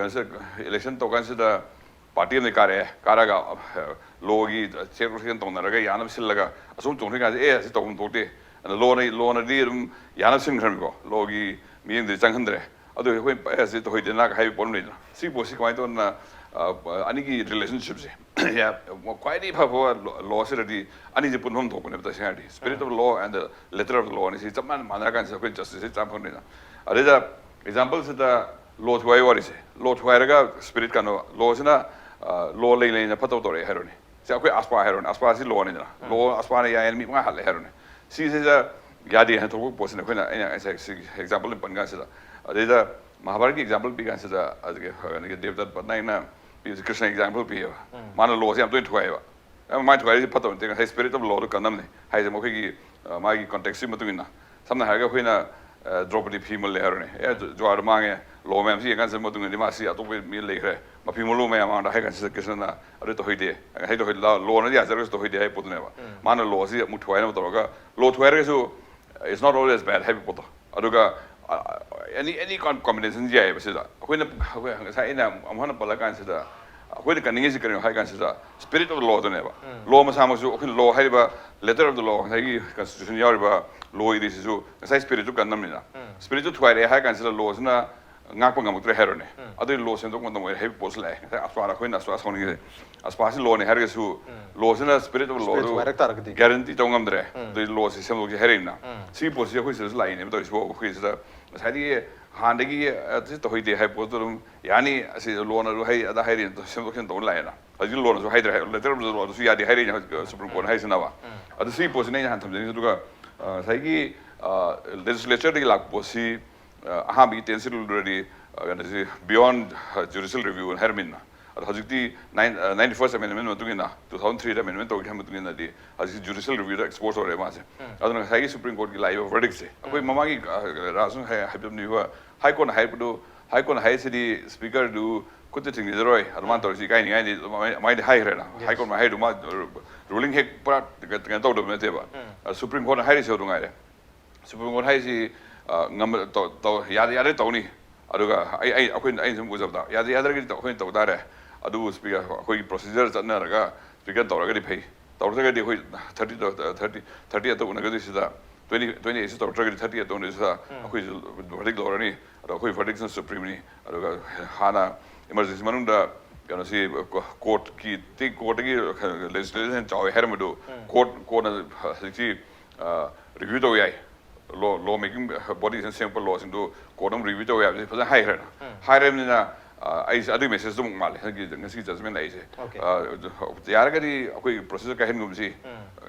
election ꯇꯧꯀꯥꯟꯁꯤꯗ party ꯑꯃꯗꯤ ꯀꯥꯔꯛꯑꯦ, ꯀꯥꯔꯒ lawꯒꯤ ꯆꯦꯛ ꯇꯧꯅꯔꯒ ꯌꯥꯅꯕ ꯁꯤꯜꯂꯒ ꯑꯁꯨꯝ ꯆꯣꯡꯊꯣꯛꯏ ꯀꯥꯟꯁꯤꯗ ꯑꯦ ꯑꯁꯤ ꯇꯧꯐꯝ ꯊꯣꯛꯇꯦ, ꯑꯗ lawꯅ lawꯅꯗꯤ ꯑꯗꯨꯝ ꯌꯥꯅꯕ ꯁꯤꯟꯈ꯭ꯔꯃꯤꯀꯣ, lawꯒꯤ ꯃꯤꯠꯌꯦꯡꯗꯗꯤ ꯆꯪꯍꯟꯗ꯭ꯔꯦ꯫ ꯑꯗꯨ ꯑꯩꯈꯣꯏ ꯑꯦ ꯑꯁꯤ ꯇꯧꯍꯣꯏꯗꯦꯅ ꯍꯥꯏꯕ ꯄꯣꯠ ꯑꯃ ꯂꯩꯗꯅ, ꯁꯤ ꯄꯣꯠꯁꯤ ꯀꯃꯥꯏꯅ ꯇꯧꯗꯅ ꯑ, ꯑꯅꯤꯒꯤ relationshipꯁꯦ ꯌꯥ-, ꯈ꯭ꯋꯥꯏꯗꯒꯤ ꯐꯕ law, lawꯁꯤꯗꯗꯤ ꯑꯅꯤꯁꯦ ꯄꯨꯟꯐꯝ ꯊꯣꯛꯄꯅꯦꯕ꯫ ꯇꯁꯦꯡꯅ ꯍꯥꯏꯔꯗꯤ spirit of law and the letter of the law ꯑꯅꯤꯁꯤ ꯆꯞ ꯃꯥꯟꯅ ꯃꯥꯟꯅꯔ ꯀꯥꯟꯁꯤꯗ ꯑꯩꯈꯣꯏ justiceꯁꯤ ꯆꯥꯕ ꯐꯪꯗꯣꯏꯅ꯫ ꯑꯗꯩꯗ exampleꯁꯤꯗ law ꯊꯨꯒꯥꯏ ꯋꯥꯔꯤꯁꯦ, law ꯊꯨꯒꯥꯏꯔꯒ spirit ꯀꯩꯅꯣ, lawꯁꯤꯅ ꯑ, law ꯂꯩ ꯂꯩꯅ ꯐꯠꯇꯕ ꯇꯧꯔꯛꯑꯦ ꯍꯥꯏꯔꯣꯅꯦ꯫ ꯁꯤ ꯑꯩꯈꯣꯏ AFSPA ꯍꯥꯏꯔꯣꯅꯦ, AFSPAꯁꯤ lawꯅꯤꯗꯅ, law AFSPAꯅ ꯌꯥꯏ ꯍꯥꯏꯅ ꯃꯤ ꯃꯉꯥ ꯍꯥꯠꯂꯦ ꯍꯥꯏꯔꯣꯅꯦ꯫ ꯁꯤꯁꯤꯗ ꯌꯥꯗꯦ ꯍꯥꯏꯅ ꯊꯣꯛꯂꯛꯄ ꯄꯣꯠꯁꯤꯅ ꯑꯩꯈꯣꯏꯅ, ꯑꯩꯅ ꯉꯁꯥꯏ ꯁꯤꯒꯤ example ꯑꯣꯏꯅ ꯄꯟ ꯀꯥꯟꯁꯤꯗ, ꯑꯗꯩꯗ ꯃꯍꯥꯚꯥꯔꯠꯀꯤ example ꯄꯤ ꯀꯥꯟꯁꯤꯗ ꯑꯗꯨꯒꯤ ꯍꯧꯖꯤꯛꯀꯤ ꯗꯦꯕꯗꯠ ꯄꯠꯅꯥꯏꯛꯅ ꯄꯤꯕꯁꯤ ꯀ꯭ꯔꯤꯁꯅ example ꯄꯤꯌꯦꯕ꯫ ꯃꯥꯅ lawꯁꯦ ꯌꯥꯝ ꯇꯣꯏꯅ ꯊꯨꯒꯥꯏꯌꯦꯕ꯫ ꯌꯥꯝ ꯃꯥꯏ ꯊꯨꯒꯥꯏꯔꯤꯁꯦ ꯐꯠꯇꯕ ꯅꯠꯇꯦ, ꯉꯁꯥꯏ spirit of lawꯗꯣ ꯀꯟꯅꯕꯅꯦ ꯍꯥꯏꯁꯦ꯫ ꯃꯈꯣꯏꯒꯤ ꯑ, ꯃꯥꯒꯤ contextꯀꯤ ꯃꯇꯨꯡ ꯏꯟꯅ, ꯁꯝꯅ ꯍꯥꯏꯔꯒ ꯑꯩꯈꯣꯏꯅ ꯑ, ꯗ꯭ꯔꯧꯄꯗꯤ ꯐꯤ ꯃꯨꯜꯂꯦ ꯍꯥꯏꯔꯣꯅꯦ, ꯑꯦ ꯖ꯭ꯋꯥꯔꯗ ꯃꯥꯡꯉꯦ, law ꯃꯌꯥꯝꯁꯤ ꯌꯦꯡꯀꯥꯟꯁꯤꯗ ꯃꯇꯨꯡ ꯏꯟꯅꯗꯤ ꯃꯥꯁꯤ ꯑꯇꯣꯞꯄ ꯃꯤ ꯂꯩꯈ꯭ꯔꯦ, ꯃꯐꯤ ꯃꯨꯜꯂꯨ ꯃꯌꯥꯝ ꯃꯥꯡꯗ ꯍꯥꯏ ꯀꯥꯟꯁꯤꯗ ꯀ꯭ꯔꯤꯁꯅꯅ ꯑꯗꯨ ꯇꯧꯍꯩꯗꯦ, ꯉꯁꯥꯏ ꯇꯧꯍꯩ-, law, lawꯅꯗꯤ ꯌꯥꯖꯔꯒꯁꯨ ꯇꯧꯍꯩꯗꯦ ꯍꯥꯏꯕ ꯄꯣꯠꯇꯨꯅꯦꯕ꯫ ꯃꯥꯅ lawꯁꯤ ꯑꯃꯨꯛ ꯊꯨꯒꯥꯏꯅꯕ ꯇꯧꯔꯒ, law ꯊꯨꯒꯥꯏꯔꯒꯁꯨ it's not always bad ꯍꯥꯏꯕ ꯄꯣꯠꯇꯣ꯫ ꯑꯗꯨꯒ ꯑ, any, any com-, combination ꯌꯥꯏꯑꯕ ꯁꯤꯗ꯫ ꯑꯩꯈꯣꯏꯅ, ꯑꯩꯈꯣꯏ ꯉꯁꯥꯏ ꯑꯩꯅ ꯑꯃꯨꯛ ꯍꯟꯅ ꯄꯜꯂ ꯀꯥꯟꯁꯤꯗ ꯑꯩꯈꯣꯏꯅ ꯀꯟꯅꯤꯡꯉꯤꯁꯤ ꯀꯔꯤꯅꯣ ꯍꯥꯏ ꯀꯥꯟꯁꯤꯗ spirit of lawꯗꯨꯅꯦꯕ꯫ Law ꯃꯁꯥꯃꯛꯁꯨ ꯑꯩꯈꯣꯏꯅ law ꯍꯥꯏꯔꯤꯕ letter of the law, ꯉꯁꯥꯏꯒꯤ constitution ꯌꯥꯎꯔꯤꯕ law ꯏꯔꯤꯁꯤꯁꯨ ꯉꯁꯥꯏ spiritꯇꯨ ꯀꯟꯅꯕꯅꯤꯅ, spiritꯇꯨ ꯊꯨꯒꯥꯏꯔꯛꯑꯦ ꯍꯥꯏ ꯀꯥꯟꯁꯤꯗ lawꯁꯤꯅ ꯉꯥꯛꯄ ꯉꯝꯃꯛꯇ꯭ꯔꯦ ꯍꯥꯏꯔꯣꯅꯦ꯫ ꯑꯗꯨꯗꯤ law ꯁꯦꯝꯗꯣꯛꯄ ꯃꯇꯝ ꯑꯣꯏꯔꯦ ꯍꯥꯏꯕ ꯄꯣꯠꯁꯤ ꯂꯥꯛꯑꯦ꯫ ꯉꯁꯥꯏ AFSPAꯗ ꯑꯩꯈꯣꯏꯅ AFSPA ꯁꯥꯎꯅꯤꯡꯉꯤꯁꯦ, AFSPAꯁꯤ lawꯅꯦ ꯍꯥꯏꯔꯒꯁꯨ lawꯁꯤꯅ spirit of lawꯗꯨ ꯊꯨꯒꯥꯏꯔꯛ ꯇꯥꯔꯒꯗꯤ guarantee ꯇꯧ ꯉꯝꯗ꯭ꯔꯦ꯫ ꯑꯗꯨꯗꯤ lawꯁꯤ ꯁꯦꯝꯗꯣꯛꯁꯤ ꯍꯥꯏꯔꯛꯏꯅ꯫ ꯁꯤꯒꯤ ꯄꯣꯠꯁꯤ ꯑꯩꯈꯣꯏ ꯁꯤꯗꯁꯨ ꯂꯥꯛꯏꯅꯦꯕ ꯇꯧꯔꯤꯁꯤꯕꯨ꯫ ꯑꯩꯈꯣꯏ ꯁꯤꯗ ꯉꯁꯥꯏꯗꯒꯤ ꯍꯥꯟꯅꯗꯒꯤ, ꯑ, ꯁꯤ ꯇꯧꯍꯩꯗꯦ ꯍꯥꯏꯕ ꯄꯣꯠꯇꯨ ꯑꯗꯨꯝ ꯌꯥꯅꯤ, ꯑꯁꯤ lawꯅ ꯑꯗꯨ ꯍꯩ ꯑꯗꯥ ꯍꯩꯔꯤ ꯁꯦꯝꯗꯣꯛ ꯁꯦꯝꯖꯤꯟ ꯇꯧꯔ ꯂꯥꯛꯑꯦꯅ꯫ ꯍꯧꯖꯤꯛ lawꯅꯁꯨ ꯍꯥꯏꯗ꯭ꯔꯦ ꯍꯥꯏ, letter of the lawꯗꯨꯁꯨ ꯌꯥꯗꯦ ꯍꯥꯏꯔꯛꯏꯅꯦ ꯍꯧꯖꯤꯛ Supreme Courtꯅ ꯍꯥꯏꯁꯤꯅꯕ꯫ ꯑꯗꯨ ꯁꯤꯒꯤ ꯄꯣꯠꯁꯤꯅ ꯑꯩꯅ ꯍꯥꯟꯅ ꯊꯝꯖꯅꯤꯡꯉꯤꯁꯦ꯫ ꯑꯗꯨꯒ, ꯑ, ꯉꯁꯥꯏꯒꯤ, ꯑ, legislatureꯗꯒꯤ ꯂꯥꯛꯄ ꯄꯣꯠꯁꯤ, ꯑ, ꯑꯍꯥꯟꯕꯒꯤ ten schedule already, ꯑ, ꯀꯩꯅꯣꯁꯤ beyond, ꯑ, judicial reviewꯅ ꯍꯥꯏꯔꯝꯃꯤꯅ꯫ ꯑꯗꯣ ꯍꯧꯖꯤꯛꯇꯤ ninety first amendment ꯃꯇꯨꯡ ꯏꯟꯅ, two thousand three amendment ꯇꯧꯈꯤꯕ ꯃꯇꯨꯡ ꯏꯟꯅꯗꯤ ꯍꯧꯖꯤꯛ judicial review ꯗ expose ꯑꯣꯏꯔꯦ ꯃꯥꯁꯦ꯫ ꯑꯗꯨꯅ ꯉꯁꯥꯏꯒꯤ Supreme Court ꯀꯤ ꯂꯥꯛꯏꯕ verdict ꯁꯦ ꯑꯩꯈꯣꯏ ꯃꯃꯥꯡꯒꯤ, ꯑ, ꯔꯥꯖꯨꯅ ꯍꯥꯏ-, ꯍꯥꯏꯕꯤꯔꯝꯃꯤꯕ High Court ꯅ ꯍꯥꯏꯔꯛꯄꯗꯨ, High Court ꯅ ꯍꯥꯏꯔꯤꯁꯤꯗꯤ speaker ꯗꯨ ꯈꯨꯠꯇ ꯊꯤꯡꯈꯤꯗꯔꯣꯏ, ꯑꯗꯨ ꯃꯥꯅ ꯇꯧꯔꯤꯁꯤ ꯏꯀꯥꯏꯅꯤꯡꯉꯥꯏꯅꯤ, ꯑꯗꯨꯃꯥꯏ-, ꯑꯗꯨꯃꯥꯏꯅꯗꯤ ꯍꯥꯏꯈ꯭ꯔꯦꯅ꯫ High Court ꯅ ꯍꯥꯏꯔꯤꯗꯨ ꯃꯥ ruling ꯍꯦꯛ ꯄꯨꯔꯥ ꯀꯩꯅꯣ ꯇꯧꯗꯕ ꯅꯠꯇꯦꯕ꯫ Supreme Court ꯅ ꯍꯥꯏꯔꯤꯁꯤ ꯑꯗꯨ ꯉꯥꯏꯔꯦ꯫ Supreme Court ꯍꯥꯏꯁꯤ, ꯑ, ꯉꯝꯕ-, ꯇꯧ-, ꯇꯧ-, ꯌꯥꯗ ꯌꯥꯗ꯭ꯔꯗꯤ ꯇꯧꯅꯤ꯫ ꯑꯗꯨꯒ ꯑꯩ, ꯑꯩ, ꯑꯩꯈꯣꯏꯅ, ꯑꯩꯅ ꯁꯨꯝ ꯎꯖꯕꯗ, ꯌꯥꯗ ꯌꯥꯗ꯭ꯔꯒꯗꯤ ꯇꯧ-, ꯑꯩꯈꯣꯏꯅ ꯇꯧ ꯇꯥꯔꯦ꯫ ꯑꯗꯨꯕꯨ speaker, ꯑꯩꯈꯣꯏꯒꯤ procedure ꯆꯠꯅꯔꯒ speaker ꯇꯧꯔꯒꯗꯤ ꯐꯩ꯫ ꯇꯧꯔꯛꯇ꯭ꯔꯒꯗꯤ ꯑꯩꯈꯣꯏ thirty, thirty, thirty ꯑꯇ ꯎꯅꯒꯗꯣꯏꯁꯤꯗ, twenty, twenty eight ꯁꯤ ꯇꯧꯔꯛꯇ꯭ꯔꯒꯗꯤ thirty ꯑꯇ ꯎꯅꯗꯣꯏꯁꯤꯗ ꯑꯩꯈꯣꯏꯁꯨ verdict ꯂꯧꯔꯅꯤ꯫ ꯑꯗꯣ ꯑꯩꯈꯣꯏ verdict ꯁꯤꯅ supreme ꯅꯤ꯫ ꯑꯗꯨꯒ ꯍꯥꯟꯅ emergency ꯃꯅꯨꯡꯗ ꯀꯩꯅꯣꯁꯤ, ꯀꯣ-, court ꯀꯤ, ꯇꯤ-, court ꯇꯒꯤ legislation ꯆꯥꯎꯋꯦ ꯍꯥꯏꯔꯝꯕꯗꯨ, court, court ꯅ ꯍꯧꯖꯤꯛꯁꯤ, ꯑ, review ꯇꯧ ꯌꯥꯏ꯫ Law, law making body ꯁꯤꯡ ꯁꯦꯝꯃꯛꯄ law ꯁꯤꯡꯗꯨ court ꯑꯃ review ꯇꯧ ꯌꯥꯏ ꯍꯥꯏꯕꯁꯤ ꯐꯖꯅ ꯍꯥꯏꯈ꯭ꯔꯦꯅ꯫ ꯍꯥꯏꯔꯕꯅꯤꯅ, ꯑ, ꯑꯩꯁꯦ ꯑꯗꯨꯒꯤ message ꯇꯨꯃꯨꯛ ꯃꯥꯜꯂꯦ ꯉꯁꯤꯒꯤ, ꯉꯁꯤꯒꯤ judgment ꯂꯥꯛꯏꯁꯦ꯫ Okay꯫ ꯑ, ꯌꯥꯔꯒꯗꯤ ꯑꯩꯈꯣꯏ procedure ꯀꯥꯏꯍꯟꯒꯨꯝꯁꯤ꯫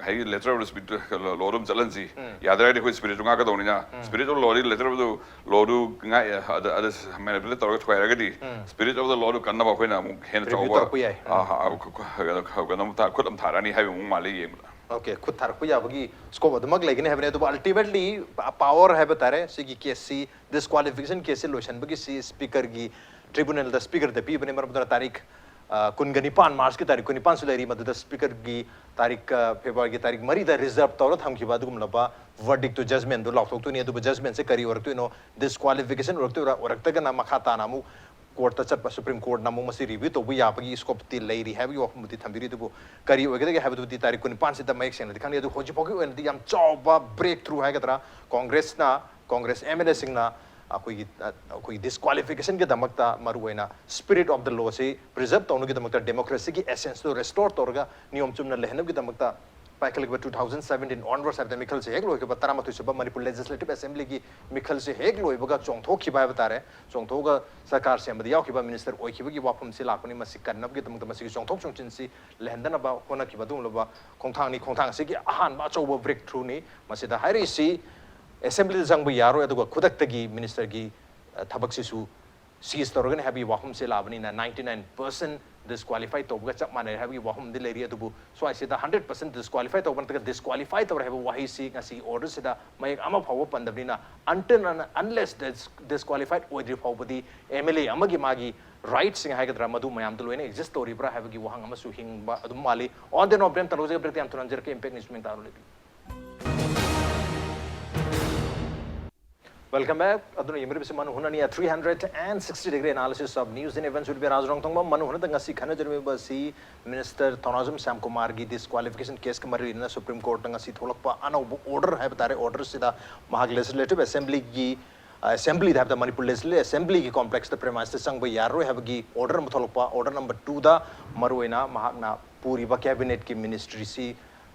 ꯍꯥꯏꯗꯤ letter of the spirit law ꯗꯨ ꯑꯗꯨꯝ ꯆꯠꯍꯟꯁꯤ꯫ ꯌꯥꯗ꯭ꯔꯒꯗꯤ ꯑꯩꯈꯣꯏ spirit ꯇꯨ ꯉꯥꯛꯀꯗꯧꯅꯤꯅ, spirit of law ꯗꯤ letter of the law ꯗꯨ ꯉꯥꯏ-, ꯑꯗ, ꯑꯗ manipulate ꯇꯧꯔꯒ ꯊꯨꯒꯥꯏꯔꯒꯗꯤ, spirit of the law ꯗꯨ ꯀꯟꯅꯕ ꯑꯩꯈꯣꯏꯅ ꯑꯃꯨꯛ ꯍꯦꯟꯅ review ꯆꯥꯎꯕ, ꯇꯧꯔꯛꯄ ꯌꯥꯏ꯫ ꯑ, ꯑ, ꯀ-, ꯀ-, ꯀꯩꯅꯣ ꯑꯃ ꯊꯥ-, ꯈꯨꯠ ꯑꯃ ꯊꯥꯔꯛꯑꯅꯤ ꯍꯥꯏꯕ ꯃꯑꯣꯡ ꯃꯥꯜꯂꯦ ꯌꯦꯡꯕꯗ꯫ Okay, ꯈꯨꯠ ꯊꯥꯔꯛꯄ ꯌꯥꯕꯒꯤ scope ꯑꯗꯨꯃꯛ ꯂꯩꯒꯅꯤ ꯍꯥꯏꯕꯅꯤ꯫ ꯑꯗꯨꯕꯨ ultimately power ꯍꯥꯏꯕ ꯇꯥꯔꯦ, ꯁꯤꯒꯤ case ꯁꯤ, disqualification case ꯁꯤ ꯂꯣꯏꯁꯤꯟꯕꯒꯤ ꯁꯤ speaker ꯒꯤ tribunal ꯗ speaker ꯗ ꯄꯤꯕꯅꯤ꯫ ꯃꯔꯝ ꯑꯗꯨꯅ ꯇꯥꯔꯤꯛ, ꯑ, ꯀꯨꯟꯒ ꯅꯤꯄꯥꯟ, March ꯀꯤ ꯇꯥꯔꯤꯛ ꯀꯨꯟꯅꯤꯄꯥꯟꯁꯨ ꯂꯩꯔꯤ꯫ ꯃꯗꯨꯗ speaker ꯒꯤ ꯇꯥꯔꯤꯛ, ꯑ, February ꯒꯤ ꯇꯥꯔꯤꯛ ꯃꯔꯤꯗ reserve ꯇꯧꯔ ꯊꯝꯈꯤꯕ ꯑꯗꯨꯒꯨꯝꯂꯕ verdict ꯇꯨ, judgment ꯗꯨ ꯂꯥꯎꯊꯣꯛꯇꯣꯏꯅꯤ꯫ ꯑꯗꯨꯕꯨ judgment ꯁꯦ ꯀꯔꯤ ꯑꯣꯏꯔꯛꯇꯣꯏꯅꯣ, disqualification ꯑꯣꯏꯔꯛꯇꯣꯏꯔꯥ, ꯑꯣꯏꯔꯛꯇ꯭ꯔꯒꯅ ꯃꯈꯥ ꯇꯥꯅ ꯑꯃꯨꯛ court ꯇ ꯆꯠꯄ, Supreme Court ꯅ ꯑꯃꯨꯛ ꯃꯁꯤ review ꯇꯧꯕ ꯌꯥꯕꯒꯤ scope ꯇꯤ ꯂꯩꯔꯤ ꯍꯥꯏꯕꯒꯤ ꯋꯥꯐꯝꯕꯨꯗꯤ ꯊꯝꯕꯤꯔꯤ꯫ ꯑꯗꯨꯕꯨ ꯀꯔꯤ ꯑꯣꯏꯒꯗꯒꯦ ꯍꯥꯏꯕꯗꯨꯗꯤ ꯇꯥꯔꯤꯛ ꯀꯨꯟꯅꯤꯄꯥꯟꯁꯤꯗ ꯃꯌꯦꯛ ꯁꯦꯡꯅꯗꯤ ꯈꯪꯅꯤ꯫ ꯑꯗꯨ ꯍꯧꯖꯤꯛ ꯐꯥꯎꯒꯤ ꯑꯣꯏꯅꯗꯤ ꯌꯥꯝ ꯆꯥꯎꯕ breakthrough ꯍꯥꯏꯒꯗ꯭ꯔꯥ, Congress ꯅ, Congress M L A ꯁꯤꯡꯅ ꯑꯩꯈꯣꯏꯒꯤ, ꯑ, ꯑꯩꯈꯣꯏꯒꯤ disqualification ꯒꯤꯗꯃꯛꯇ ꯃꯔꯨꯑꯣꯏꯅ spirit of the law ꯁꯤ preserve ꯇꯧꯅꯕꯒꯤꯗꯃꯛꯇ, democracy ꯒꯤ essence ꯇꯨ restore ꯇꯧꯔꯒ ꯅꯤꯌꯣꯝ ꯆꯨꯝꯅ ꯂꯩꯍꯟꯅꯕꯒꯤꯗꯃꯛꯇ ꯄꯥꯏꯈꯠꯂꯛꯄ two thousand seventeen onwards ꯍꯥꯏꯕꯗ ꯃꯤꯈꯜꯁꯦ ꯍꯦꯛ ꯂꯣꯏꯈꯤꯕ, ꯇꯔꯥꯃꯥꯊꯣꯏ ꯁꯨꯕ ꯃꯅꯤꯄꯨꯔ Legislative Assembly ꯒꯤ ꯃꯤꯈꯜꯁꯦ ꯍꯦꯛ ꯂꯣꯏꯕꯒ ꯆꯣꯡꯊꯣꯛꯈꯤꯕ ꯍꯥꯏꯕ ꯇꯥꯔꯦ꯫ ꯆꯣꯡꯊꯣꯛꯑꯒ ꯁꯔꯀꯥꯔ ꯁꯦꯝꯕꯗ ꯌꯥꯎꯈꯤꯕ minister ꯑꯣꯏꯈꯤꯕꯒꯤ ꯋꯥꯐꯝꯁꯤ ꯂꯥꯛꯄꯅꯤ꯫ ꯃꯁꯤ ꯀꯟꯅꯕꯒꯤꯗꯃꯛꯇ, ꯃꯁꯤꯒꯤ ꯆꯣꯡꯊꯣꯛ ꯆꯣꯡꯁꯤꯟꯁꯤ ꯂꯩꯍꯟꯗꯅꯕ ꯍꯣꯠꯅꯈꯤꯕ ꯑꯗꯨꯒꯨꯝꯂꯕ ꯈꯣꯡꯊꯥꯡꯅꯤ꯫ ꯈꯣꯡꯊꯥꯡ ꯑꯁꯤꯒꯤ ꯑꯍꯥꯟꯕ ꯑꯆꯧꯕ breakthrough ꯅꯤ꯫ ꯃꯁꯤꯗ ꯍꯥꯏꯔꯛꯏꯁꯤ assembly ꯗ ꯆꯪꯕ ꯌꯥꯔꯣꯏ, ꯑꯗꯨꯒ ꯈꯨꯗꯛꯇꯒꯤ minister ꯒꯤ, ꯑ, ꯊꯕꯛꯁꯤꯁꯨ ꯁꯤꯁ ꯇꯧꯔꯒꯅꯤ ꯍꯥꯏꯕꯒꯤ ꯋꯥꯐꯝꯁꯦ ꯂꯥꯛꯑꯕꯅꯤꯅ ninety nine percent disqualify ꯇꯧꯕꯒ ꯆꯞ ꯃꯥꯟꯅꯩ ꯍꯥꯏꯕꯒꯤ ꯋꯥꯐꯝꯗꯤ ꯂꯩꯔꯤ꯫ ꯑꯗꯨꯕꯨ ꯁ꯭ꯋꯥꯏꯁꯤꯗ hundred percent disqualify ꯇꯧꯕ ꯅꯠꯇ꯭ꯔꯒ disqualify ꯇꯧꯔꯦ ꯍꯥꯏꯕ ꯋꯥꯍꯩꯁꯤ ꯉꯁꯤꯒꯤ order ꯁꯤꯗ ꯃꯌꯦꯛ ꯑꯃ ꯐꯥꯎꯕ ꯄꯟꯗꯕꯅꯤꯅ, until and unless disqualified ꯑꯣꯏꯗ꯭ꯔꯤ ꯐꯥꯎꯕꯗꯤ M L A ꯑꯃꯒꯤ ꯃꯥꯒꯤ rights ꯁꯤꯡ ꯍꯥꯏꯒꯗ꯭ꯔꯥ, ꯃꯗꯨ ꯃꯌꯥꯝꯗꯨ ꯂꯣꯏꯅ exist ꯇꯧꯔꯤꯕ꯭ꯔꯥ ꯍꯥꯏꯕꯒꯤ ꯋꯥꯍꯪ ꯑꯃꯁꯨ ꯍꯤꯡꯕ ꯑꯗꯨꯝ ꯃꯥꯜꯂꯤ꯫ On the note, break ꯇꯧꯖꯒꯦ꯫ Break ꯇ ꯌꯥꯝ ꯊꯨꯅ ꯍꯟꯖꯔꯛꯀꯦ꯫ Impact News ꯃꯤꯡ ꯇꯥꯔꯣ ꯂꯩꯕꯤꯌꯨ꯫ Welcome back. ꯑꯗꯨꯅ ꯌꯦꯡꯕꯤꯔꯤꯕꯁꯤ ꯃꯅꯨ ꯍꯨꯅꯅꯤ three hundred and sixty degree analysis of news and events with me, ꯔꯥꯖ ꯔꯣꯡꯊꯣꯡꯕ꯫ ꯃꯅꯨ ꯍꯨꯅꯗ ꯉꯁꯤ ꯈꯟꯅꯖꯔꯝꯃꯤꯕ ꯑꯁꯤ Minister ꯊꯧꯅꯥꯖꯝ ꯁ꯭ꯌꯥꯝꯀꯨꯃꯥꯔꯒꯤ disqualification case ꯀ ꯃꯔꯤ ꯂꯩꯅꯅ Supreme Court ꯇ ꯉꯁꯤ ꯊꯣꯛꯂꯛꯄ ꯑꯅꯧꯕ order ꯍꯥꯏꯕ ꯇꯥꯔꯦ꯫ Order ꯁꯤꯗ ꯃꯍꯥꯛ Legislative Assembly ꯒꯤ, Assembly ꯗ ꯍꯥꯏꯕꯗ ꯃꯅꯤꯄꯨꯔ Legislative Assembly ꯒꯤ complex ꯇ premise ꯇ ꯆꯪꯕ ꯌꯥꯔꯔꯣꯏ ꯍꯥꯏꯕꯒꯤ order ꯑꯃ ꯊꯣꯛꯂꯛꯄ꯫ Order number two ꯗ ꯃꯔꯨꯑꯣꯏꯅ ꯃꯍꯥꯛꯅ ꯄꯨꯔꯤꯕ cabinet ꯀꯤ ministry ꯁꯤ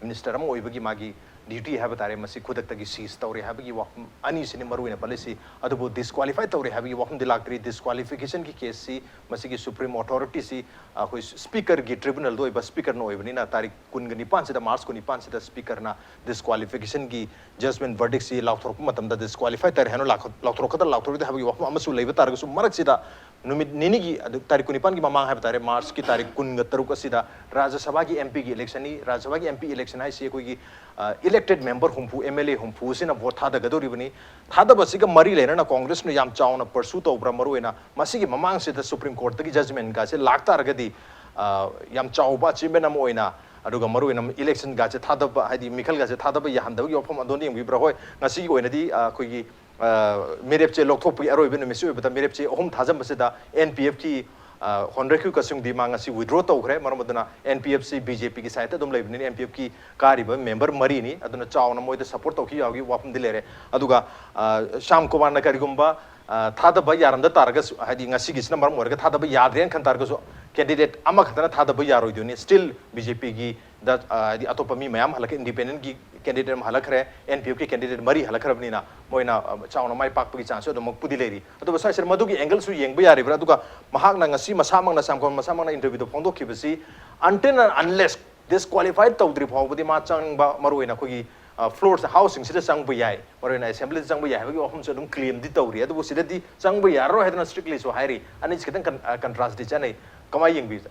minister ꯑꯃ ꯑꯣꯏꯕꯒꯤ ꯃꯥꯒꯤ duty ꯍꯥꯏꯕ ꯇꯥꯔꯦ, ꯃꯁꯤ ꯈꯨꯗꯛꯇꯒꯤ cease ꯇꯧꯔꯦ ꯍꯥꯏꯕꯒꯤ ꯋꯥꯐꯝ ꯑꯅꯤꯁꯤꯅꯤ ꯃꯔꯨꯑꯣꯏꯅ ꯄꯜꯂꯤꯁꯤ꯫ ꯑꯗꯨꯕꯨ disqualify ꯇꯧꯔꯦ ꯍꯥꯏꯕꯒꯤ ꯋꯥꯐꯝꯗꯤ ꯂꯥꯛꯇ꯭ꯔꯤ꯫ Disqualification ꯒꯤ case ꯁꯤ ꯃꯁꯤꯒꯤ supreme authority ꯁꯤ ꯑꯩꯈꯣꯏ speaker ꯒꯤ tribunal ꯗ ꯑꯣꯏꯕ, speaker ꯅ ꯑꯣꯏꯕꯅꯤꯅ ꯇꯥꯔꯤꯛ ꯀꯨꯟꯒ ꯅꯤꯄꯥꯟ ꯁꯤꯗ, March ꯀꯨꯟꯅꯤꯄꯥꯟ ꯁꯤꯗ speaker ꯅ disqualification ꯒꯤ judgment verdict ꯁꯤ ꯂꯥꯎꯊꯣꯔꯛꯄ ꯃꯇꯝꯗ disqualify ꯇꯧꯔꯦ ꯍꯥꯏꯅ ꯂꯥꯎꯊꯣꯛ-, ꯂꯥꯎꯊꯣꯔꯛꯀꯗ꯭ꯔꯥ ꯂꯥꯎꯊꯣꯔꯛꯇꯦ ꯍꯥꯏꯕꯒꯤ ꯋꯥꯐꯝ ꯑꯃꯁꯨ ꯂꯩꯕ ꯇꯥꯔꯒꯁꯨ, ꯃꯔꯛꯁꯤꯗ ꯅꯨꯃꯤꯠ ꯅꯤꯅꯤꯒꯤ, ꯑꯗꯨ ꯇꯥꯔꯤꯛ ꯀꯨꯟꯅꯤꯄꯥꯟꯒꯤ ꯃꯃꯥꯡ ꯍꯥꯏꯕ ꯇꯥꯔꯦ, March ꯀꯤ ꯇꯥꯔꯤꯛ ꯀꯨꯟꯒ ꯇꯔꯨꯛ ꯑꯁꯤꯗ ꯔꯥꯖ꯭ꯌ ꯁꯚꯥꯒꯤ M P ꯒꯤ election ꯅꯤ꯫ ꯔꯥꯖ꯭ꯌ ꯁꯚꯥꯒꯤ M P election ꯍꯥꯏꯁꯤ ꯑꯩꯈꯣꯏꯒꯤ, ꯑ, elected member ꯍꯨꯝꯐꯨ, M L A ꯍꯨꯝꯐꯨ ꯑꯁꯤꯅ vote ꯊꯥꯗꯒꯗꯧꯔꯤꯕꯅꯤ꯫ ꯊꯥꯗꯕꯁꯤꯒ ꯃꯔꯤ ꯂꯩꯅꯅ Congress ꯅ ꯌꯥꯝ ꯆꯥꯎꯅ pursue ꯇꯧꯕ꯭ꯔꯥ? ꯃꯔꯨꯑꯣꯏꯅ ꯃꯁꯤꯒꯤ ꯃꯃꯥꯡꯁꯤꯗ Supreme Court ꯇꯒꯤ judgment ꯒꯁꯦ ꯂꯥꯛꯇꯥꯔꯒꯗꯤ, ꯑ, ꯌꯥꯝ ꯆꯥꯎꯕ achievement ꯑꯃ ꯑꯣꯏꯅ, ꯑꯗꯨꯒ ꯃꯔꯨꯑꯣꯏꯅ election ꯒꯁꯦ ꯊꯥꯗꯕ, ꯍꯥꯏꯗꯤ ꯃꯤꯈꯜꯒꯁꯦ ꯊꯥꯗꯕ ꯌꯥꯍꯟꯗꯕꯒꯤ ꯋꯥꯐꯝ ꯑꯗꯣꯝꯗ ꯌꯦꯡꯕꯤꯕ꯭ꯔꯥ? ꯍꯣꯏ, ꯉꯁꯤꯒꯤ ꯑꯣꯏꯅꯗꯤ, ꯑ, ꯑꯩꯈꯣꯏꯒꯤ ꯑ, ꯃꯤꯔꯦꯞꯆꯦ ꯂꯧꯊꯣꯛꯄꯒꯤ ꯑꯔꯣꯏꯕ ꯅꯨꯃꯤꯠꯁꯤ ꯑꯣꯏꯕꯗ, ꯃꯤꯔꯦꯞꯆꯦ ꯑꯍꯨꯝ ꯊꯥꯖꯤꯟꯕꯁꯤꯗ N P F ꯀꯤ, ꯑ, Honorable ꯀꯁꯨꯡꯗꯤ ꯃꯥ ꯉꯁꯤ withdraw ꯇꯧꯈ꯭ꯔꯦ꯫ ꯃꯔꯝ ꯑꯗꯨꯅ N P F ꯁꯤ B J P ꯒꯤ side ꯇ ꯑꯗꯨꯝ ꯂꯩꯕꯅꯤꯅ, N P F ꯀꯤ ꯀꯥꯔꯤꯕ member ꯃꯔꯤꯅꯤ, ꯑꯗꯨꯅ ꯆꯥꯎꯅ ꯃꯣꯏꯗ support ꯇꯧꯈꯤ ꯌꯥꯎꯒꯤ ꯋꯥꯐꯝꯗꯤ ꯂꯩꯔꯦ꯫ ꯑꯗꯨꯒ, ꯑ, ꯁ꯭ꯌꯥꯝ ꯀꯨꯃꯥꯔꯅ ꯀꯔꯤꯒꯨꯝꯕ, ꯑ, ꯊꯥꯗꯕ ꯌꯥꯔꯝꯗ ꯇꯥꯔꯒꯁꯨ, ꯍꯥꯏꯗꯤ ꯉꯁꯤꯒꯤꯁꯤꯅ ꯃꯔꯝ ꯑꯣꯏꯔꯒ ꯊꯥꯗꯕ ꯌꯥꯗ꯭ꯔꯦꯅ ꯈꯟ ꯇꯥꯔꯒꯁꯨ, candidate ꯑꯃꯈꯛꯇꯅ ꯊꯥꯗꯕ ꯌꯥꯔꯣꯏꯗꯣꯏꯅꯤ꯫ Still B J P ꯒꯤ ꯗ, ꯑ, ꯍꯥꯏꯗꯤ ꯑꯇꯣꯞꯄ ꯃꯤ ꯃꯌꯥꯝ ꯍꯜꯂꯛꯈ꯭ꯔꯦ, independent ꯒꯤ candidate ꯑꯃ ꯍꯜꯂꯛꯈ꯭ꯔꯦ, N P F ꯀꯤ candidate ꯃꯔꯤ ꯍꯜꯂꯛꯈ꯭ꯔꯕꯅꯤꯅ ꯃꯣꯏꯅ, ꯑ, ꯆꯥꯎꯅ ꯃꯥꯏ ꯄꯥꯛꯄꯒꯤ chance ꯁꯨ ꯑꯗꯨꯃꯛꯄꯨꯗꯤ ꯂꯩꯔꯤ꯫ ꯑꯗꯨꯕꯨ ꯁ꯭ꯋꯥꯏꯁꯤꯗ ꯃꯗꯨꯒꯤ angle ꯁꯨ ꯌꯦꯡꯕ ꯌꯥꯔꯤꯕ꯭ꯔꯥ? ꯑꯗꯨꯒ ꯃꯍꯥꯛꯅ ꯉꯁꯤ ꯃꯁꯥꯃꯛꯅ, Shyam Kumar ꯃꯁꯥꯃꯛꯅ interview the ꯐꯣꯡꯗꯣꯛꯈꯤꯕꯁꯤ, until and unless disqualified ꯇꯧꯗ꯭ꯔꯤ ꯐꯥꯎꯕꯗꯤ ꯃꯥ ꯆꯪꯕ, ꯃꯔꯨꯑꯣꯏꯅ ꯑꯩꯈꯣꯏꯒꯤ, ꯐ꯭ꯂꯣꯔꯁ ꯍꯥꯎꯁꯁꯤꯡꯁꯤꯗ ꯆꯪꯕ ꯌꯥꯏ, ꯃꯔꯨꯑꯣꯏꯅ ꯑꯦꯁꯦꯝꯕ꯭ꯂꯤꯗ ꯆꯪꯕ ꯌꯥꯏ ꯍꯥꯏꯕꯒꯤ ꯋꯥꯐꯝꯁꯨ ꯑꯗꯨꯝ ꯀ꯭ꯂꯦꯝꯗꯤ ꯇꯧꯔꯤ꯫ ꯑꯗꯨꯕꯨ ꯁꯤꯗꯗꯤ ꯆꯪꯕ ꯌꯥꯔꯔꯣꯏ ꯍꯥꯏꯗꯅ ꯁ꯭ꯇ꯭ꯔꯤꯛꯂꯤꯁꯨ ꯍꯥꯏꯔꯤ꯫ ꯑꯅꯤꯁꯤ ꯈꯤꯇꯪ ꯀꯟꯇ꯭ꯔꯥꯁꯇꯤ ꯆꯠꯅꯩ꯫ ꯀꯃꯥꯏꯅ ꯌꯦꯡꯕꯤꯕꯗ?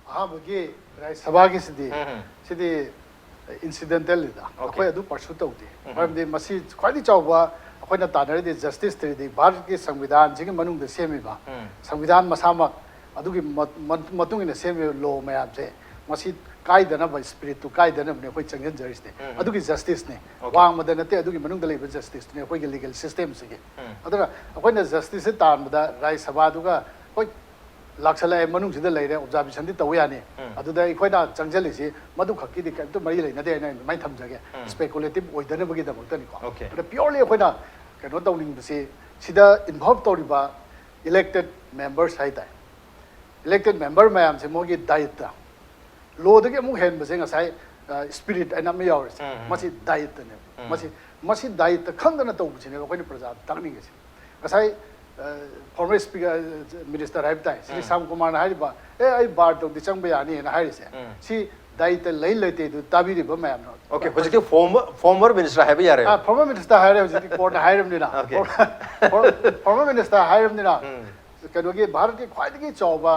ꯑꯍꯥꯟꯕꯒꯤ ꯔꯥꯖ꯭ꯌ ꯁꯚꯥꯒꯤꯁꯤꯗꯤ ꯎꯝ꯫ ꯁꯤꯗꯤ ꯏꯟꯁꯤꯗꯦꯟꯇꯦꯜꯅꯤꯗ꯫ Okay. ꯑꯩꯈꯣꯏ ꯑꯗꯨ ꯄꯔꯁꯨ ꯇꯧꯗꯦ꯫ ꯃꯔꯝꯗꯤ ꯃꯁꯤ ꯈ꯭ꯋꯥꯏꯗꯒꯤ ꯆꯥꯎꯕ ꯑꯩꯈꯣꯏꯅ ꯇꯥꯟꯅꯔꯤꯗꯤ ꯖꯁꯇꯤꯁꯇꯗꯤ ꯚꯥꯔꯠꯀꯤ ꯁꯪꯕꯤꯙꯥꯟꯁꯤꯒꯤ ꯃꯅꯨꯡꯗ ꯁꯦꯝꯃꯤꯕ ꯎꯝ꯫ ꯁꯪꯕꯤꯙꯥꯟ ꯃꯁꯥꯃꯛ ꯑꯗꯨꯒꯤ ꯃ- ꯃ- ꯃꯇꯨꯡ ꯏꯟꯅ ꯁꯦꯝꯃꯤꯕ ꯂꯣ ꯃꯌꯥꯝꯁꯦ ꯃꯁꯤ ꯀꯥꯏꯗꯅꯕ ꯏꯁꯄꯤꯔꯤꯠꯇꯨ ꯀꯥꯏꯗꯅꯕꯅꯦ ꯑꯩꯈꯣꯏ ꯆꯪꯁꯤꯟꯖꯔꯤꯁꯤꯅꯦ꯫ ꯎꯝ꯫ ꯑꯗꯨꯒꯤ ꯖꯁꯇꯤꯁꯅꯦ꯫ Okay. ꯋꯥꯡꯃꯗ ꯅꯠꯇꯦ, ꯑꯗꯨꯒꯤ ꯃꯅꯨꯡꯗ ꯂꯩꯕ ꯖꯁꯇꯤꯁꯇꯨꯅꯦ ꯑꯩꯈꯣꯏꯒꯤ ꯂꯤꯒꯦꯜ ꯁꯤꯁꯇꯦꯝꯁꯤꯒꯤ꯫ ꯎꯝ꯫ ꯑꯗꯨꯅ ꯑꯩꯈꯣꯏꯅ ꯖꯁꯇꯤꯁꯁꯦ ꯇꯥꯟꯕꯗ ꯔꯥꯖ꯭ꯌ ꯁꯚꯥꯗꯨꯒ ꯍꯣꯏ ꯂꯥꯛꯁꯜꯂꯛꯑꯦ, ꯃꯅꯨꯡꯁꯤꯗ ꯂꯩꯔꯦ, ꯑꯣꯕꯖꯥꯔꯕꯦꯁꯟꯗꯤ ꯇꯧ ꯌꯥꯅꯤ꯫ ꯎꯝ꯫ ꯑꯗꯨꯗ ꯑꯩꯈꯣꯏꯅ ꯆꯪꯁꯤꯜꯂꯤꯁꯤ ꯃꯗꯨ ꯈꯛꯀꯤꯗꯤ ꯀꯔꯤꯝꯇ ꯃꯔꯤ ꯂꯩꯅꯗꯦ ꯍꯥꯏꯅ ꯑꯩ ꯑꯗꯨꯃꯥꯏꯅ ꯊꯝꯖꯒꯦ꯫ ꯎꯝ꯫ ꯁ꯭ꯄꯦꯀꯨꯂꯦꯇꯤꯚ ꯑꯣꯏꯗꯅꯕꯒꯤꯗꯃꯛꯇꯅꯤꯀꯣ꯫ Okay. ꯑꯗ ꯄꯤꯌꯣꯔꯂꯤ ꯑꯩꯈꯣꯏꯅ ꯀꯩꯅꯣ ꯇꯧꯅꯤꯡꯕꯁꯤ ꯁꯤꯗ ꯏꯟꯚꯣꯜꯕ ꯇꯧꯔꯤꯕ ꯏꯂꯦꯛꯇꯦꯗ ꯃꯦꯝꯕꯔꯁ ꯍꯥꯏꯇꯥꯔꯦ꯫ ꯏꯂꯦꯛꯇꯦꯗ ꯃꯦꯝꯕꯔ ꯃꯌꯥꯝꯁꯦ ꯃꯣꯏꯒꯤ ꯗꯥꯏꯠꯇ ꯂꯣꯗꯒꯤ ꯑꯃꯨꯛ ꯍꯦꯟꯕꯁꯦ ꯉꯁꯥꯏ ꯁ꯭ꯄꯤꯔꯤꯠ ꯍꯥꯏꯅ ꯑꯃ ꯌꯥꯎꯔꯤꯁꯦ꯫ ꯎꯝ, ꯎꯝ꯫ ꯃꯁꯤ ꯗꯥꯏꯠꯇꯅꯦꯕ꯫ ꯎꯝ꯫ ꯃꯁꯤ ꯃꯁꯤ ꯗꯥꯏꯠꯇ ꯈꯪꯗꯅ ꯇꯧꯕꯁꯤꯅꯦꯕ ꯑꯩꯈꯣꯏꯅ ꯄ꯭ꯔꯖꯥꯗ ꯇꯥꯛꯅꯤꯡꯉꯤꯁꯦ꯫ ꯉꯁꯥꯏ ꯐꯣꯔꯃꯔ ꯁ꯭ꯄꯤꯀꯔ ꯃꯤꯅꯤꯁꯇꯔ ꯍꯥꯏꯕ ꯇꯥꯏ, ꯁ꯭ꯔꯤ ꯎꯝ꯫ ꯁ꯭ꯌꯥꯝ ꯀꯨꯃꯥꯔꯅ ꯍꯥꯏꯔꯤꯕ, "ꯑꯦ, ꯑꯩ ꯕꯥꯔ ꯇꯧꯗꯤ ꯆꯪꯕ ꯌꯥꯅꯤꯅ" ꯍꯥꯏꯔꯤꯁꯦ꯫ ꯎꯝ꯫ ꯁꯤ ꯗꯥꯏꯠꯇ ꯂꯩ ꯂꯩꯇꯦꯗꯨ ꯇꯥꯕꯤꯔꯤꯕ ꯃꯌꯥꯝꯅ꯫ Okay, ꯍꯧꯖꯤꯛꯇꯤ ꯐꯣꯔꯃꯔ ꯐꯣꯔꯃꯔ ꯃꯤꯅꯤꯁꯇꯔ ꯍꯥꯏꯕ ꯌꯥꯔꯦ꯫ ꯑꯥ, ꯐꯣꯔꯃꯔ ꯃꯤꯅꯤꯁꯇꯔ ꯍꯥꯏꯔꯦ, ꯍꯧꯖꯤꯛꯇꯤ ꯀꯣꯔꯠꯅ ꯍꯥꯏꯔꯕꯅꯤꯅ꯫ Okay. ꯐꯣꯔꯃꯔ ꯃꯤꯅꯤꯁꯇꯔ ꯍꯥꯏꯔꯕꯅꯤꯅ ꯎꯝ꯫ ꯀꯩꯅꯣꯒꯤ ꯚꯥꯔꯠꯀꯤ ꯈ꯭ꯋꯥꯏꯗꯒꯤ ꯆꯥꯎꯕ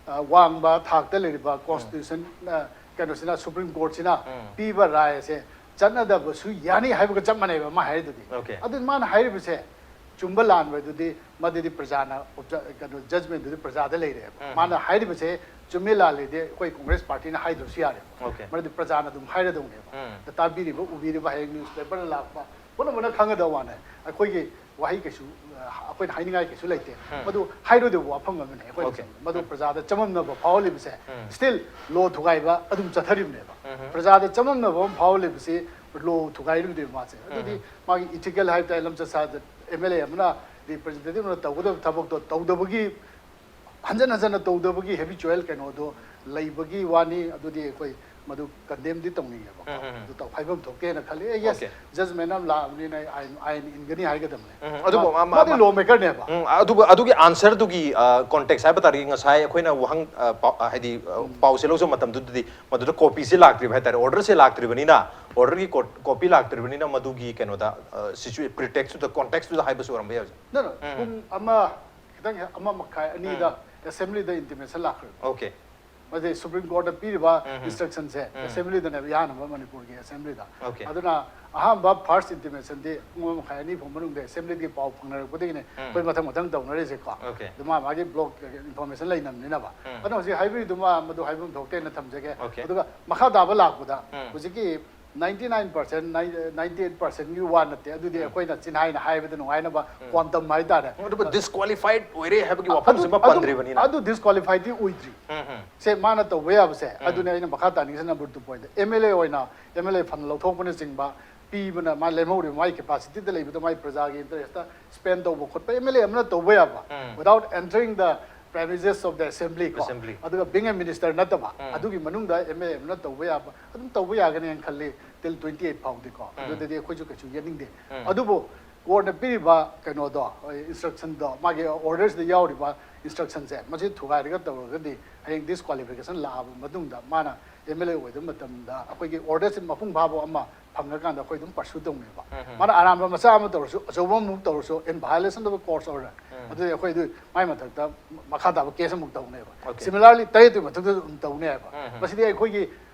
ꯑ, ꯋꯥꯡꯕ ꯊꯥꯛꯇ ꯂꯩꯔꯤꯕ ꯀꯣꯟꯁꯇꯤꯇ꯭ꯌꯨꯁꯟ, ꯑ, ꯀꯩꯅꯣꯁꯤꯅ, ꯁꯨꯄ꯭ꯔꯤꯝ ꯀꯣꯔꯠꯁꯤꯅ ꯎꯝ꯫ ꯄꯤꯕ ꯔꯥꯏ ꯑꯁꯦ ꯆꯠꯅꯗꯕꯁꯨ ꯌꯥꯅꯤ ꯍꯥꯏꯕꯒ ꯆꯞ ꯃꯥꯟꯅꯩꯕ ꯃꯥ ꯍꯥꯏꯔꯤꯗꯨꯗꯤ꯫ Okay. ꯑꯗꯨ ꯃꯥꯅ ꯍꯥꯏꯔꯤꯕꯁꯦ ꯆꯨꯝꯕ ꯂꯥꯟꯕꯗꯨꯗꯤ ꯃꯗꯨꯗꯤ ꯄ꯭ꯔꯖꯥꯅ ꯑꯣꯕꯖ-, ꯀꯩꯅꯣ, ꯖꯖꯃꯦꯟꯗꯨꯗꯤ ꯄ꯭ꯔꯖꯥꯗ ꯂꯩꯔꯦꯕ꯫ ꯎꯝ꯫ ꯃꯥꯅ ꯍꯥꯏꯔꯤꯕꯁꯦ ꯆꯨꯝꯃꯤ ꯂꯥꯜꯂꯤꯗꯤ ꯑꯩꯈꯣꯏ ꯀꯣꯡꯒ꯭ꯔꯦꯁ ꯄꯥꯔꯇꯤꯅ ꯍꯥꯏꯗ꯭ꯔꯁꯨ ꯌꯥꯔꯦꯕ꯫ Okay. ꯃꯔꯝꯗꯤ ꯄ꯭ꯔꯖꯥꯅ ꯑꯗꯨꯝ ꯍꯥꯏꯔꯗꯧꯅꯦꯕ꯫ ꯎꯝ꯫ ꯑꯗ ꯇꯥꯕꯤꯔꯤꯕ, ꯎꯕꯤꯔꯤꯕ, ꯍꯌꯦꯡ ꯅ꯭ꯌꯨꯁꯄꯦꯄꯔꯗ ꯂꯥꯛꯄ ꯄꯨꯝꯅꯃꯛꯅ ꯈꯪꯒꯗꯕ ꯋꯥꯅꯦ꯫ ꯑꯩꯈꯣꯏꯒꯤ ꯋꯥꯍꯩ ꯀꯩꯁꯨ, ꯑ, ꯑꯩꯈꯣꯏꯅ ꯍꯥꯏꯅꯤꯡꯉꯥꯏ ꯀꯩꯁꯨ ꯂꯩꯇꯦ꯫ ꯎꯝ꯫ ꯃꯗꯨ ꯍꯥꯏꯔꯣꯏꯗꯕ ꯋꯥꯐꯝ ꯑꯃꯅꯤ꯫ ꯑꯩꯈꯣꯏꯅ Okay. ꯃꯗꯨ ꯄ꯭ꯔꯖꯥꯗ ꯆꯃꯝꯅꯕ ꯐꯥꯎꯍꯜꯂꯤꯕꯁꯦ ꯎꯝ꯫ ꯁ꯭ꯇꯤꯜ ꯂꯣ ꯊꯨꯒꯥꯏꯕ ꯑꯗꯨꯝ ꯆꯠꯊꯔꯤꯕꯅꯦꯕ꯫ ꯎꯝ꯫ ꯄ꯭ꯔꯖꯥꯗ ꯆꯃꯝꯅꯕ ꯑꯃ ꯐꯥꯎꯍꯜꯂꯤꯕꯁꯤ ꯂꯣ ꯊꯨꯒꯥꯏꯔꯤꯕꯅꯦꯕ ꯃꯥꯁꯦ꯫ ꯑꯗꯨꯗꯤ ꯎꯝ꯫ ꯃꯥꯒꯤ ꯏꯊꯤꯀꯦꯜ ꯍꯥꯏꯕ ꯇꯥꯔꯦ, ꯂꯝꯆꯠ ꯁꯥꯖꯠ, ꯑꯦꯝ ꯑꯦꯜ ꯑꯦ ꯑꯃꯅ ꯔꯤꯄ꯭ꯔꯖꯦꯟꯇꯦꯇꯤꯚ ꯑꯃꯅ ꯇꯧꯒꯗꯕ ꯊꯕꯛꯇꯣ ꯇꯧꯗꯕꯒꯤ, ꯍꯟꯖꯟ ꯍꯟꯖꯟꯅ ꯇꯧꯗꯕꯒꯤ ꯍꯦꯕꯤꯆꯨꯋꯦꯜ ꯀꯩꯅꯣꯗꯣ ꯂꯩꯕꯒꯤ ꯋꯥꯅꯤ꯫ ꯑꯗꯨꯗꯤ ꯑꯩꯈꯣꯏ ꯃꯗꯨ ꯀꯟꯗꯦꯝꯗꯤ ꯇꯧꯅꯤꯡꯉꯦꯕꯀꯣ꯫ ꯎꯝ, ꯎꯝ, ꯎꯝ꯫ ꯑꯗꯨ ꯇꯧ ꯍꯥꯏꯐꯝ ꯊꯣꯛꯇꯦꯅ ꯈꯜꯂꯤ꯫ ꯑꯦ, ꯌꯦꯁ, Okay. ꯖꯖꯃꯦꯟ ꯑꯃ ꯂꯥꯛꯑꯕꯅꯤꯅ ꯑꯩ ꯑꯥꯏꯟ ꯑꯥꯏꯟ ꯏꯟꯒꯅꯤ ꯍꯥꯏꯒꯗꯕꯅꯦ꯫ ꯎꯝ, ꯑꯗꯨꯕꯨ ꯃꯥ- ꯃꯥ- ꯃꯥꯗꯤ ꯃꯥ- ꯂꯣ ꯃꯦꯀꯔꯅꯦꯕ꯫ ꯎꯝ, ꯑꯗꯨꯕꯨ ꯑꯗꯨꯒꯤ ꯑꯟꯁꯔꯗꯨꯒꯤ ꯀꯣꯟꯇꯦꯛꯁ ꯍꯥꯏꯕ ꯇꯥꯔꯗꯤ ꯉꯁꯥꯏ ꯑꯩꯈꯣꯏꯅ ꯋꯥꯍꯪ ꯑ, ꯄꯥꯎ- ꯑ, ꯍꯥꯏꯗꯤ ꯑ, ꯄꯥꯎꯁꯦ ꯂꯧꯖꯕ ꯃꯇꯝꯗꯨꯗꯗꯤ ꯃꯗꯨꯗ ꯀꯣꯄꯤꯁꯦ ꯂꯥꯛꯇ꯭ꯔꯤꯕ ꯍꯥꯏꯇꯥꯔꯦ, ꯑꯣꯔꯗꯔꯁꯦ ꯂꯥꯛꯇ꯭ꯔꯤꯕꯅꯤꯅ, ꯑꯣꯔꯗꯔꯒꯤ ꯀꯣꯄꯤ ꯂꯥꯛꯇ꯭ꯔꯤꯕꯅꯤꯅ ꯃꯗꯨꯒꯤ ꯀꯩꯅꯣꯗ ꯁꯤꯆꯨꯋꯦ ꯄ꯭ꯔꯤꯇꯦꯛꯁꯇꯨꯗ ꯀꯣꯟꯇꯦꯛꯁꯇꯨꯗ ꯍꯥꯏꯕꯁꯨ ꯑꯣꯏꯔꯝꯕ ꯌꯥꯏ ꯍꯧꯖꯤꯛ꯫ ꯅꯣ ꯅꯣ, ꯎꯝ. ꯄꯨꯡ ꯑꯃ ꯈꯤꯇꯪ ꯍꯦ- ꯑꯃ ꯃꯈꯥꯏ ꯑꯅꯤꯗ ꯑꯦꯁꯦꯝꯕ꯭ꯂꯤꯗ ꯏꯟꯇꯤꯃꯦꯁꯟ ꯂꯥꯛꯈ꯭ꯔꯦꯕ꯫ ꯑꯣꯀꯦ꯫ ꯃꯁꯤ ꯁꯨꯄ꯭ꯔꯤꯝ ꯀꯣꯔꯠꯇ ꯄꯤꯔꯤꯕ ꯎꯝ, ꯎꯝ꯫ ꯏꯟꯁꯇ꯭ꯔꯛꯁꯟꯁꯦ ꯎꯝ꯫ ꯑꯦꯁꯦꯝꯕ꯭ꯂꯤꯗꯅꯦꯕ ꯏꯍꯥꯟ ꯍꯥꯟꯕ ꯃꯅꯤꯄꯨꯔꯒꯤ ꯑꯦꯁꯦꯝꯕ꯭ꯂꯤꯗ꯫ ꯑꯣꯀꯦ꯫ ꯑꯗꯨꯅ ꯑꯍꯥꯟꯕ ꯐꯥꯔꯁ ꯏꯟꯇꯤꯃꯦꯁꯟꯗꯤ ꯄꯨꯡ ꯑꯃ ꯃꯈꯥꯏ ꯑꯅꯤ ꯐꯥꯎ ꯃꯅꯨꯡꯗ ꯑꯦꯁꯦꯝꯕ꯭ꯂꯤꯗꯒꯤ ꯄꯥꯎ ꯐꯪꯅꯔꯛꯄꯗꯒꯤꯅꯦ ꯎꯝ꯫ ꯑꯩꯈꯣꯏ ꯃꯊꯪ ꯃꯊꯪ ꯇꯧꯅꯔꯤꯁꯦꯀꯣ꯫ ꯑꯣꯀꯦ꯫ ꯑꯗꯨ ꯃꯥ ꯃꯥꯒꯤ ꯕ꯭ꯂꯣꯛ ꯏꯟꯐꯣꯔꯃꯦꯁꯟ ꯂꯩꯅꯕꯅꯤꯅꯕ꯫ ꯎꯝ꯫ ꯑꯗꯣ ꯍꯧꯖꯤꯛ ꯍꯥꯏꯕꯤꯔꯤꯗꯨꯃ ꯃꯗꯨ ꯍꯥꯏꯐꯝ ꯊꯣꯛꯇꯦꯅ ꯊꯝꯖꯒꯦ꯫ ꯑꯣꯀꯦ꯫ ꯑꯗꯨꯒ ꯃꯈꯥ ꯇꯥꯕ ꯂꯥꯛꯄꯗ ꯎꯝ꯫ ꯍꯧꯖꯤꯛꯀꯤ ninety nine percent, ninety eight percent ꯒꯤ ꯋꯥ ꯅꯠꯇꯦ꯫ ꯑꯗꯨꯗꯤ ꯑꯩꯈꯣꯏꯅ ꯆꯤꯟꯍꯥꯏꯅ ꯍꯥꯏꯕꯗ ꯅꯨꯡꯉꯥꯏꯅꯕ ꯀ꯭ꯋꯥꯟꯇꯝ ꯍꯥꯏꯇꯥꯔꯦ꯫ ꯑꯗꯨꯕꯨ ꯗꯤꯁꯀ꯭ꯋꯥꯂꯤꯐꯥꯏꯠ ꯑꯣꯏꯔꯦ ꯍꯥꯏꯕꯒꯤ ꯋꯥꯐꯝꯁꯤꯃ ꯑꯗꯨ- ꯄꯟꯗ꯭ꯔꯤꯕꯅꯤꯅ꯫ ꯑꯗꯨ ꯗꯤꯁꯀ꯭ꯋꯥꯂꯤꯐꯥꯏꯗꯤ ꯑꯣꯏꯗ꯭ꯔꯤ꯫ ꯎꯝ, ꯎꯝ꯫ ꯁꯦ ꯃꯥꯅ ꯇꯧꯕ ꯌꯥꯕꯁꯦ ꯑꯗꯨꯅꯦ ꯑꯩꯅ ꯃꯈꯥ ꯇꯥꯅꯤꯡꯉꯤꯁꯦ number two point. M L A ꯑꯣꯏꯅ ꯑꯦꯝ ꯑꯦꯜ ꯑꯦ ꯐꯟ ꯂꯧꯊꯣꯛꯄꯅꯆꯤꯡꯕ ꯄꯤꯕꯅ ꯃꯥ ꯂꯦꯝꯍꯧꯔꯤꯕ ꯃꯥꯒꯤ ꯀꯦꯄꯥꯁꯤꯇꯤꯗ ꯂꯩꯕꯗ ꯃꯥꯒꯤ ꯄ꯭ꯔꯖꯥꯒꯤ ꯏꯟꯇꯔꯦꯁꯇ ꯁ꯭ꯄꯦꯟ ꯇꯧꯕ ꯈꯣꯠꯄ ꯑꯦꯝ ꯑꯦꯜ ꯑꯦ ꯑꯃꯅ ꯇꯧꯕ ꯌꯥꯕ ꯎꯝ꯫ without entering the premises of the assembly ꯀꯣ꯫ Assembly. ꯑꯗꯨꯒ being a minister ꯅꯠꯇꯕ ꯎꯝ꯫ ꯑꯗꯨꯒꯤ ꯃꯅꯨꯡꯗ ꯑꯦꯝ ꯑꯦꯜ ꯑꯦ ꯑꯃꯅ ꯇꯧꯕ ꯌꯥꯕ ꯑꯗꯨꯝ ꯇꯧꯕ ꯌꯥꯒꯅꯤ ꯍꯥꯏꯅ ꯈꯜꯂꯤ till twenty eight ꯐꯥꯎꯗꯤꯀꯣ꯫ ꯑꯗꯨꯗꯗꯤ ꯑꯩꯈꯣꯏꯁꯨ ꯀꯩꯁꯨ ꯌꯦꯠꯅꯤꯡꯗꯦ꯫ ꯎꯝ꯫ ꯑꯗꯨꯕꯨ ꯀꯣꯔꯠꯅ ꯄꯤꯔꯤꯕ ꯀꯩꯅꯣꯗꯣ, ꯏꯟꯁꯇ꯭ꯔꯛꯁꯟꯗꯣ, ꯃꯥꯒꯤ ꯑꯣꯔꯗꯔꯁꯤꯗ ꯌꯥꯎꯔꯤꯕ ꯏꯟꯁꯇ꯭ꯔꯛꯁꯟꯁꯦ ꯃꯁꯤ ꯊꯨꯒꯥꯏꯔꯒ ꯇꯧꯔꯒꯗꯤ ꯍꯌꯦꯡ ꯗꯤꯁꯀ꯭ꯋꯥꯂꯤꯐꯤꯀꯦꯁꯟ ꯂꯥꯛꯑꯕ ꯃꯇꯨꯡꯗ ꯃꯥꯅ ꯑꯦꯝ ꯑꯦꯜ ꯑꯦ ꯑꯣꯏꯗꯕ ꯃꯇꯝꯗ ꯑꯩꯈꯣꯏꯒꯤ ꯑꯣꯔꯗꯔꯁꯤ ꯃꯄꯨꯡ ꯐꯥꯕ ꯑꯃ ꯐꯪꯉꯀꯥꯟꯗ ꯑꯩꯈꯣꯏ ꯑꯗꯨꯝ ꯄꯔꯁꯨ ꯇꯧꯅꯦꯕ꯫ ꯃꯥꯅ ꯑꯔꯥꯟꯕ ꯃꯆꯥ ꯑꯃ ꯇꯧꯔꯁꯨ, ꯑꯆꯧꯕ ꯑꯃꯨꯛ ꯇꯧꯔꯁꯨ, in violation of the court's order, ꯑꯗꯨꯗꯤ ꯑꯩꯈꯣꯏ ꯑꯗꯨ ꯃꯥꯏ ꯃꯊꯛꯇ ꯃꯈꯥ ꯇꯥꯕ ꯀꯦꯁ ꯑꯃꯨꯛ ꯇꯧꯅꯦꯕ꯫ Okay. Similarly, ꯇꯔꯦꯠꯇꯨꯒꯤ ꯃꯊꯛꯇ ꯑꯗꯨꯝ ꯇꯧꯅꯦꯕ꯫ ꯎꯝ, ꯎꯝ꯫ ꯃꯁꯤꯗꯤ ꯑꯩꯈꯣꯏꯒꯤ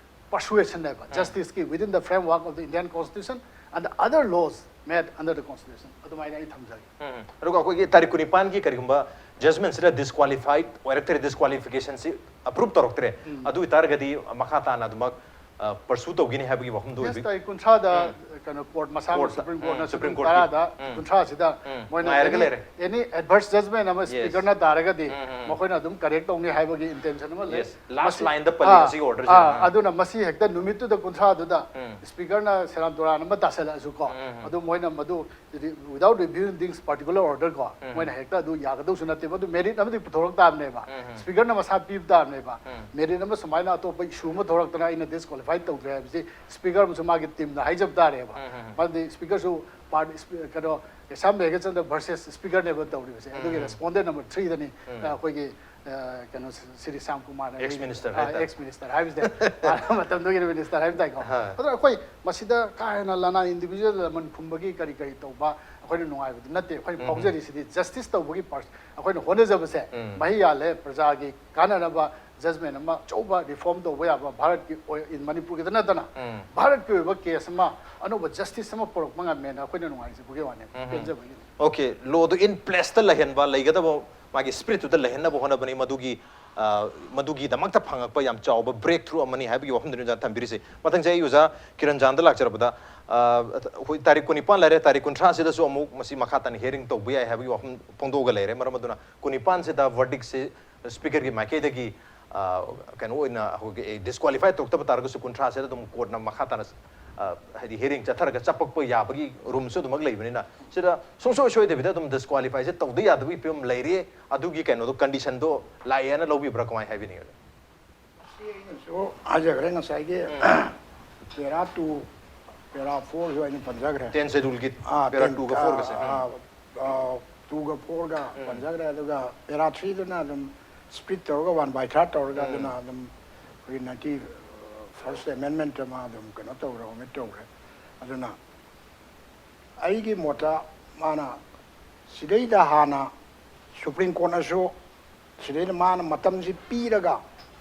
ꯄꯔꯁꯨꯑꯦꯁꯟꯅꯦꯕ, ꯖꯁꯇꯤꯁꯀꯤ within the framework of the Indian Constitution and the other laws made under the Constitution, ꯑꯗꯨꯃꯥꯏꯅ ꯑꯩ ꯊꯝꯖꯒꯦ꯫ ꯎꯝ꯫ ꯑꯗꯨꯒ ꯑꯩꯈꯣꯏꯒꯤ ꯇꯥꯔꯤꯛ ꯀꯨꯟꯅꯤꯄꯥꯟꯒꯤ ꯀꯔꯤꯒꯨꯝꯕ ꯖꯖꯃꯦꯟꯁꯤꯗ ꯗꯤꯁꯀ꯭ꯋꯥꯂꯤꯐꯥꯏꯠ ꯑꯣꯏꯔꯛꯇ꯭ꯔꯦ, ꯗꯤꯁꯀ꯭ꯋꯥꯂꯤꯐꯤꯀꯦꯁꯟꯁꯤ ꯑꯄ꯭ꯔꯨꯞ ꯇꯧꯔꯛꯇ꯭ꯔꯦ, ꯑꯗꯨ ꯑꯣꯏꯇꯥꯔꯒꯗꯤ ꯃꯈꯥ ꯇꯥꯅ ꯑꯗꯨꯃꯛ ꯄꯔꯁꯨ ꯇꯧꯒꯅꯤ ꯍꯥꯏꯕꯒꯤ ꯋꯥꯐꯝꯗꯣ ꯅꯦꯛꯁ ꯑꯣꯏꯕꯒꯤ ꯇꯥꯔꯤꯛ ꯀꯨꯟꯊ꯭ꯔꯥꯗ ꯀꯩꯅꯣ ꯀꯣꯔꯠ ꯃꯁꯥꯃꯛ ꯀꯣꯔꯠꯇ, ꯁꯨꯄ꯭ꯔꯤꯝ ꯎꯝ, ꯀꯣꯔꯠꯅ ꯁꯨꯄ꯭ꯔꯤꯝ ꯁꯨꯄ꯭ꯔꯤꯝ ꯀꯣꯔꯠꯀꯤ, ꯇꯔꯥꯗ ꯎꯝ, ꯀꯨꯟꯊ꯭ꯔꯥꯁꯤꯗ ꯎꯝ, ꯃꯣꯏꯅ ꯉꯥꯏꯔꯒ ꯑꯦꯅꯤ ꯂꯩꯔꯦ꯫ ꯑꯦꯅꯤ ꯑꯦꯗꯚꯔꯁ ꯖꯖꯃꯦꯟ ꯑꯃ Yes. ꯁ꯭ꯄꯤꯀꯔꯅ ꯇꯥꯔꯒꯗꯤ ꯎꯝ, ꯎꯝ, ꯎꯝ. ꯃꯈꯣꯏꯅ ꯑꯗꯨꯝ ꯀꯔꯦꯛ ꯇꯧꯅꯤ ꯍꯥꯏꯕꯒꯤ ꯏꯟꯇꯦꯟꯁꯟ ꯑꯃ ꯂꯩ꯫ Yes, last ꯃꯁꯤ- line ꯗ ꯄꯜꯂꯤ ꯑꯥ, ꯑꯁꯤꯒꯤ order ꯁꯦ, ꯑꯥ, ꯑꯥ. ꯑꯗꯨꯅ ꯃꯁꯤ ꯍꯦꯛꯇ ꯅꯨꯃꯤꯠꯇꯨꯗ ꯀꯨꯟꯊ꯭ꯔꯥꯗꯨꯗ ꯎꯝ. ꯁ꯭ꯄꯤꯀꯔꯅ ꯁꯦꯔꯥꯟ ꯇꯨꯔꯥꯟ ꯑꯃ ꯇꯥꯁꯜꯂꯛꯑꯁꯨꯀꯣ ꯎꯝ, ꯎꯝ. ꯑꯗꯨ ꯃꯣꯏꯅ ꯃꯗꯨ without reviewing this particular order ꯀꯣ ꯎꯝ. ꯃꯣꯏꯅ ꯍꯦꯛꯇ ꯑꯗꯨ ꯌꯥꯒꯗꯧꯁꯨ ꯅꯠꯇꯦꯕ꯫ ꯑꯗꯨ ꯃꯦꯔꯤꯠ ꯑꯃꯗꯤ ꯄꯨꯊꯣꯔꯛ ꯇꯥꯕꯅꯦꯕ꯫ ꯎꯝ, ꯎꯝ. ꯁ꯭ꯄꯤꯀꯔꯅ ꯃꯁꯥ ꯄꯤꯕ ꯇꯥꯕꯅꯦꯕ꯫ ꯎꯝ. ꯃꯦꯔꯤꯠ ꯑꯃ ꯁꯨꯃꯥꯏꯅ ꯑꯇꯣꯞꯄ ꯏꯁꯨ ꯑꯃ ꯊꯣꯔꯛꯇꯅ ꯑꯩꯅ ꯗꯤꯁꯀ꯭ꯋꯥꯂꯤꯐꯥꯏ ꯇꯧꯈ꯭ꯔꯦ ꯍꯥꯏꯕꯁꯤ ꯁ꯭ꯄꯤꯀꯔ ꯑꯃꯁꯨ ꯃꯥꯒꯤ ꯇꯤꯝꯅ ꯍꯥꯏꯖꯕ ꯇꯥꯔꯦꯕ꯫ ꯎꯝ, ꯎꯝ, ꯎꯝ. ꯃꯔꯝꯗꯤ ꯁ꯭ꯄꯤꯀꯔꯁꯨ ꯄꯥꯔꯠ ꯀꯩꯅꯣ ꯁ꯭ꯌꯥꯝ ꯃꯦꯘꯆꯟꯗ꯭ꯔ ꯚꯔꯁꯦꯁ ꯁ꯭ꯄꯤꯀꯔꯅꯦꯕ ꯇꯧꯔꯤꯕꯁꯦ꯫ ꯑꯗꯨꯒꯤ ꯎꯝ. ꯔꯦꯁꯄꯣꯟꯗꯦꯟ ꯅꯝꯕꯔ ꯊ꯭ꯔꯤꯗꯅꯤ ꯎꯝ. ꯑꯩꯈꯣꯏꯒꯤ ꯑ, ꯀꯩꯅꯣ ꯁ꯭ꯔꯤ ꯁ꯭ꯌꯥꯝ ꯀꯨꯃꯥꯔꯅ Ex minister ꯑ, ꯍꯥꯏꯇꯥꯔꯦ. ꯑꯦꯛꯁ ꯃꯤꯅꯤꯁꯇꯔ ꯍꯥꯏꯕꯁꯦ ꯃꯇꯝꯗꯨꯒꯤ ꯃꯤꯅꯤꯁꯇꯔ ꯍꯥꯏꯕ ꯇꯥꯏꯀꯣ꯫ ꯍꯣꯏ. ꯑꯗꯣ ꯑꯩꯈꯣꯏ ꯃꯁꯤꯗ ꯀꯥ ꯍꯦꯟꯅ ꯂꯅꯥꯏ ꯏꯟꯗꯤꯕꯤꯖꯨꯋꯦꯜ ꯂꯃꯟ ꯈꯨꯝꯕꯒꯤ ꯀꯔꯤ ꯀꯔꯤ ꯇꯧꯕ ꯑꯩꯈꯣꯏꯅ ꯅꯨꯡꯉꯥꯏꯕꯗꯤ ꯅꯠꯇꯦ꯫ ꯑꯩꯈꯣꯏꯅ ꯎꯝ. ꯐꯥꯎꯖꯔꯤꯁꯤꯗꯤ ꯖꯁꯇꯤꯁ ꯇꯧꯕꯒꯤ ꯄꯥꯔ ꯑꯩꯈꯣꯏꯅ ꯍꯣꯠꯅꯖꯕꯁꯦ ꯎꯝ. ꯃꯍꯩ ꯌꯥꯜꯂꯦ꯫ ꯄ꯭ꯔꯖꯥꯒꯤ ꯀꯥꯟꯅꯅꯕ ꯖꯖꯃꯦꯟ ꯑꯃ ꯑꯆꯧꯕ ꯔꯤꯐꯣꯔꯝ ꯇꯧꯕ ꯌꯥꯕ ꯚꯥꯔꯠꯀꯤ ꯑꯣꯏ- in ꯃꯅꯤꯄꯨꯔꯒꯤꯗ ꯅꯠꯇꯅ ꯎꯝ. ꯚꯥꯔꯠꯀꯤ ꯑꯣꯏꯕ ꯀꯦꯁ ꯑꯃ ꯑꯅꯧꯕ ꯖꯁꯇꯤꯁ ꯑꯃ ꯄꯨꯔꯛꯄ ꯉꯝꯃꯦꯅ ꯑꯩꯈꯣꯏꯅ ꯅꯨꯡꯉꯥꯏꯖꯕꯒꯤ ꯋꯥꯅꯦ꯫ ꯎꯝ. ꯄꯦꯟꯖꯕꯒꯤ Okay, ꯂꯣꯗꯨ ꯏꯟ ꯄ꯭ꯂꯦꯁꯇ ꯂꯩꯍꯟꯕ, ꯂꯩꯒꯗꯕ ꯃꯥꯒꯤ ꯁ꯭ꯄꯤꯔꯤꯠꯇꯨꯗ ꯂꯩꯍꯟꯅꯕ ꯍꯣꯠꯅꯕꯅꯤ꯫ ꯃꯗꯨꯒꯤ ꯑ, ꯃꯗꯨꯒꯤꯗꯃꯛꯇ ꯐꯪꯉꯛꯄ ꯌꯥꯝ ꯆꯥꯎꯕ ꯕ꯭ꯔꯦꯛ ꯊ꯭ꯔꯨ ꯑꯃꯅꯤ ꯍꯥꯏꯕꯒꯤ ꯋꯥꯐꯝꯗꯨꯅꯤ ꯑꯣꯖꯥ ꯊꯝꯕꯤꯔꯤꯁꯦ꯫ ꯃꯊꯪꯁꯦ ꯑꯩ ꯑꯣꯖꯥ ꯀꯤꯔꯟ ꯖꯥꯟꯗ ꯂꯥꯛꯆꯔꯕꯗ, ꯑ, ꯑꯩꯈꯣꯏ ꯇꯥꯔꯤꯛ ꯀꯨꯟꯅꯤꯄꯥꯟ ꯂꯩꯔꯦ, ꯇꯥꯔꯤꯛ ꯀꯨꯟꯊ꯭ꯔꯥꯁꯤꯗꯁꯨ ꯑꯃꯨꯛ ꯃꯁꯤ ꯃꯈꯥ ꯇꯥꯅ ꯍꯤꯌꯔꯤꯡ ꯇꯧꯕ ꯌꯥꯏ ꯍꯥꯏꯕꯒꯤ ꯋꯥꯐꯝ ꯐꯣꯡꯗꯣꯛꯑꯒ ꯂꯩꯔꯦ꯫ ꯃꯔꯝ ꯑꯗꯨꯅ ꯀꯨꯟꯅꯤꯄꯥꯟꯁꯤꯗ ꯚꯔꯗꯤꯛꯁꯦ ꯁ꯭ꯄꯤꯀꯔꯒꯤ ꯃꯥꯏꯀꯩꯗꯒꯤ, ꯑ, ꯀꯩꯅꯣ ꯑꯣꯏꯅ ꯑꯩꯈꯣꯏꯒꯤ ꯗꯤꯁꯀ꯭ꯋꯥꯂꯤꯐꯥꯏ ꯇꯧꯔꯛꯇꯕ ꯇꯥꯔꯒꯁꯨ ꯀꯨꯟꯊ꯭ꯔꯥꯁꯤꯗ ꯑꯗꯨꯝ ꯀꯣꯔꯠꯅ ꯃꯈꯥ ꯇꯥꯅ, ꯑ, ꯍꯥꯏꯗꯤ ꯍꯤꯌꯔꯤꯡ ꯆꯠꯊꯔꯒ ꯆꯞꯄꯛꯄ ꯌꯥꯕꯒꯤ ꯔꯨꯝꯁꯨ ꯑꯗꯨꯃꯛ ꯂꯩꯕꯅꯤꯅ ꯁꯤꯗ ꯁꯨꯡꯁꯣꯏ ꯁꯣꯏꯗꯕꯤꯗ ꯑꯗꯨꯝ ꯗꯤꯁꯀ꯭ꯋꯥꯂꯤꯐꯥꯏꯁꯦ ꯇꯧꯗ ꯌꯥꯗꯕꯒꯤ ꯐꯤꯕꯝ ꯂꯩꯔꯤ꯫ ꯑꯗꯨꯒꯤ ꯀꯩꯅꯣꯗꯣ, ꯀꯟꯗꯤꯁꯟꯗꯣ ꯂꯥꯛꯑꯦꯅ ꯂꯧꯕꯤꯕ꯭ꯔꯥ, ꯀꯃꯥꯏꯅ ꯍꯥꯏꯕꯤꯅꯤꯡꯉꯤ? ꯁꯤ ꯑꯩꯅꯁꯨ ꯍꯥꯏꯖꯈ꯭ꯔꯦ ꯉꯁꯥꯏꯒꯤ ꯄꯦꯔꯥ ꯇꯨ, ꯄꯦꯔꯥ ꯐꯣꯔꯁꯨ ꯑꯩꯅ ꯄꯟꯖꯈ꯭ꯔꯦ꯫ ꯇꯦꯟ ꯁꯦꯗꯨꯜꯒꯤ ꯑꯥ, ꯄꯦꯔꯥ ꯇꯦꯟ- ꯇꯨꯒ ꯐꯣꯔꯒꯁꯦ, ꯑꯥ, ꯎꯝ. ꯑꯥ, ꯑꯥ, ꯇꯨꯒ ꯐꯣꯔꯒ ꯄꯟꯖꯈ꯭ꯔꯦ꯫ ꯑꯗꯨꯒ ꯄꯦꯔꯥ ꯊ꯭ꯔꯤꯗꯨꯅ ꯑꯗꯨꯝ ꯁ꯭ꯄ꯭ꯂꯤꯠ ꯇꯧꯔꯒ ꯋꯥꯟ ꯕꯥꯏ ꯊꯥꯔꯠ ꯇꯧꯔꯒ ꯑꯗꯨꯅ ꯑꯗꯨꯝ ꯑꯩꯈꯣꯏꯒꯤ ꯅꯥꯏꯟꯇꯤ ꯐꯥꯔꯁ ꯑꯦꯃꯦꯟꯃꯦꯟꯠ ꯑꯃ ꯑꯗꯨꯝ ꯀꯩꯅꯣ ꯇꯧꯈ꯭ꯔꯦ, ꯑꯣꯃꯤꯠ ꯇꯧꯈ꯭ꯔꯦ꯫ ꯑꯗꯨꯅ ꯑꯩꯒꯤ ꯃꯣꯠꯇ ꯃꯥꯅ ꯁꯤꯗꯩꯗ ꯍꯥꯟꯅ ꯁꯨꯄ꯭ꯔꯤꯝ ꯀꯣꯔꯠꯅꯁꯨ ꯁꯤꯗꯩꯗ ꯃꯥꯅ ꯃꯇꯝꯁꯤ ꯄꯤꯔꯒ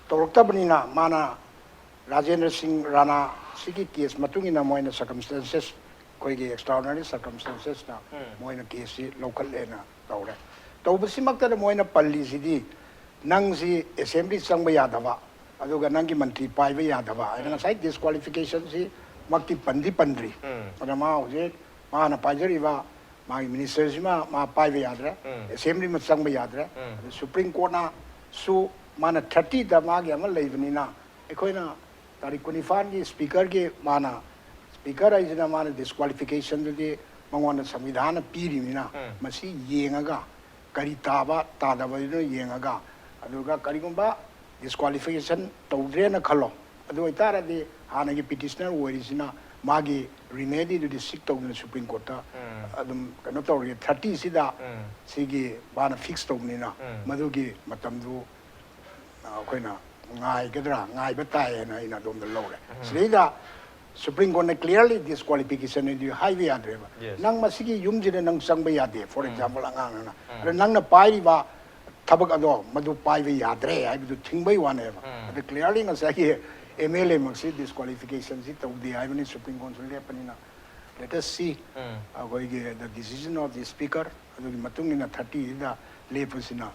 ꯇꯧꯔꯛꯇꯕꯅꯤꯅ ꯃꯥꯅ ꯔꯥꯖꯦꯟꯗ꯭ꯔ ꯁꯤꯡ ꯔꯥꯅꯥ ꯁꯤꯒꯤ ꯀꯦꯁ ꯃꯇꯨꯡ ꯏꯟꯅ ꯃꯣꯏꯅ ꯁꯔꯀꯝꯁ꯭ꯇꯦꯟꯁꯦꯁ, ꯑꯩꯈꯣꯏꯒꯤ ꯑꯦꯛꯁꯇ꯭ꯔꯥꯑꯣꯔꯗꯤꯅꯔꯤ ꯁꯔꯀꯝꯁ꯭ꯇꯦꯟꯁꯦꯁꯅ ꯃꯣꯏꯅ ꯀꯦꯁꯁꯤ ꯂꯧꯈꯠꯂꯦꯅ ꯇꯧꯔꯦ꯫ ꯇꯧꯕꯁꯤꯃꯛꯇꯗ ꯃꯣꯏꯅ ꯄꯜꯂꯤꯁꯤꯗꯤ ꯅꯪꯁꯤ ꯑꯦꯁꯦꯝꯕ꯭ꯂꯤ ꯆꯪꯕ ꯌꯥꯗꯕ, ꯑꯗꯨꯒ ꯅꯪꯒꯤ ꯃꯟꯇ꯭ꯔꯤ ꯄꯥꯏꯕ ꯌꯥꯗꯕ ꯍꯥꯏꯅ ꯉꯁꯥꯏ ꯗꯤꯁꯀ꯭ꯋꯥꯂꯤꯐꯤꯀꯦꯁꯟꯁꯤ ꯃꯛꯇꯤ ꯄꯟꯗꯤ ꯄꯟꯗ꯭ꯔꯤ꯫ ꯑꯗ ꯃꯥ ꯍꯧꯖꯤꯛ ꯃꯥꯅ ꯄꯥꯏꯖꯔꯤꯕ ꯃꯥꯒꯤ ꯃꯤꯅꯤꯁꯇꯔꯁꯤꯃ ꯃꯥ ꯄꯥꯏꯕ ꯌꯥꯗ꯭ꯔꯦ, ꯑꯦꯁꯦꯝꯕ꯭ꯂꯤ ꯑꯃ ꯆꯪꯕ ꯌꯥꯗ꯭ꯔꯦ꯫ ꯑꯗꯨ ꯁꯨꯄ꯭ꯔꯤꯝ ꯀꯣꯔꯠꯅꯁꯨ ꯃꯥꯅ ꯊꯥꯔꯇꯤꯗ ꯃꯥꯒꯤ ꯑꯃ ꯂꯩꯕꯅꯤꯅ ꯑꯩꯈꯣꯏꯅ ꯇꯥꯔꯤꯛ ꯀꯨꯟꯅꯤꯄꯥꯟꯒꯤ ꯁ꯭ꯄꯤꯀꯔꯒꯤ ꯃꯥꯅ ꯁ꯭ꯄꯤꯀꯔ ꯍꯥꯏꯁꯤꯅ ꯃꯥꯅ ꯗꯤꯁꯀ꯭ꯋꯥꯂꯤꯐꯤꯀꯦꯁꯟꯗꯨꯗꯤ ꯃꯉꯣꯟꯗ ꯁꯪꯕꯤꯙꯥꯟꯅ ꯄꯤꯔꯤꯕꯅꯤꯅ ꯃꯁꯤ ꯌꯦꯡꯉꯒ ꯀꯔꯤ ꯇꯥꯕ ꯇꯥꯗꯕꯗꯨꯅ ꯌꯦꯡꯉꯒ ꯑꯗꯨꯒ ꯀꯔꯤꯒꯨꯝꯕ ꯗꯤꯁꯀ꯭ꯋꯥꯂꯤꯐꯤꯀꯦꯁꯟ ꯇꯧꯗ꯭ꯔꯦꯅ ꯈꯜꯂꯣ꯫ ꯑꯗꯨ ꯑꯣꯏꯇꯥꯔꯗꯤ ꯍꯥꯟꯅꯒꯤ ꯄꯤꯇꯤꯁꯅꯔ ꯑꯣꯏꯔꯤꯁꯤꯅ ꯃꯥꯒꯤ ꯔꯤꯃꯦꯗꯤꯗꯨꯗꯤ ꯁꯤꯛ ꯇꯧꯗꯅ ꯁꯨꯄ꯭ꯔꯤꯝ ꯀꯣꯔꯠꯇ ꯑꯗꯨꯝ ꯀꯩꯅꯣ ꯇꯧꯔꯒꯦ꯫ ꯊꯥꯔꯇꯤꯁꯤꯗ ꯁꯤꯒꯤ ꯃꯥꯅ ꯐꯤꯛꯁ ꯇꯧꯕꯅꯤꯅ ꯃꯗꯨꯒꯤ ꯃꯇꯝꯗꯨ ꯑꯩꯈꯣꯏꯅ ꯉꯥꯏꯒꯗ꯭ꯔꯥ, ꯉꯥꯏꯕ ꯇꯥꯏ ꯍꯥꯏꯅ ꯑꯩꯅ ꯑꯗꯣꯝꯗ ꯂꯧꯔꯦ꯫ ꯁꯤꯗꯩꯗ ꯁꯨꯄ꯭ꯔꯤꯝ ꯀꯣꯔꯠꯅ ꯀ꯭ꯂꯤꯌꯥꯔꯂꯤ ꯗꯤꯁꯀ꯭ꯋꯥꯂꯤꯐꯤꯀꯦꯁꯟ ꯍꯥꯏꯗꯤ ꯍꯥꯏꯕ ꯌꯥꯗ꯭ꯔꯦꯕ꯫ ꯅꯪ ꯃꯁꯤꯒꯤ ꯌꯨꯝꯁꯤꯗ ꯅꯪ ꯆꯪꯕ ꯌꯥꯗꯦ, ꯐꯣꯔ ꯑꯦꯛꯖꯥꯝꯄꯜ ꯑꯉꯥꯡ ꯑꯃꯅ꯫ ꯑꯗ ꯅꯪꯅ ꯄꯥꯏꯔꯤꯕ ꯊꯕꯛ ꯑꯗꯣ ꯃꯗꯨ ꯄꯥꯏꯕ ꯌꯥꯗ꯭ꯔꯦ ꯍꯥꯏꯕꯗꯨ ꯊꯤꯡꯕꯩ ꯋꯥꯅꯦꯕ꯫ ꯑꯗ ꯀ꯭ꯂꯤꯌꯥꯔꯂꯤ ꯉꯁꯥꯏꯒꯤ ꯑꯦꯝ ꯑꯦꯜ ꯑꯦꯃꯛꯁꯤ ꯗꯤꯁꯀ꯭ꯋꯥꯂꯤꯐꯤꯀꯦꯁꯟꯁꯤ ꯇꯧꯗꯦ ꯍꯥꯏꯕꯅꯤ, ꯁꯨꯄ꯭ꯔꯤꯝ ꯀꯣꯔꯠꯁꯨ ꯂꯦꯞꯄꯅꯤꯅ꯫ Let us see ꯑꯩꯈꯣꯏꯒꯤ the decision of the speaker ꯑꯗꯨꯒꯤ ꯃꯇꯨꯡ ꯏꯟꯅ ꯊꯥꯔꯇꯤꯁꯤꯗ ꯂꯦꯞꯄꯁꯤꯅ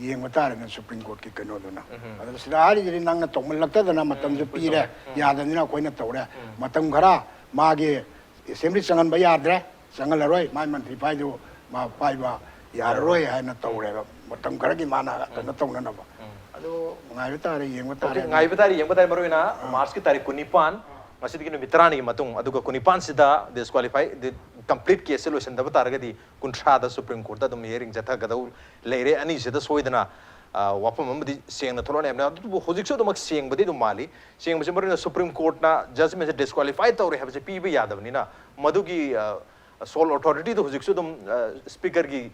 ꯌꯦꯡꯕ ꯇꯥꯔꯦꯅ ꯁꯨꯄ꯭ꯔꯤꯝ ꯀꯣꯔꯠꯀꯤ ꯀꯩꯅꯣꯗꯨꯅ꯫ ꯑꯗꯣ ꯁꯤꯗ ꯍꯥꯏꯔꯤꯁꯤꯗꯤ ꯅꯪꯅ ꯇꯧꯃꯜꯂꯛꯇꯗꯅ ꯃꯇꯝꯁꯨ ꯄꯤꯔꯦ, ꯌꯥꯗꯕꯅꯤꯅ ꯑꯩꯈꯣꯏꯅ ꯇꯧꯔꯦ꯫ ꯃꯇꯝ ꯈꯔ ꯃꯥꯒꯤ ꯑꯦꯁꯦꯝꯕ꯭ꯂꯤ ꯆꯪꯍꯟꯕ ꯌꯥꯗ꯭ꯔꯦ, ꯆꯪꯍꯜꯂꯔꯣꯏ, ꯃꯥꯏ ꯃꯟꯇ꯭ꯔꯤ ꯄꯥꯏꯗꯨ ꯃꯥ ꯄꯥꯏꯕ ꯌꯥꯔꯔꯣꯏ ꯍꯥꯏꯅ ꯇꯧꯔꯦꯕ, ꯃꯇꯝ ꯈꯔꯒꯤ ꯃꯥꯅ ꯀꯩꯅꯣ ꯇꯧꯅꯅꯕ꯫ ꯑꯗꯨ ꯉꯥꯏꯕ ꯇꯥꯔꯦ, ꯌꯦꯡꯕ ꯇꯥꯔꯦ꯫ ꯉꯥꯏꯕ ꯇꯥꯔꯦ, ꯌꯦꯡꯕ ꯇꯥꯔꯦ꯫ ꯃꯔꯨꯑꯣꯏꯅ ꯃꯥꯔꯆꯀꯤ ꯇꯥꯔꯤꯛ ꯀꯨꯟꯅꯤꯄꯥꯟ, ꯉꯁꯤꯗꯒꯤ ꯅꯨꯃꯤꯠ ꯇꯔꯥꯅꯤꯒꯤ ꯃꯇꯨꯡ, ꯑꯗꯨꯒ ꯀꯨꯟꯅꯤꯄꯥꯟꯁꯤꯗ ꯗꯤꯁꯀ꯭ꯋꯥꯂꯤꯐꯥꯏ, ꯀꯝꯄ꯭ꯂꯤꯠ ꯀꯦꯁꯁꯦ ꯂꯣꯏꯁꯤꯟꯗꯕ ꯇꯥꯔꯒꯗꯤ ꯀꯨꯟꯊ꯭ꯔꯥꯗ ꯁꯨꯄ꯭ꯔꯤꯝ ꯀꯣꯔꯠꯇ ꯑꯗꯨꯝ ꯍꯤꯌꯔꯤꯡ ꯆꯠꯊꯒꯗꯧ ꯂꯩꯔꯦ꯫ ꯑꯅꯤꯁꯤꯗ ꯁꯣꯏꯗꯅ ꯋꯥꯐꯝ ꯑꯃꯗꯤ ꯁꯦꯡꯅ ꯊꯣꯛꯂꯛꯑꯅꯤ ꯍꯥꯏꯕꯅꯤ꯫ ꯑꯗꯨꯕꯨ ꯍꯧꯖꯤꯛꯁꯨ ꯑꯗꯨꯃꯛ ꯁꯦꯡꯕꯗꯤ ꯑꯗꯨꯝ ꯃꯥꯜꯂꯤ꯫ ꯁꯦꯡꯕꯁꯤ ꯃꯔꯨꯑꯣꯏꯅ ꯁꯨꯄ꯭ꯔꯤꯝ ꯀꯣꯔꯠꯅ ꯖꯖꯃꯦꯟꯁꯦ ꯗꯤꯁꯀ꯭ꯋꯥꯂꯤꯐꯥꯏ ꯇꯧꯔꯦ ꯍꯥꯏꯕꯁꯦ ꯄꯤꯕ ꯌꯥꯗꯕꯅꯤꯅ, ꯃꯗꯨꯒꯤ ꯁꯣꯜ ꯑꯣꯊꯣꯔꯤꯇꯤꯗꯣ ꯍꯧꯖꯤꯛꯁꯨ ꯑꯗꯨꯝ ꯁ꯭ꯄꯤꯀꯔꯒꯤ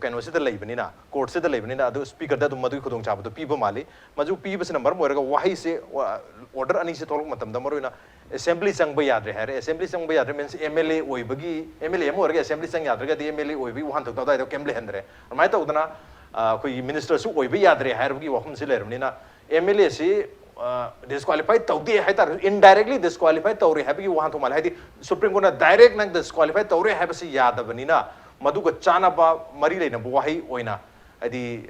ꯀꯩꯅꯣꯁꯤꯗ ꯂꯩꯕꯅꯤꯅ, ꯀꯣꯔꯠꯁꯤꯗ ꯂꯩꯕꯅꯤꯅ, ꯑꯗꯨ ꯁ꯭ꯄꯤꯀꯔꯗ ꯑꯗꯨꯝ ꯃꯗꯨꯒꯤ ꯈꯨꯗꯣꯡꯆꯥꯕꯗꯣ ꯄꯤꯕ ꯃꯥꯜꯂꯤ꯫ ꯃꯗꯨ ꯄꯤꯕꯁꯤꯅ ꯃꯔꯝ ꯑꯣꯏꯔꯒ ꯋꯥꯍꯩꯁꯦ, ꯑꯣꯔꯗꯔ ꯑꯅꯤꯁꯦ ꯊꯣꯛꯂꯛꯄ ꯃꯇꯝꯗ ꯃꯔꯨꯑꯣꯏꯅ ꯑꯦꯁꯦꯝꯕ꯭ꯂꯤ ꯆꯪꯕ ꯌꯥꯗ꯭ꯔꯦ ꯍꯥꯏꯔꯦ꯫ ꯑꯦꯁꯦꯝꯕ꯭ꯂꯤ ꯆꯪꯕ ꯌꯥꯗ꯭ꯔꯦ means ꯑꯦꯝ ꯑꯦꯜ ꯑꯦ ꯑꯣꯏꯕꯒꯤ, ꯑꯦꯝ ꯑꯦꯜ ꯑꯦ ꯑꯃ ꯑꯣꯏꯔꯒ ꯑꯦꯁꯦꯝꯕ꯭ꯂꯤ ꯆꯪ ꯌꯥꯗ꯭ꯔꯒꯗꯤ ꯑꯦꯝ ꯑꯦꯜ ꯑꯦ ꯑꯣꯏꯕꯒꯤ ꯋꯥꯍꯟꯊꯣꯛꯇ ꯑꯗꯨꯋꯥꯏꯗ ꯀꯩꯝ ꯂꯩꯍꯟꯗ꯭ꯔꯦ꯫ ꯑꯗꯨꯃꯥꯏꯅ ꯇꯧꯗꯅ ꯑꯩꯈꯣꯏꯒꯤ ꯃꯤꯅꯤꯁꯇꯔꯁꯨ ꯑꯣꯏꯕ ꯌꯥꯗ꯭ꯔꯦ ꯍꯥꯏꯕꯒꯤ ꯋꯥꯐꯝꯁꯤ ꯂꯩꯔꯕꯅꯤꯅ ꯑꯦꯝ ꯑꯦꯜ ꯑꯦꯁꯤ ꯗꯤꯁꯀ꯭ꯋꯥꯂꯤꯐꯥꯏ ꯇꯧꯗꯦ ꯍꯥꯏꯇꯥꯔꯁꯨ, ꯏꯟꯗꯥꯏꯔꯦꯛꯂꯤ ꯗꯤꯁꯀ꯭ꯋꯥꯂꯤꯐꯥꯏ ꯇꯧꯔꯦ ꯍꯥꯏꯕꯒꯤ ꯋꯥꯍꯟꯊꯣꯛ ꯃꯥꯜꯂꯦ꯫ ꯍꯥꯏꯗꯤ ꯁꯨꯄ꯭ꯔꯤꯝ ꯀꯣꯔꯠꯅ ꯗꯥꯏꯔꯦꯛ ꯅꯪ ꯗꯤꯁꯀ꯭ꯋꯥꯂꯤꯐꯥꯏ ꯇꯧꯔꯦ ꯍꯥꯏꯕꯁꯤ ꯌꯥꯗꯕꯅꯤꯅ ꯃꯗꯨꯒ ꯆꯥꯅꯕ ꯃꯔꯤ ꯂꯩꯅꯕ ꯋꯥꯍꯩ ꯑꯣꯏꯅ, ꯍꯥꯏꯗꯤ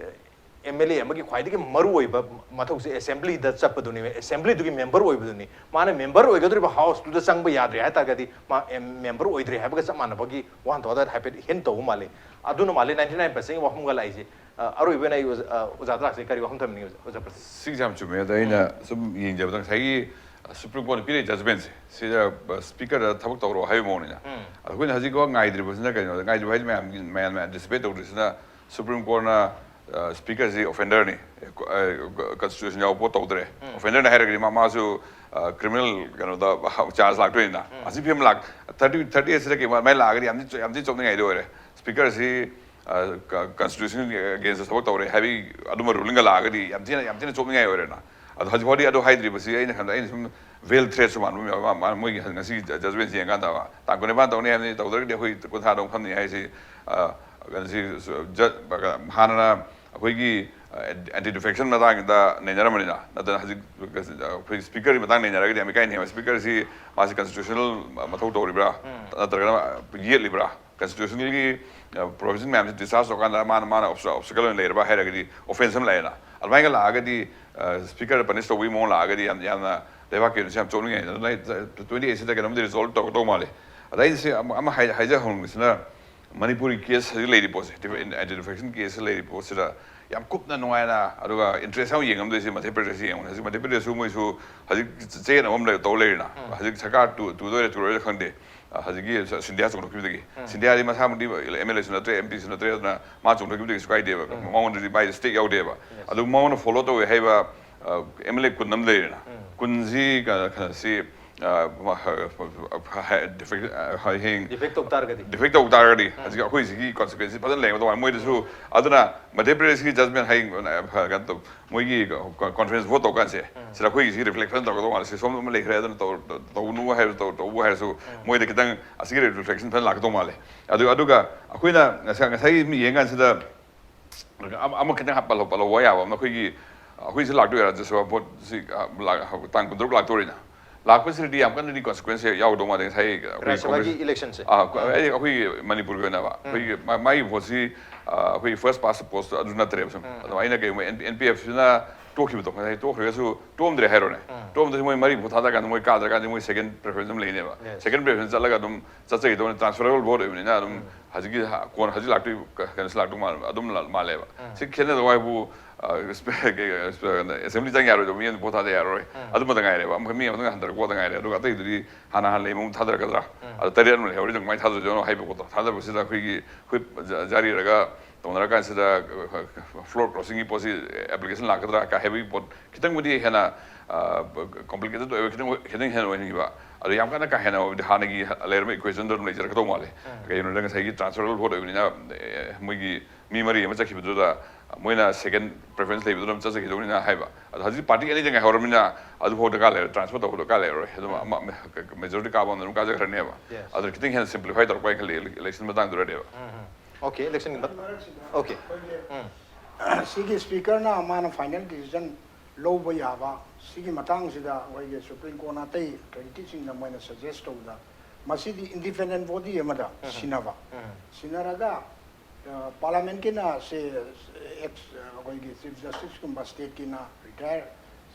ꯑꯦꯝ ꯑꯦꯜ ꯑꯦ ꯑꯃꯒꯤ ꯈ꯭ꯋꯥꯏꯗꯒꯤ ꯃꯔꯨꯑꯣꯏꯕ ꯃꯊꯧꯁꯦ ꯑꯦꯁꯦꯝꯕ꯭ꯂꯤꯗ ꯆꯠꯄꯗꯨꯅꯤ, ꯑꯦꯁꯦꯝꯕ꯭ꯂꯤꯗꯨꯒꯤ ꯃꯦꯝꯕꯔ ꯑꯣꯏꯕꯗꯨꯅꯤ꯫ ꯃꯥꯅ ꯃꯦꯝꯕꯔ ꯑꯣꯏꯒꯗꯧꯔꯤꯕ ꯍꯥꯎꯁꯇꯨꯗ ꯆꯪꯕ ꯌꯥꯗ꯭ꯔꯦ ꯍꯥꯏ ꯇꯥꯔꯒꯗꯤ ꯃꯥ ꯃꯦꯝꯕꯔ ꯑꯣꯏꯗ꯭ꯔꯦ ꯍꯥꯏꯕꯒ ꯆꯞ ꯃꯥꯟꯅꯕꯒꯤ ꯋꯥꯍꯟꯊꯣꯛ ꯑꯗꯨ ꯍꯥꯏꯐꯦꯠ ꯍꯤꯟ ꯇꯧꯕ ꯃꯥꯜꯂꯤ꯫ ꯑꯗꯨꯅ ꯃꯥꯜꯂꯤ ꯅꯥꯏꯟꯇꯤ ꯅꯥꯏꯟ ꯄꯥꯔꯁꯦꯟꯒꯤ ꯋꯥꯐꯝꯒ ꯂꯥꯛꯏꯁꯦ꯫ ꯑ, ꯑꯔꯣꯏꯕ ꯑꯣꯏꯅ ꯑꯩ ꯑꯣꯖꯥ, ꯑ, ꯑꯣꯖꯥꯗ ꯂꯥꯛꯆꯩ, ꯀꯔꯤ ꯋꯥꯐꯝ ꯊꯝꯅꯤꯡꯉꯤ ꯑꯣꯖꯥ, ꯑꯣꯖꯥ ꯄ꯭ꯔꯁꯟ? ꯁꯤꯒꯤꯁꯦ ꯌꯥꯝ ꯆꯨꯝꯃꯦ꯫ ꯑꯗꯣ ꯑꯩꯅ ꯁꯨꯝ ꯌꯦꯡꯖꯕꯗ ꯉꯁꯥꯏꯒꯤ ꯁꯨꯄ꯭ꯔꯤꯝ ꯀꯣꯔꯠꯅ ꯄꯤꯔꯛꯏ ꯖꯖꯃꯦꯟꯁꯦ, ꯁꯤꯗ ꯁ꯭ꯄꯤꯀꯔꯗ ꯊꯕꯛ ꯇꯧꯔꯣ ꯍꯥꯏꯕ ꯃꯑꯣꯡꯅꯤꯅ꯫ ꯑꯗꯣ ꯑꯩꯈꯣꯏꯅ ꯍꯧꯖꯤꯛꯐꯥꯎ ꯉꯥꯏꯗ꯭ꯔꯤꯕꯁꯤꯅ ꯀꯩꯅꯣ, ꯉꯥꯏꯗ꯭ꯔꯤꯕ ꯍꯥꯏꯁꯦ ꯃꯌꯥꯝꯒꯤ, ꯃꯌꯥꯝꯅ ꯑꯦꯟꯇꯤꯁꯤꯄꯦꯠ ꯇꯧꯗ꯭ꯔꯤꯁꯤꯅ ꯁꯨꯄ꯭ꯔꯤꯝ ꯀꯣꯔꯠꯅ ꯁ꯭ꯄꯤꯀꯔꯁꯤ ꯑꯣꯐꯦꯟꯗꯔꯅꯤ, ꯀꯟꯁꯇꯤꯇ꯭ꯌꯨꯁꯟ ꯌꯥꯎꯕ ꯄꯣꯠ ꯇꯧꯗ꯭ꯔꯦ, ꯑꯣꯐꯦꯟꯗꯔꯅꯤ ꯍꯥꯏꯔꯒꯗꯤ ꯃꯥ, ꯃꯥꯁꯨ ꯀ꯭ꯔꯤꯃꯤꯅꯦꯜ ꯀꯩꯅꯣꯗ ꯆꯥꯔꯖ ꯂꯥꯛꯇꯣꯏꯅꯤꯅ꯫ ꯑꯁꯤ ꯐꯤꯕꯝ ꯂꯥꯛ ꯊꯥꯔꯇꯤ, ꯊꯥꯔꯇꯤ ꯑꯩꯠꯁꯤꯗ ꯀꯩ ꯃꯥꯏ ꯂꯥꯛꯑꯒꯗꯤ ꯌꯥꯝ ꯊꯤ, ꯌꯥꯝ ꯊꯤ ꯆꯣꯞꯅꯤꯡꯉꯥꯏꯗꯤ ꯑꯣꯏꯔꯦ꯫ ꯁ꯭ꯄꯤꯀꯔꯁꯤ ꯀꯟꯁꯇꯤꯇ꯭ꯌꯨꯁꯟ ꯑꯒꯦꯟꯁꯇ ꯊꯕꯛ ꯇꯧꯔꯦ ꯍꯥꯏꯕꯒꯤ ꯑꯗꯨꯝꯕ ꯔꯨꯂꯤꯡꯒ ꯂꯥꯛꯑꯒꯗꯤ ꯌꯥꯝ ꯊꯤꯅ, ꯌꯥꯝ ꯊꯤꯅ ꯆꯣꯞꯅꯤꯡꯉꯥꯏ ꯑꯣꯏꯔꯦꯅ꯫ ꯑꯗꯣ ꯍꯧꯖꯤꯛ ꯐꯥꯎꯗꯤ ꯑꯗꯨ ꯍꯥꯏꯗ꯭ꯔꯤꯕꯁꯤ ꯑꯩꯅ ꯈꯟꯕꯗ, ꯑꯩꯅ ꯁꯨꯝ ꯔꯤꯌꯦꯜ ꯊ꯭ꯔꯦꯠꯁꯨ ꯃꯥꯟꯕ ꯑꯃ ꯌꯥꯎꯋꯦ꯫ ꯃꯥ-, ꯃꯥ-, ꯃꯣꯏꯒꯤ ꯉꯁꯤ ꯖꯖꯃꯦꯟꯁꯤ ꯌꯦꯡꯀꯥꯟꯗ ꯇꯥꯡ ꯀꯨꯟꯅꯤꯄꯥꯟ ꯇꯧꯅꯤ ꯍꯥꯏꯕꯅꯤ, ꯇꯧꯗ꯭ꯔꯒꯗꯤ ꯑꯩꯈꯣꯏ ꯀꯨꯟꯊ꯭ꯔꯥꯗ ꯑꯃꯨꯛ ꯐꯝꯅꯤ ꯍꯥꯏꯁꯤ꯫ ꯑ, ꯀꯩꯅꯣꯁꯤ, ꯖ-, ꯍꯥꯟꯅꯅ ꯑꯩꯈꯣꯏꯒꯤ ꯑꯦꯟꯇꯤ ꯗꯤꯐꯦꯛꯁꯟ ꯃꯇꯥꯡꯗ ꯅꯩꯅꯔꯝꯕꯅꯤꯅ, ꯅꯠꯇꯅ ꯍꯧꯖꯤꯛ ꯑꯩꯈꯣꯏ ꯁ꯭ꯄꯤꯀꯔꯒꯤ ꯃꯇꯥꯡ ꯅꯩꯅꯔꯒꯗꯤ ꯌꯥꯝ ꯏꯀꯥꯏꯅꯦꯕ꯫ ꯁ꯭ꯄꯤꯀꯔꯁꯤ ꯃꯥꯁꯤ ꯀꯟꯁꯇꯤꯇ꯭ꯌꯨꯁꯅꯦꯜ ꯃꯊꯧ ꯇꯧꯔꯤꯕ꯭ꯔꯥ, ꯅꯠꯇ꯭ꯔꯒꯅ ꯌꯦꯠꯂꯤꯕ꯭ꯔꯥ? ꯀꯟꯁꯇꯤꯇ꯭ꯌꯨꯁꯟꯒꯤ ꯄ꯭ꯔꯣꯚꯤꯖꯟ ꯃꯌꯥꯝꯁꯤ ꯗꯤꯁꯆꯥꯔꯖ ꯇꯧꯔꯀꯥꯟꯗ ꯃꯥꯅ, ꯃꯥꯅ ꯑꯣꯕꯁꯇꯀꯜ ꯑꯣꯏꯅ ꯂꯩꯔꯕ ꯍꯥꯏꯔꯒꯗꯤ ꯑꯣꯐꯦꯟꯁ ꯑꯃ ꯂꯥꯛꯑꯦꯅ꯫ ꯑꯗꯨꯃꯥꯏꯅ ꯂꯥꯛꯑꯒꯗꯤ, ꯁ꯭ꯄꯤꯀꯔꯗ ꯄꯅꯤꯁ ꯇꯧꯕꯒꯤ ꯃꯑꯣꯡ ꯂꯥꯛꯑꯒꯗꯤ ꯌꯥꯝ, ꯌꯥꯝꯅ ꯂꯩꯕꯥꯛꯀꯤ ꯑꯣꯏꯅꯁꯨ ꯌꯥꯝ ꯆꯣꯞꯅꯤꯡꯉꯥꯏ꯫ ꯑꯗꯨꯅ ꯇ꯭ꯋꯦꯟꯇꯤ ꯑꯩꯠꯁꯤꯗ ꯀꯩꯅꯣꯝꯗꯤ ꯔꯤꯖꯣꯜꯕ ꯇꯧꯒꯗꯧ ꯃꯥꯜꯂꯤ꯫ ꯑꯗ ꯑꯩꯁꯦ ꯑꯃ, ꯑꯃ ꯍꯥꯏ-, ꯍꯥꯏꯖꯍꯧꯅꯤꯡꯕꯁꯤꯅ, ꯃꯅꯤꯄꯨꯔꯒꯤ ꯀꯦꯁ ꯍꯧꯖꯤꯛ ꯂꯩꯔꯤ ꯄꯣꯠꯁꯦ, ꯑꯦꯟꯇꯤ ꯗꯤꯐꯦꯛꯁꯟ ꯀꯦꯁ ꯂꯩꯔꯤ ꯄꯣꯠꯁꯤꯗ ꯌꯥꯝ ꯀꯨꯞꯅ ꯅꯨꯡꯉꯥꯏꯅ ꯑꯗꯨꯒ ꯏꯟꯇꯔꯦꯁ ꯌꯥꯝ ꯌꯦꯡꯉꯝꯗꯣꯏꯁꯦ ꯃꯙ꯭ꯌ ꯄ꯭ꯔꯗꯦꯁꯁꯤ ꯌꯦꯡꯉꯨꯅꯦ꯫ ꯍꯧꯖꯤꯛ ꯃꯙ꯭ꯌ ꯄ꯭ꯔꯗꯦꯁꯁꯨ ꯃꯣꯏꯁꯨ ꯍꯧꯖꯤꯛ ꯆꯌꯦꯠꯅꯕ ꯑꯃ ꯂꯩ-, ꯇꯧ ꯂꯩꯔꯤꯅ꯫ ꯍꯧꯖꯤꯛ ꯁꯔꯀꯥꯔ ꯇꯨ-, ꯇꯨꯗꯣꯏꯔꯥ ꯇꯨꯔꯣꯏꯔꯥ ꯈꯪꯗꯦ꯫ ꯑ, ꯍꯧꯖꯤꯛꯀꯤ ꯁ-, ꯁꯤꯟꯙꯤꯌꯥ ꯆꯣꯡꯊꯣꯛꯈꯤꯕꯗꯒꯤ꯫ ꯁꯤꯟꯙꯤꯌꯥꯗꯤ ꯃꯁꯥꯃꯛꯇꯤ ꯑꯦꯝ ꯑꯦꯜ ꯑꯦꯁꯨ ꯅꯠꯇ꯭ꯔꯦ, ꯑꯦꯝ ꯄꯤꯁꯨ ꯅꯠꯇ꯭ꯔꯦ, ꯑꯗꯨꯅ ꯃꯥ ꯆꯣꯡꯊꯣꯛꯈꯤꯕꯗꯒꯤ ꯀꯩꯁꯨ ꯀꯥꯏꯗꯦꯕ꯫ ꯃꯉꯣꯟꯗꯗꯤ ꯃꯥꯏ ꯁ꯭ꯇꯦꯛ ꯌꯥꯎꯗꯦꯕ꯫ ꯑꯗꯨ ꯃꯉꯣꯟꯗ ꯐꯣꯂꯣ ꯇꯧꯋꯦ ꯍꯥꯏꯕ, ꯑ, ꯑꯦꯝ ꯑꯦꯜ ꯑꯦ ꯀꯨꯟ ꯑꯃ ꯂꯩꯔꯦꯅ꯫ ꯀꯨꯟꯁꯤ ꯀ-, ꯀ-, ꯁꯤ, ꯑ, ꯃ-, ꯍ-, ꯍ-, ꯍ-, ꯗꯤꯐꯦꯛ-, ꯑ, ꯍꯌꯦꯡ ꯗꯤꯐꯦꯛ ꯇꯧ ꯇꯥꯔꯒꯗꯤ꯫ ꯗꯤꯐꯦꯛ ꯇꯧ ꯇꯥꯔꯒꯗꯤ ꯍꯧꯖꯤꯛ ꯑꯩꯈꯣꯏ ꯁꯤꯒꯤ ꯀꯣꯟꯁꯤꯀ꯭ꯋꯦꯟꯁꯁꯤ ꯐꯖꯅ ꯂꯩꯒꯗꯧꯕ ꯃꯥꯜꯂꯦ꯫ ꯃꯣꯏꯗꯁꯨ ꯑꯗꯨꯅ ꯃꯙ꯭ꯌ ꯄ꯭ꯔꯗꯦꯁꯀꯤ ꯖꯖꯃꯦꯟ ꯍꯌꯦꯡ, ꯑ, ꯀꯩꯅꯣ ꯇꯧ-, ꯃꯣꯏꯒꯤ ꯀ-, ꯀ-, ꯀꯣꯟꯐ꯭ꯔꯦꯟꯁ ꯚꯣꯠ ꯇꯧ ꯀꯥꯟꯁꯦ, ꯁꯤꯗ ꯑꯩꯈꯣꯏꯒꯤ ꯁꯤ ꯔꯤꯐ꯭ꯂꯦꯛꯁꯟ ꯇꯧꯒꯗꯧ ꯃꯥꯜꯂꯦ꯫ ꯁꯤ ꯁꯣꯝꯗ ꯑꯃ ꯂꯩꯈ꯭ꯔꯦ, ꯑꯗꯨꯅ ꯇꯧ-, ꯇꯧ-, ꯇꯧꯅꯨ ꯍꯥꯏꯔꯁꯨ, ꯇꯧ-, ꯇꯧꯕꯨ ꯍꯥꯏꯔꯁꯨ, ꯃꯣꯏꯗ ꯈꯤꯇꯪ ꯑꯁꯤꯒꯤ ꯔꯤꯐ꯭ꯂꯦꯛꯁꯟ ꯐꯖꯅ ꯂꯥꯛꯀꯗꯧ ꯃꯥꯜꯂꯦ꯫ ꯑꯗꯨ, ꯑꯗꯨꯒ ꯑꯩꯈꯣꯏꯅ ꯉꯁꯥꯏ, ꯉꯁꯥꯏ ꯃꯤ ꯌꯦꯡ ꯀꯥꯟꯁꯤꯗ ꯑꯃ, ꯑꯃ ꯈꯤꯇꯪ ꯄꯜꯍꯧ-, ꯄꯜꯍꯧꯕ ꯌꯥꯕ ꯑꯃꯅ, ꯑꯩꯈꯣꯏꯒꯤ, ꯑꯩꯈꯣꯏꯁꯤ ꯂꯥꯛꯇꯣꯏꯔꯥ, ꯔꯥꯖ꯭ꯌ ꯁꯚꯥ ꯚꯣꯠꯁꯤ, ꯑ, ꯂꯥꯛ-, ꯇꯥꯡ ꯀꯨꯟꯇꯔꯨꯛ ꯂꯥꯛꯇꯣꯔꯤꯅ꯫ ꯂꯥꯛꯄꯁꯤꯗꯗꯤ ꯌꯥꯝ ꯀꯟꯅꯗꯤ ꯀꯣꯟꯁꯤꯀ꯭ꯋꯦꯟꯁ ꯌꯥꯎꯗꯧ ꯃꯥꯟꯗꯦ꯫ ꯉꯁꯥꯏ ꯑꯩꯈꯣꯏ ꯔꯥꯖ꯭ꯌ ꯁꯚꯥꯒꯤ ꯀꯣꯡꯒ꯭ꯔꯦꯁ ꯏꯂꯦꯛꯁꯟꯁꯦ꯫ ꯑꯥ, ꯑꯩ ꯑꯩꯈꯣꯏꯒꯤ ꯃꯅꯤꯄꯨꯔꯒꯤ ꯑꯣꯏꯅꯕ ꯑꯩꯈꯣꯏꯒꯤ ꯃꯥ- ꯃꯥꯒꯤ ꯚꯣꯠꯁꯤ, ꯑꯥ, ꯑꯩꯈꯣꯏꯒꯤ ꯐꯥꯔꯁ ꯄꯥꯁ ꯄꯣꯁꯇ ꯑꯗꯨ ꯅꯠꯇ꯭ꯔꯦꯕ꯫ ꯁꯨꯝ ꯑꯗꯨꯃꯥꯏꯅ ꯀꯩꯒꯨꯝꯕ ꯑꯦꯟ ꯄꯤ ꯑꯦꯐꯁꯤꯅ ꯇꯣꯛꯈꯤꯕꯗꯣ, ꯉꯁꯥꯏ ꯇꯣꯛꯈ꯭ꯔꯒꯁꯨ ꯇꯣꯛꯑꯝꯗ꯭ꯔꯦ ꯍꯥꯏꯔꯣꯅꯦ꯫ ꯇꯣꯛꯑꯝꯗ꯭ꯔꯁꯨ ꯃꯣꯏ ꯃꯔꯤ ꯚꯣꯠ ꯊꯥꯗꯔꯀꯥꯟꯗ ꯃꯣꯏ ꯀꯥꯗ꯭ꯔꯀꯥꯟꯗ ꯃꯣꯏ ꯁꯦꯀꯦꯟ ꯄ꯭ꯔꯤꯐꯔꯦꯟꯁ ꯑꯃ ꯂꯩꯅꯦꯕ꯫ Yes. ꯁꯦꯀꯦꯟ ꯄ꯭ꯔꯤꯐꯔꯦꯟꯁ ꯆꯠꯂꯒ ꯑꯗꯨꯝ ꯆꯠꯆꯈꯤꯗꯧꯅꯤ, ꯇ꯭ꯔꯥꯟꯁꯐꯔꯦꯕꯜ ꯚꯣꯠ ꯑꯣꯏꯕꯅꯤꯅ ꯑꯗꯨꯝ ꯍꯧꯖꯤꯛꯀꯤ ꯍ- ꯀꯣꯟ ꯍꯧꯖꯤꯛ ꯂꯥꯛꯇꯣꯏ ꯀ- ꯀꯩꯅꯣꯁꯤ ꯂꯥꯛꯇꯧ ꯃꯥꯜꯂꯦ, ꯑꯗꯨꯝ ꯂ- ꯃꯥꯜꯂꯦꯕ꯫ ꯁꯤ ꯈꯦꯠꯅꯗꯕ ꯍꯥꯏꯕꯨ, ꯑ, ꯑꯦꯁꯦꯝꯕ꯭ꯂꯤ ꯆꯪ ꯌꯥꯔꯣꯏꯗꯕ, ꯃꯤ ꯑꯃ ꯚꯣꯠ ꯊꯥꯗ ꯌꯥꯔꯣꯏ, ꯑꯗꯨꯃꯛꯇ ꯉꯥꯏꯔꯦꯕ꯫ ꯑꯃꯨꯛ ꯃꯤ ꯑꯃꯇꯪ ꯍꯟꯊꯔꯛꯄ ꯈꯛꯇ ꯉꯥꯏꯔꯦ꯫ ꯑꯗꯨꯒ ꯑꯇꯩꯗꯨꯗꯤ ꯍꯥꯟꯅ ꯍꯥꯟꯅ ꯂꯩꯕ ꯑꯃꯨꯛ ꯊꯥꯗꯔꯛꯀꯗ꯭ꯔꯥ? ꯑꯗꯣ ꯇꯔꯦꯠ ꯑꯃ ꯂꯩꯍꯧꯔꯤꯗꯣ ꯀꯃꯥꯏꯅ ꯊꯥꯗꯣꯏꯅꯣ ꯍꯥꯏꯕ ꯄꯣꯠꯇꯣ, ꯊꯥꯗꯕꯁꯤꯗ ꯑꯩꯈꯣꯏꯒꯤ ꯑꯩꯈꯣꯏ ꯖ- ꯖꯥꯔꯤꯔꯒ ꯇꯧꯅꯔꯀꯥꯟꯁꯤꯗ ꯐ꯭ꯂꯣꯔ ꯀ꯭ꯔꯣꯁꯤꯡꯒꯤ ꯄꯣꯠꯁꯤ ꯑꯦꯄ꯭ꯂꯤꯀꯦꯁꯟ ꯂꯥꯛꯀꯗ꯭ꯔꯥ ꯀ ꯍꯥꯏꯕꯒꯤ ꯄꯣꯠ ꯈꯤꯇꯪꯕꯨꯗꯤ ꯍꯦꯟꯅ ꯀꯣꯝꯄ꯭ꯂꯤꯀꯦꯇꯦꯠ ꯑꯣꯏꯕ, ꯈꯤꯇꯪ ꯈꯤꯇꯪ ꯍꯦꯟꯅ ꯑꯣꯏꯍꯟꯈꯤꯕ꯫ ꯑꯗꯣ ꯌꯥꯝ ꯀꯟꯅ ꯀꯥ ꯍꯦꯟꯅ ꯑꯣꯏꯕꯗꯤ ꯍꯥꯟꯅꯒꯤ ꯂꯩꯔꯝꯕ ꯏꯀ꯭ꯋꯦꯁꯟꯗꯣ ꯑꯗꯨꯝ ꯂꯩꯖꯔꯛꯀꯗꯧ ꯃꯥꯜꯂꯦ꯫ ꯀꯩꯒꯤꯅꯣꯗ ꯉꯁꯥꯏꯒꯤ ꯇ꯭ꯔꯥꯟꯁꯐꯔꯦꯕꯜ ꯚꯣꯠ ꯑꯣꯏꯕꯅꯤꯅ, ꯑꯦ, ꯃꯣꯏꯒꯤ ꯃꯤ ꯃꯔꯤ ꯑꯃ ꯆꯠꯈꯤꯕꯗꯨꯗ ꯃꯣꯏꯅ ꯁꯦꯀꯦꯟ ꯄ꯭ꯔꯤꯐꯔꯦꯟꯁ ꯂꯩꯕꯗꯨ ꯑꯗꯨꯝ ꯆꯠꯆꯈꯤꯗꯧꯅꯤꯅ ꯍꯥꯏꯕ꯫ ꯑꯗꯣ ꯍꯧꯖꯤꯛ ꯄꯥꯔꯇꯤ ꯑꯅꯤꯗ ꯉꯥꯏꯍꯧꯔꯕꯅꯤꯅ ꯑꯗꯨꯐꯥꯎ ꯗꯔꯀꯥꯔ ꯂꯩꯔꯣꯏ, ꯇ꯭ꯔꯥꯟꯁꯐꯔ ꯇꯧꯕꯗꯣ ꯗꯔꯀꯥꯔ ꯂꯩꯔꯔꯣꯏ꯫ ꯑꯗꯨꯝ ꯑꯃ ꯃꯦꯖꯣꯔꯤꯇꯤ ꯀꯥꯕ ꯑꯃꯅ ꯑꯗꯨꯝ ꯀꯥꯖꯈ꯭ꯔꯅꯦꯕ꯫ Yes. ꯑꯗꯨꯅ ꯈꯤꯇꯪ ꯍꯦꯟꯅ ꯁꯤꯝꯄ꯭ꯂꯤꯐꯥꯏ ꯇꯧꯔꯛꯄ ꯍꯥꯏꯅ ꯈꯜꯂꯤ ꯏꯂꯦꯛꯁꯟ ꯃꯇꯥꯡꯗꯨꯗꯗꯤ꯫ ꯑꯣꯀꯦ, ꯏꯂꯦꯛꯁꯟꯒꯤ ꯃꯇꯥꯡ꯫ ꯑꯣꯀꯦ꯫ ꯁꯤꯒꯤ ꯁ꯭ꯄꯤꯀꯔꯅ ꯃꯥꯅ ꯐꯥꯏꯅꯦꯜ ꯗꯤꯁꯤꯖꯟ ꯂꯧꯕ ꯌꯥꯕ, ꯁꯤꯒꯤ ꯃꯇꯥꯡꯁꯤꯗ ꯑꯩꯈꯣꯏꯒꯤ ꯁꯨꯄ꯭ꯔꯤꯝ ꯀꯣꯔꯠꯅ ꯑꯇꯩ ꯑꯣꯊꯣꯔꯤꯇꯤꯁꯤꯡꯗ ꯃꯣꯏꯅ ꯁꯖꯦꯁ ꯇꯧꯕꯗ, ꯃꯁꯤꯗꯤ ꯏꯟꯗꯤꯄꯦꯟꯗꯦꯟ ꯕꯣꯗꯤ ꯑꯃꯗ ꯁꯤꯟꯅꯕ, ꯁꯤꯟꯅꯔꯒ ꯄꯥꯔꯂꯥꯃꯦꯟꯀꯤꯅ ꯁꯦ ꯑꯦꯛꯁ ꯑꯩꯈꯣꯏꯒꯤ ꯆꯤꯐ ꯖꯁꯇꯤꯁꯀꯨꯝꯕ, ꯁ꯭ꯇꯦꯠꯀꯤꯅ ꯔꯤꯇꯥꯌꯔ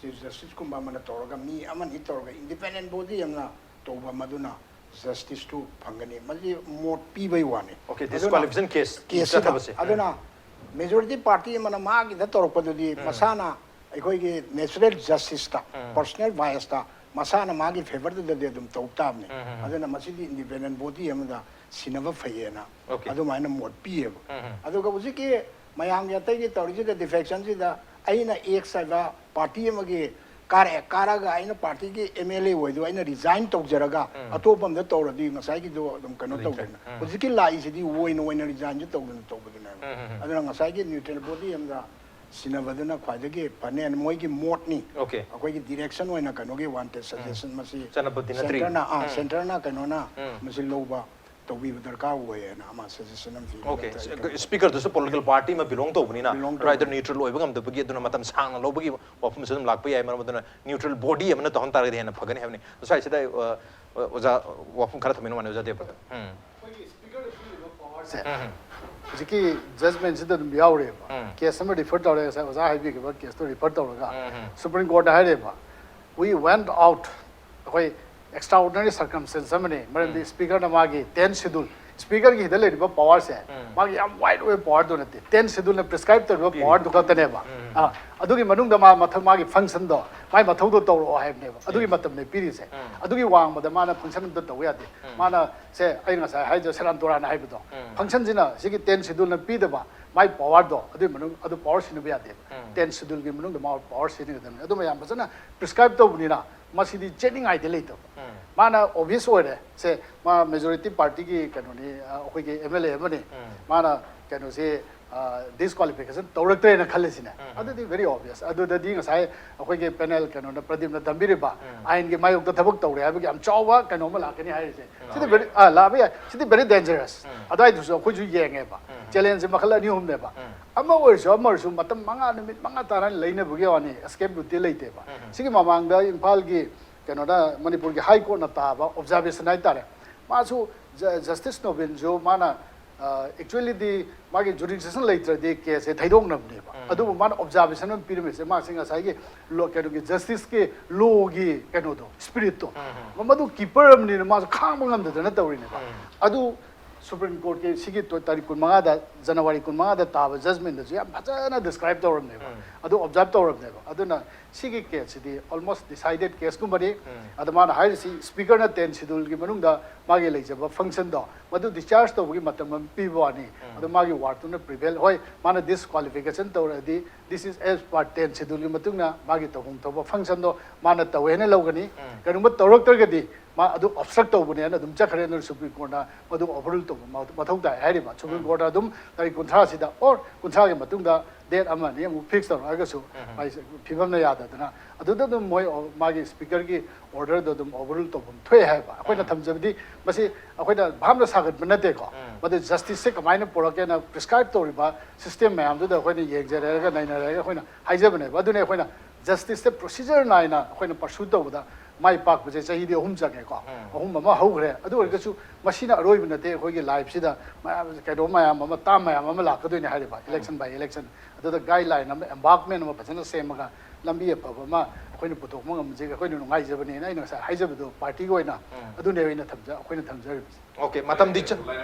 ꯆꯤꯐ ꯖꯁꯇꯤꯁꯀꯨꯝꯕ ꯑꯃꯅ ꯇꯧꯔꯒ, ꯃꯤ ꯑꯃꯅꯤ ꯇꯧꯔꯒ ꯏꯟꯗꯤꯄꯦꯟꯗꯦꯟ ꯕꯣꯗꯤ ꯑꯃꯅ ꯇꯧꯕ, ꯃꯗꯨꯅ ꯖꯁꯇꯤꯁꯇꯨ ꯐꯪꯒꯅꯤ꯫ ꯃꯁꯤ ꯃꯣꯠ ꯄꯤꯕꯩ ꯋꯥꯅꯤ꯫ ꯑꯣꯀꯦ, ꯑꯗꯨꯅ ꯗꯤꯁꯀ꯭ꯋꯥꯂꯤꯐꯤꯀꯦꯁꯟ ꯀꯦꯁ ꯀꯦꯁꯁꯤꯗ, ꯆꯠꯊꯕꯁꯦ꯫ ꯑꯗꯨꯅ ꯃꯦꯖꯣꯔꯤꯇꯤ ꯄꯥꯔꯇꯤ ꯑꯃꯅ ꯃꯥꯒꯤꯗ ꯇꯧꯔꯛꯄꯗꯨꯗꯤ ꯃꯁꯥꯅ ꯑꯩꯈꯣꯏꯒꯤ ꯅꯦꯆꯔꯦꯜ ꯖꯁꯇꯤꯁꯇ, ꯄꯔꯁꯣꯅꯦꯜ ꯕꯥꯏꯁꯇ ꯃꯁꯥꯅ ꯃꯥꯒꯤ ꯐꯦꯚꯔꯗꯨꯗꯗꯤ ꯑꯗꯨꯝ ꯇꯧ ꯇꯥꯕꯅꯤ꯫ ꯑꯗꯨꯅ ꯃꯁꯤꯗꯤ ꯏꯟꯗꯤꯄꯦꯟꯗꯦꯟ ꯕꯣꯗꯤ ꯑꯃꯗ ꯁꯤꯟꯅꯕ ꯐꯩꯌꯦꯅ ꯑꯣꯀꯦ꯫ ꯑꯗꯨꯃꯥꯏꯅ ꯃꯣꯠ ꯄꯤꯌꯦꯕ꯫ ꯑꯗꯨꯒ ꯍꯧꯖꯤꯛꯀꯤ ꯃꯌꯥꯝꯒꯤ ꯑꯇꯩꯒꯤ ꯇꯧꯔꯤꯁꯤꯗ ꯗꯤꯐꯦꯛꯁꯟꯁꯤꯗ ꯑꯩꯅ ꯑꯦꯛꯁ ꯍꯥꯏꯕ ꯄꯥꯔꯇꯤ ꯑꯃꯒꯤ ꯀꯥꯔꯛꯑꯦ, ꯀꯥꯔꯛꯑꯒ ꯑꯩꯅ ꯄꯥꯔꯇꯤꯒꯤ ꯑꯦꯝ ꯑꯦꯜ ꯑꯦ ꯑꯣꯏꯗꯣ ꯑꯩꯅ ꯔꯤꯖꯥꯏꯟ ꯇꯧꯖꯔꯒ ꯑꯇꯣꯞꯄ ꯑꯝꯗ ꯇꯧꯔꯗꯤ ꯉꯁꯥꯏꯒꯤꯗꯣ ꯑꯗꯨꯝ ꯀꯩꯅꯣ ꯂꯩꯇ꯭ꯔꯦ꯫ ꯇꯧꯗꯦꯅ꯫ ꯍꯧꯖꯤꯛꯀꯤ ꯂꯥꯛꯏꯁꯤꯗꯤ ꯑꯣꯏꯅ ꯑꯣꯏꯅ ꯔꯤꯖꯥꯏꯟꯁꯨ ꯇꯧꯗꯅ ꯇꯧꯕꯗꯨꯅꯦꯕ꯫ ꯑꯗꯨꯅ ꯉꯁꯥꯏꯒꯤ ꯅ꯭ꯌꯨꯇ꯭ꯔꯦꯜ ꯕꯣꯗꯤ ꯑꯃꯗ ꯁꯤꯟꯅꯕꯗꯨꯅ ꯈ꯭ꯋꯥꯏꯗꯒꯤ ꯐꯅꯦꯅ ꯃꯣꯏꯒꯤ ꯃꯣꯠꯅꯤ꯫ ꯑꯣꯀꯦ꯫ ꯑꯩꯈꯣꯏꯒꯤ ꯗꯤꯔꯦꯛꯁꯟ ꯑꯣꯏꯅ ꯀꯩꯅꯣꯒꯤ ꯋꯥꯟꯇꯦꯗ ꯁꯖꯦꯁꯟ ꯃꯁꯤ ꯆꯠꯅꯕꯗꯤ ꯅꯠꯇ꯭ꯔꯤ꯫ ꯁꯦꯟꯇꯔꯅ, ꯑꯥ, ꯎꯝ꯫ ꯁꯦꯟꯇꯔꯅ ꯀꯩꯅꯣꯅ ꯎꯝ꯫ ꯃꯁꯤ ꯂꯧꯕ ꯇꯧꯕꯤꯕ ꯗꯔꯀꯥꯔ ꯑꯣꯏꯌꯦꯅ ꯑꯃ ꯁꯖꯦꯁꯟ ꯑꯃ ꯄꯤꯕ ꯑꯣꯀꯦ ꯅꯠꯇ꯭ꯔꯒ ꯁ꯭ꯄꯤꯀꯔꯗꯨꯁꯨ ꯄꯣꯂꯤꯇꯤꯀꯦꯜ ꯄꯥꯔꯇꯤ ꯑꯃ ꯕꯤꯂꯣꯡ ꯇꯧꯕꯅꯤꯅ Belong ꯔꯥꯏꯗꯔ ꯇꯧꯕꯅꯤ꯫ ꯅ꯭ꯌꯨꯇ꯭ꯔꯦꯜ ꯑꯣꯏꯕ ꯉꯝꯗꯕꯒꯤ ꯑꯗꯨꯅ ꯃꯇꯝ ꯁꯥꯡꯅ ꯂꯧꯕꯒꯤ ꯋꯥꯐꯝꯁꯨ ꯑꯗꯨꯝ ꯂꯥꯛꯄ ꯌꯥꯏ꯫ ꯃꯔꯝ ꯑꯗꯨꯅ ꯅ꯭ꯌꯨꯇ꯭ꯔꯦꯜ ꯕꯣꯗꯤ ꯑꯃꯅ ꯇꯧꯍꯟ ꯇꯥꯔꯒꯗꯤ ꯍꯦꯟꯅ ꯐꯒꯅꯤ ꯍꯥꯏꯕꯅꯤ꯫ ꯉꯁꯥꯏꯁꯤꯗ ꯑ, ꯑꯣꯖꯥ ꯋꯥꯐꯝ ꯈꯔ ꯊꯝꯕꯤꯔꯝꯕꯅꯤ ꯑꯣꯖꯥ ꯗꯦꯕ꯭ꯔꯇ꯫ ꯎꯝ꯫ ꯁꯦ ꯍꯧꯖꯤꯛꯀꯤ ꯖꯖꯃꯦꯟꯁꯤꯗ ꯑꯗꯨꯝ ꯌꯥꯎꯔꯦꯕ꯫ ꯀꯦꯁ ꯑꯃ ꯔꯤꯐꯔ ꯇꯧꯔꯦ, ꯉꯁꯥꯏ ꯑꯣꯖꯥ ꯍꯥꯏꯕꯤꯈꯤꯕ ꯀꯦꯁꯇꯣ ꯔꯤꯐꯔ ꯇꯧꯔꯒ ꯁꯨꯄ꯭ꯔꯤꯝ ꯀꯣꯔꯠꯇ ꯍꯥꯏꯔꯦꯕ, "We went out", ꯑꯩꯈꯣꯏ ꯑꯦꯛꯁꯇ꯭ꯔꯥꯑꯣꯔꯗꯤꯅꯔꯤ ꯁꯔꯀꯝꯁꯇꯦꯟꯁ ꯑꯃꯅꯤ꯫ ꯃꯔꯝꯗꯤ ꯁ꯭ꯄꯤꯀꯔꯅ ꯃꯥꯒꯤ ꯇꯦꯟ ꯁꯦꯗꯨꯜ, ꯁ꯭ꯄꯤꯀꯔꯒꯤ ꯁꯤꯗ ꯂꯩꯔꯤꯕ ꯄꯋꯥꯔꯁꯦ ꯃꯥꯒꯤ ꯌꯥꯝ ꯋꯥꯏꯗ ꯑꯣꯏꯕ ꯄꯋꯥꯔꯗꯨ ꯅꯠꯇꯦ, ꯇꯦꯟ ꯁꯦꯗꯨꯜꯅ ꯄ꯭ꯔꯤꯁꯀ꯭ꯔꯥꯏꯕ ꯇꯧꯔꯤꯕ ꯄꯋꯥꯔꯗꯨ ꯈꯛꯇꯅꯦꯕ꯫ ꯑꯥ, ꯑꯗꯨꯒꯤ ꯃꯅꯨꯡꯗ ꯃꯥ ꯃꯊꯪ ꯃꯥꯒꯤ ꯐꯪꯁꯟꯗꯣ, ꯃꯥꯒꯤ ꯃꯊꯧꯗꯣ ꯇꯧꯔꯛꯑꯣ ꯍꯥꯏꯕꯅꯦꯕ꯫ ꯑꯗꯨꯒꯤ ꯃꯇꯝꯅꯦ ꯄꯤꯔꯤꯁꯦ꯫ ꯑꯗꯨꯒꯤ ꯋꯥꯡꯃꯗ ꯃꯥꯅ ꯐꯪꯁꯟ ꯑꯝꯇ ꯇꯧꯕ ꯌꯥꯗꯦ꯫ ꯃꯥꯅ ꯁꯦ ꯑꯩ ꯉꯁꯥꯏ ꯍꯥꯏꯗꯣ, ꯁꯦꯔꯥꯟ ꯇꯣꯔꯥꯟ ꯍꯥꯏꯕꯗꯣ, ꯐꯪꯁꯟꯁꯤꯅ ꯁꯤꯒꯤ ꯇꯦꯟ ꯁꯦꯗꯨꯜꯅ ꯄꯤꯗꯕ ꯃꯥꯏ ꯄꯋꯥꯔꯗꯣ, ꯑꯗꯨꯒꯤ ꯃꯅꯨꯡ ꯑꯗꯨ ꯄꯋꯥꯔ ꯁꯤꯖꯤꯟꯅꯕ ꯌꯥꯗꯦꯕ꯫ ꯇꯦꯟ ꯁꯦꯗꯨꯜꯒꯤ ꯃꯅꯨꯡꯗ ꯃꯥ ꯄꯋꯥꯔ ꯁꯤꯖꯤꯟꯅꯒꯗꯕꯅꯤ꯫ ꯑꯗꯨ ꯃꯌꯥꯝ ꯐꯖꯅ ꯄ꯭ꯔꯤꯁꯀ꯭ꯔꯥꯏꯕ ꯇꯧꯕꯅꯤꯅ ꯃꯁꯤꯗꯤ ꯆꯦꯟꯅꯤꯡꯉꯥꯏꯗꯤ ꯂꯩꯇꯕ꯫ ꯃꯥꯅ ꯑꯣꯕꯤꯌꯁ ꯑꯣꯏꯔꯦ ꯁꯦ, ꯃꯥ ꯃꯦꯖꯣꯔꯤꯇꯤ ꯄꯥꯔꯇꯤꯒꯤ ꯀꯩꯅꯣꯅꯤ, ꯑ, ꯑꯩꯈꯣꯏꯒꯤ ꯑꯦꯝ ꯑꯦꯜ ꯑꯦ ꯑꯃꯅꯤ꯫ ꯃꯥꯅ ꯀꯩꯅꯣꯁꯤ ꯗꯤꯁꯀ꯭ꯋꯥꯂꯤꯐꯤꯀꯦꯁꯟ ꯇꯧꯔꯛꯇ꯭ꯔꯦꯅ ꯈꯜꯂꯤꯁꯤꯅꯦ꯫ ꯑꯗꯨꯗꯤ ꯚꯦꯔꯤ ꯑꯣꯕꯤꯌꯁ꯫ ꯑꯗꯨꯗꯗꯤ ꯉꯁꯥꯏ ꯑꯩꯈꯣꯏꯒꯤ ꯄꯦꯅꯦꯜ ꯀꯩꯅꯣꯅ, ꯄ꯭ꯔꯗꯤꯞꯅ ꯊꯝꯕꯤꯔꯤꯕ ꯑꯥꯏꯟꯒꯤ ꯃꯥꯌꯣꯛꯇ ꯊꯕꯛ ꯇꯧꯔꯦ ꯍꯥꯏꯕꯒꯤ ꯌꯥꯝ ꯆꯥꯎꯕ ꯀꯩꯅꯣ ꯑꯃ ꯂꯥꯛꯀꯅꯤ ꯍꯥꯏꯔꯤꯁꯦ꯫ ꯁꯤꯗꯤ ꯚꯦꯔꯤ, ꯑꯥ, ꯂꯥꯛꯑꯕ ꯌꯥꯏ꯫ ꯁꯤꯗꯤ ꯚꯦꯔꯤ ꯗꯦꯟꯖꯔꯁ꯫ ꯑꯗꯨꯋꯥꯏꯗꯨꯁꯨ ꯑꯩꯈꯣꯏꯁꯨ ꯌꯦꯡꯉꯦꯕ꯫ ꯆꯦꯂꯦꯟꯖꯁꯦ ꯃꯈꯜ ꯑꯅꯤ ꯑꯍꯨꯝꯅꯦꯕ꯫ ꯑꯃ ꯑꯣꯏꯔꯁꯨ ꯑꯃ ꯑꯣꯏꯔꯁꯨ ꯃꯇꯝ ꯃꯉꯥ, ꯅꯨꯃꯤꯠ ꯃꯉꯥ ꯇꯔꯥ ꯂꯩꯅꯕꯒꯤ ꯋꯥꯅꯤ, ꯑꯦꯁꯀꯦꯞ ꯔꯨꯠꯇꯤ ꯂꯩꯇꯦꯕ꯫ ꯁꯤꯒꯤ ꯃꯃꯥꯡꯗ ꯏꯝꯐꯥꯜꯒꯤ ꯀꯩꯅꯣꯗ, ꯃꯅꯤꯄꯨꯔꯒꯤ ꯍꯥꯏ ꯀꯣꯔꯠꯅ ꯇꯥꯕ ꯑꯣꯕꯖꯥꯔꯕꯦꯁꯟ ꯍꯥꯏꯇꯥꯔꯦ, ꯃꯥꯁꯨ ꯖ-, ꯖꯁꯇꯤꯁ ꯅꯣꯕꯤꯟꯁꯨ ꯃꯥꯅ, ꯑ, ꯑꯦꯛꯆꯨꯋꯦꯂꯤꯗꯤ ꯃꯥꯒꯤ ꯖꯨꯔꯤꯁꯗꯤꯛꯁꯟ ꯂꯩꯇ꯭ꯔꯗꯤ ꯀꯦꯁꯁꯦ ꯊꯩꯗꯣꯛꯅꯕꯅꯦꯕ꯫ ꯑꯗꯨꯕꯨ ꯃꯥꯅ ꯑꯣꯕꯖꯥꯔꯕꯦꯁꯟ ꯑꯃ ꯄꯤꯔꯝꯃꯤꯁꯦ, ꯃꯥꯁꯦ ꯉꯁꯥꯏꯒꯤ ꯂꯣ-, ꯀꯩꯅꯣꯒꯤ ꯖꯁꯇꯤꯁꯀꯤ ꯂꯣꯒꯤ ꯀꯩꯅꯣꯗꯣ, ꯁ꯭ꯄꯤꯔꯤꯠꯇꯣ, ꯃꯗꯨ ꯀꯤꯄꯔ ꯑꯃꯅꯤꯅ ꯃꯥꯁꯨ ꯈꯥꯡꯕ ꯉꯝꯗꯗꯅ ꯇꯧꯔꯤꯅꯦꯕ꯫ ꯑꯗꯨ ꯁꯨꯄ꯭ꯔꯤꯝ ꯀꯣꯔꯠꯀꯤ ꯁꯤꯒꯤ ꯇꯣ-, ꯇꯥꯔꯤꯛ ꯀꯨꯟꯃꯉꯥꯗ, ꯖꯅꯋꯥꯔꯤ ꯀꯨꯟꯃꯉꯥꯗ ꯇꯥꯕ ꯖꯖꯃꯦꯟꯗꯁꯨ ꯌꯥꯝ ꯐꯖꯅ ꯗꯤꯁꯀ꯭ꯔꯥꯏꯕ ꯇꯧꯔꯝꯅꯦꯕ, ꯑꯗꯨ ꯑꯣꯕꯖꯥꯔꯕ ꯇꯧꯔꯝꯅꯦꯕ꯫ ꯑꯗꯨꯅ ꯁꯤꯒꯤ ꯀꯦꯁꯁꯤꯗꯤ ꯑꯣꯜꯃꯣꯁ ꯗꯤꯁꯥꯏꯗꯦꯠ ꯀꯦꯁꯀꯨꯝꯕꯅꯤ꯫ ꯑꯗ ꯃꯥꯅ ꯍꯥꯏꯔꯤꯁꯤ ꯁ꯭ꯄꯤꯀꯔꯅ ꯇꯦꯟ ꯁꯦꯗꯨꯜꯒꯤ ꯃꯅꯨꯡꯗ ꯃꯥꯒꯤ ꯂꯩꯖꯕ ꯐꯪꯁꯟꯗꯣ ꯃꯗꯨ ꯗꯤꯁꯆꯥꯔꯖ ꯇꯧꯕꯒꯤ ꯃꯇꯝ ꯑꯃ ꯄꯤꯕ ꯋꯥꯅꯤ꯫ ꯑꯗꯣ ꯃꯥꯒꯤ ꯋꯥꯔꯛꯇꯨꯅ ꯄ꯭ꯔꯤꯚꯦꯜ, ꯍꯣꯏ, ꯃꯥꯅ ꯗꯤꯁꯀ꯭ꯋꯥꯂꯤꯐꯤꯀꯦꯁꯟ ꯇꯧꯔꯛꯑꯗꯤ, this is as per ten ꯁꯦꯗꯨꯜꯒꯤ ꯃꯇꯨꯡ ꯏꯟꯅ ꯃꯥꯒꯤ ꯇꯧꯐꯝ ꯊꯣꯛꯄ ꯐꯪꯁꯟꯗꯣ ꯃꯥꯅ ꯇꯧꯋꯦ ꯍꯥꯏꯅ ꯂꯧꯒꯅꯤ꯫ ꯀꯔꯤꯒꯨꯝꯕ ꯇꯧꯔꯛꯇ꯭ꯔꯒꯗꯤ ꯃꯥ ꯑꯗꯨ ꯑꯣꯕꯁꯇ꯭ꯔꯛ ꯇꯧꯕꯅꯦꯅ ꯑꯗꯨꯝ ꯆꯠꯈ꯭ꯔꯦ꯫ ꯑꯗꯨꯅ ꯁꯨꯄ꯭ꯔꯤꯝ ꯀꯣꯔꯠꯅ ꯃꯗꯨ ꯑꯣꯚꯔꯔꯨꯜ ꯇꯧꯕ ꯃꯊꯧ ꯇꯥꯏ ꯍꯥꯏꯔꯤꯕ꯫ ꯁꯨꯄ꯭ꯔꯤꯝ ꯀꯣꯔꯠꯅ ꯑꯗꯨꯝ ꯇꯥꯔꯤꯛ ꯀꯨꯟꯊ꯭ꯔꯥꯁꯤꯗ ꯑꯣꯔ ꯀꯨꯟꯊ꯭ꯔꯥꯒꯤ ꯃꯇꯨꯡꯗ ꯗꯦꯠ ꯑꯃ ꯑꯅꯤ ꯑꯃꯨꯛ ꯐꯤꯛꯁ ꯇꯧꯔꯛꯑꯒꯁꯨ ꯃꯥꯒꯤ ꯐꯤꯕꯝꯅ ꯌꯥꯗꯗꯅ ꯑꯗꯨꯗ ꯑꯗꯨꯝ ꯃꯣꯏ ꯃꯥꯒꯤ ꯁ꯭ꯄꯤꯀꯔꯒꯤ ꯑꯣꯔꯗꯔꯗꯣ ꯑꯗꯨꯝ ꯑꯣꯚꯔꯔꯨꯜ ꯇꯧꯐꯝ ꯊꯣꯛꯑꯦ ꯍꯥꯏꯕ꯫ ꯑꯩꯈꯣꯏꯅ ꯊꯝꯖꯕꯗꯤ ꯃꯁꯤ ꯑꯩꯈꯣꯏꯅ ꯚꯥꯞꯅ ꯁꯥꯒꯠꯄ ꯅꯠꯇꯦꯀꯣ꯫ ꯃꯗꯨ ꯖꯁꯇꯤꯁꯁꯦ ꯀꯃꯥꯏꯅ ꯄꯨꯔꯛꯀꯦꯅ ꯄ꯭ꯔꯤꯁꯀ꯭ꯔꯥꯏꯕ ꯇꯧꯔꯤꯕ ꯁꯤꯁꯇꯦꯝ ꯃꯌꯥꯝꯗꯨꯗ ꯑꯩꯈꯣꯏꯅ ꯌꯦꯡꯖꯔꯦꯔꯒ ꯅꯩꯅꯔꯦꯔꯒ ꯑꯩꯈꯣꯏꯅ ꯍꯥꯏꯖꯕꯅꯦꯕ꯫ ꯑꯗꯨꯅ ꯑꯩꯈꯣꯏꯅ ꯖꯁꯇꯤꯁꯁꯦ ꯄ꯭ꯔꯣꯁꯤꯖꯔ ꯅꯥꯏꯅ ꯑꯩꯈꯣꯏꯅ ꯄꯔꯁꯨ ꯇꯧꯕꯗ ꯃꯥꯏ ꯄꯥꯛꯄꯁꯦ ꯆꯍꯤꯗꯤ ꯑꯍꯨꯝ ꯆꯪꯉꯦꯀꯣ꯫ ꯑꯍꯨꯝ ꯑꯃ ꯍꯧꯈ꯭ꯔꯦ꯫ ꯑꯗꯨ ꯑꯣꯏꯔꯒꯁꯨ ꯃꯁꯤꯅ ꯑꯔꯣꯏꯕ ꯅꯠꯇꯦ꯫ ꯑꯩꯈꯣꯏꯒꯤ ꯂꯥꯏꯐꯁꯤꯗ ꯃꯌꯥꯝ, ꯀꯩꯅꯣ ꯃꯌꯥꯝ ꯑꯃ, ꯇꯥꯝ ꯃꯌꯥꯝ ꯑꯃ ꯂꯥꯛꯀꯗꯣꯏꯅꯦ ꯍꯥꯏꯔꯤꯕ, ꯏꯂꯦꯛꯁꯟ ꯕꯥꯏ ꯏꯂꯦꯛꯁꯟ꯫ ꯑꯗꯨꯗ ꯒꯥꯏꯗꯂꯥꯏꯟ ꯑꯃ, ꯑꯦꯝꯕꯥꯔꯛꯃꯦꯟ ꯑꯃ ꯐꯖꯅ ꯁꯦꯝꯃꯒ ꯂꯝꯕꯤ ꯑꯐꯕ ꯑꯃ ꯑꯩꯈꯣꯏꯅ ꯄꯨꯊꯣꯛꯄ ꯉꯝꯕꯁꯦ ꯑꯩꯈꯣꯏꯅ ꯅꯨꯡꯉꯥꯏꯖꯕꯅꯦꯅ ꯑꯩꯅ ꯉꯁꯥꯏ ꯍꯥꯏꯖꯕꯗꯣ, ꯄꯥꯔꯇꯤꯒꯤ ꯑꯣꯏꯅ ꯑꯗꯨꯅꯦ ꯑꯩꯅ ꯊꯝꯖ-, ꯑꯩꯈꯣꯏꯅ ꯊꯝꯖꯔꯤꯕꯁꯦ꯫ ꯑꯣꯀꯦ, ꯃꯇꯝꯗꯤ ꯆ-,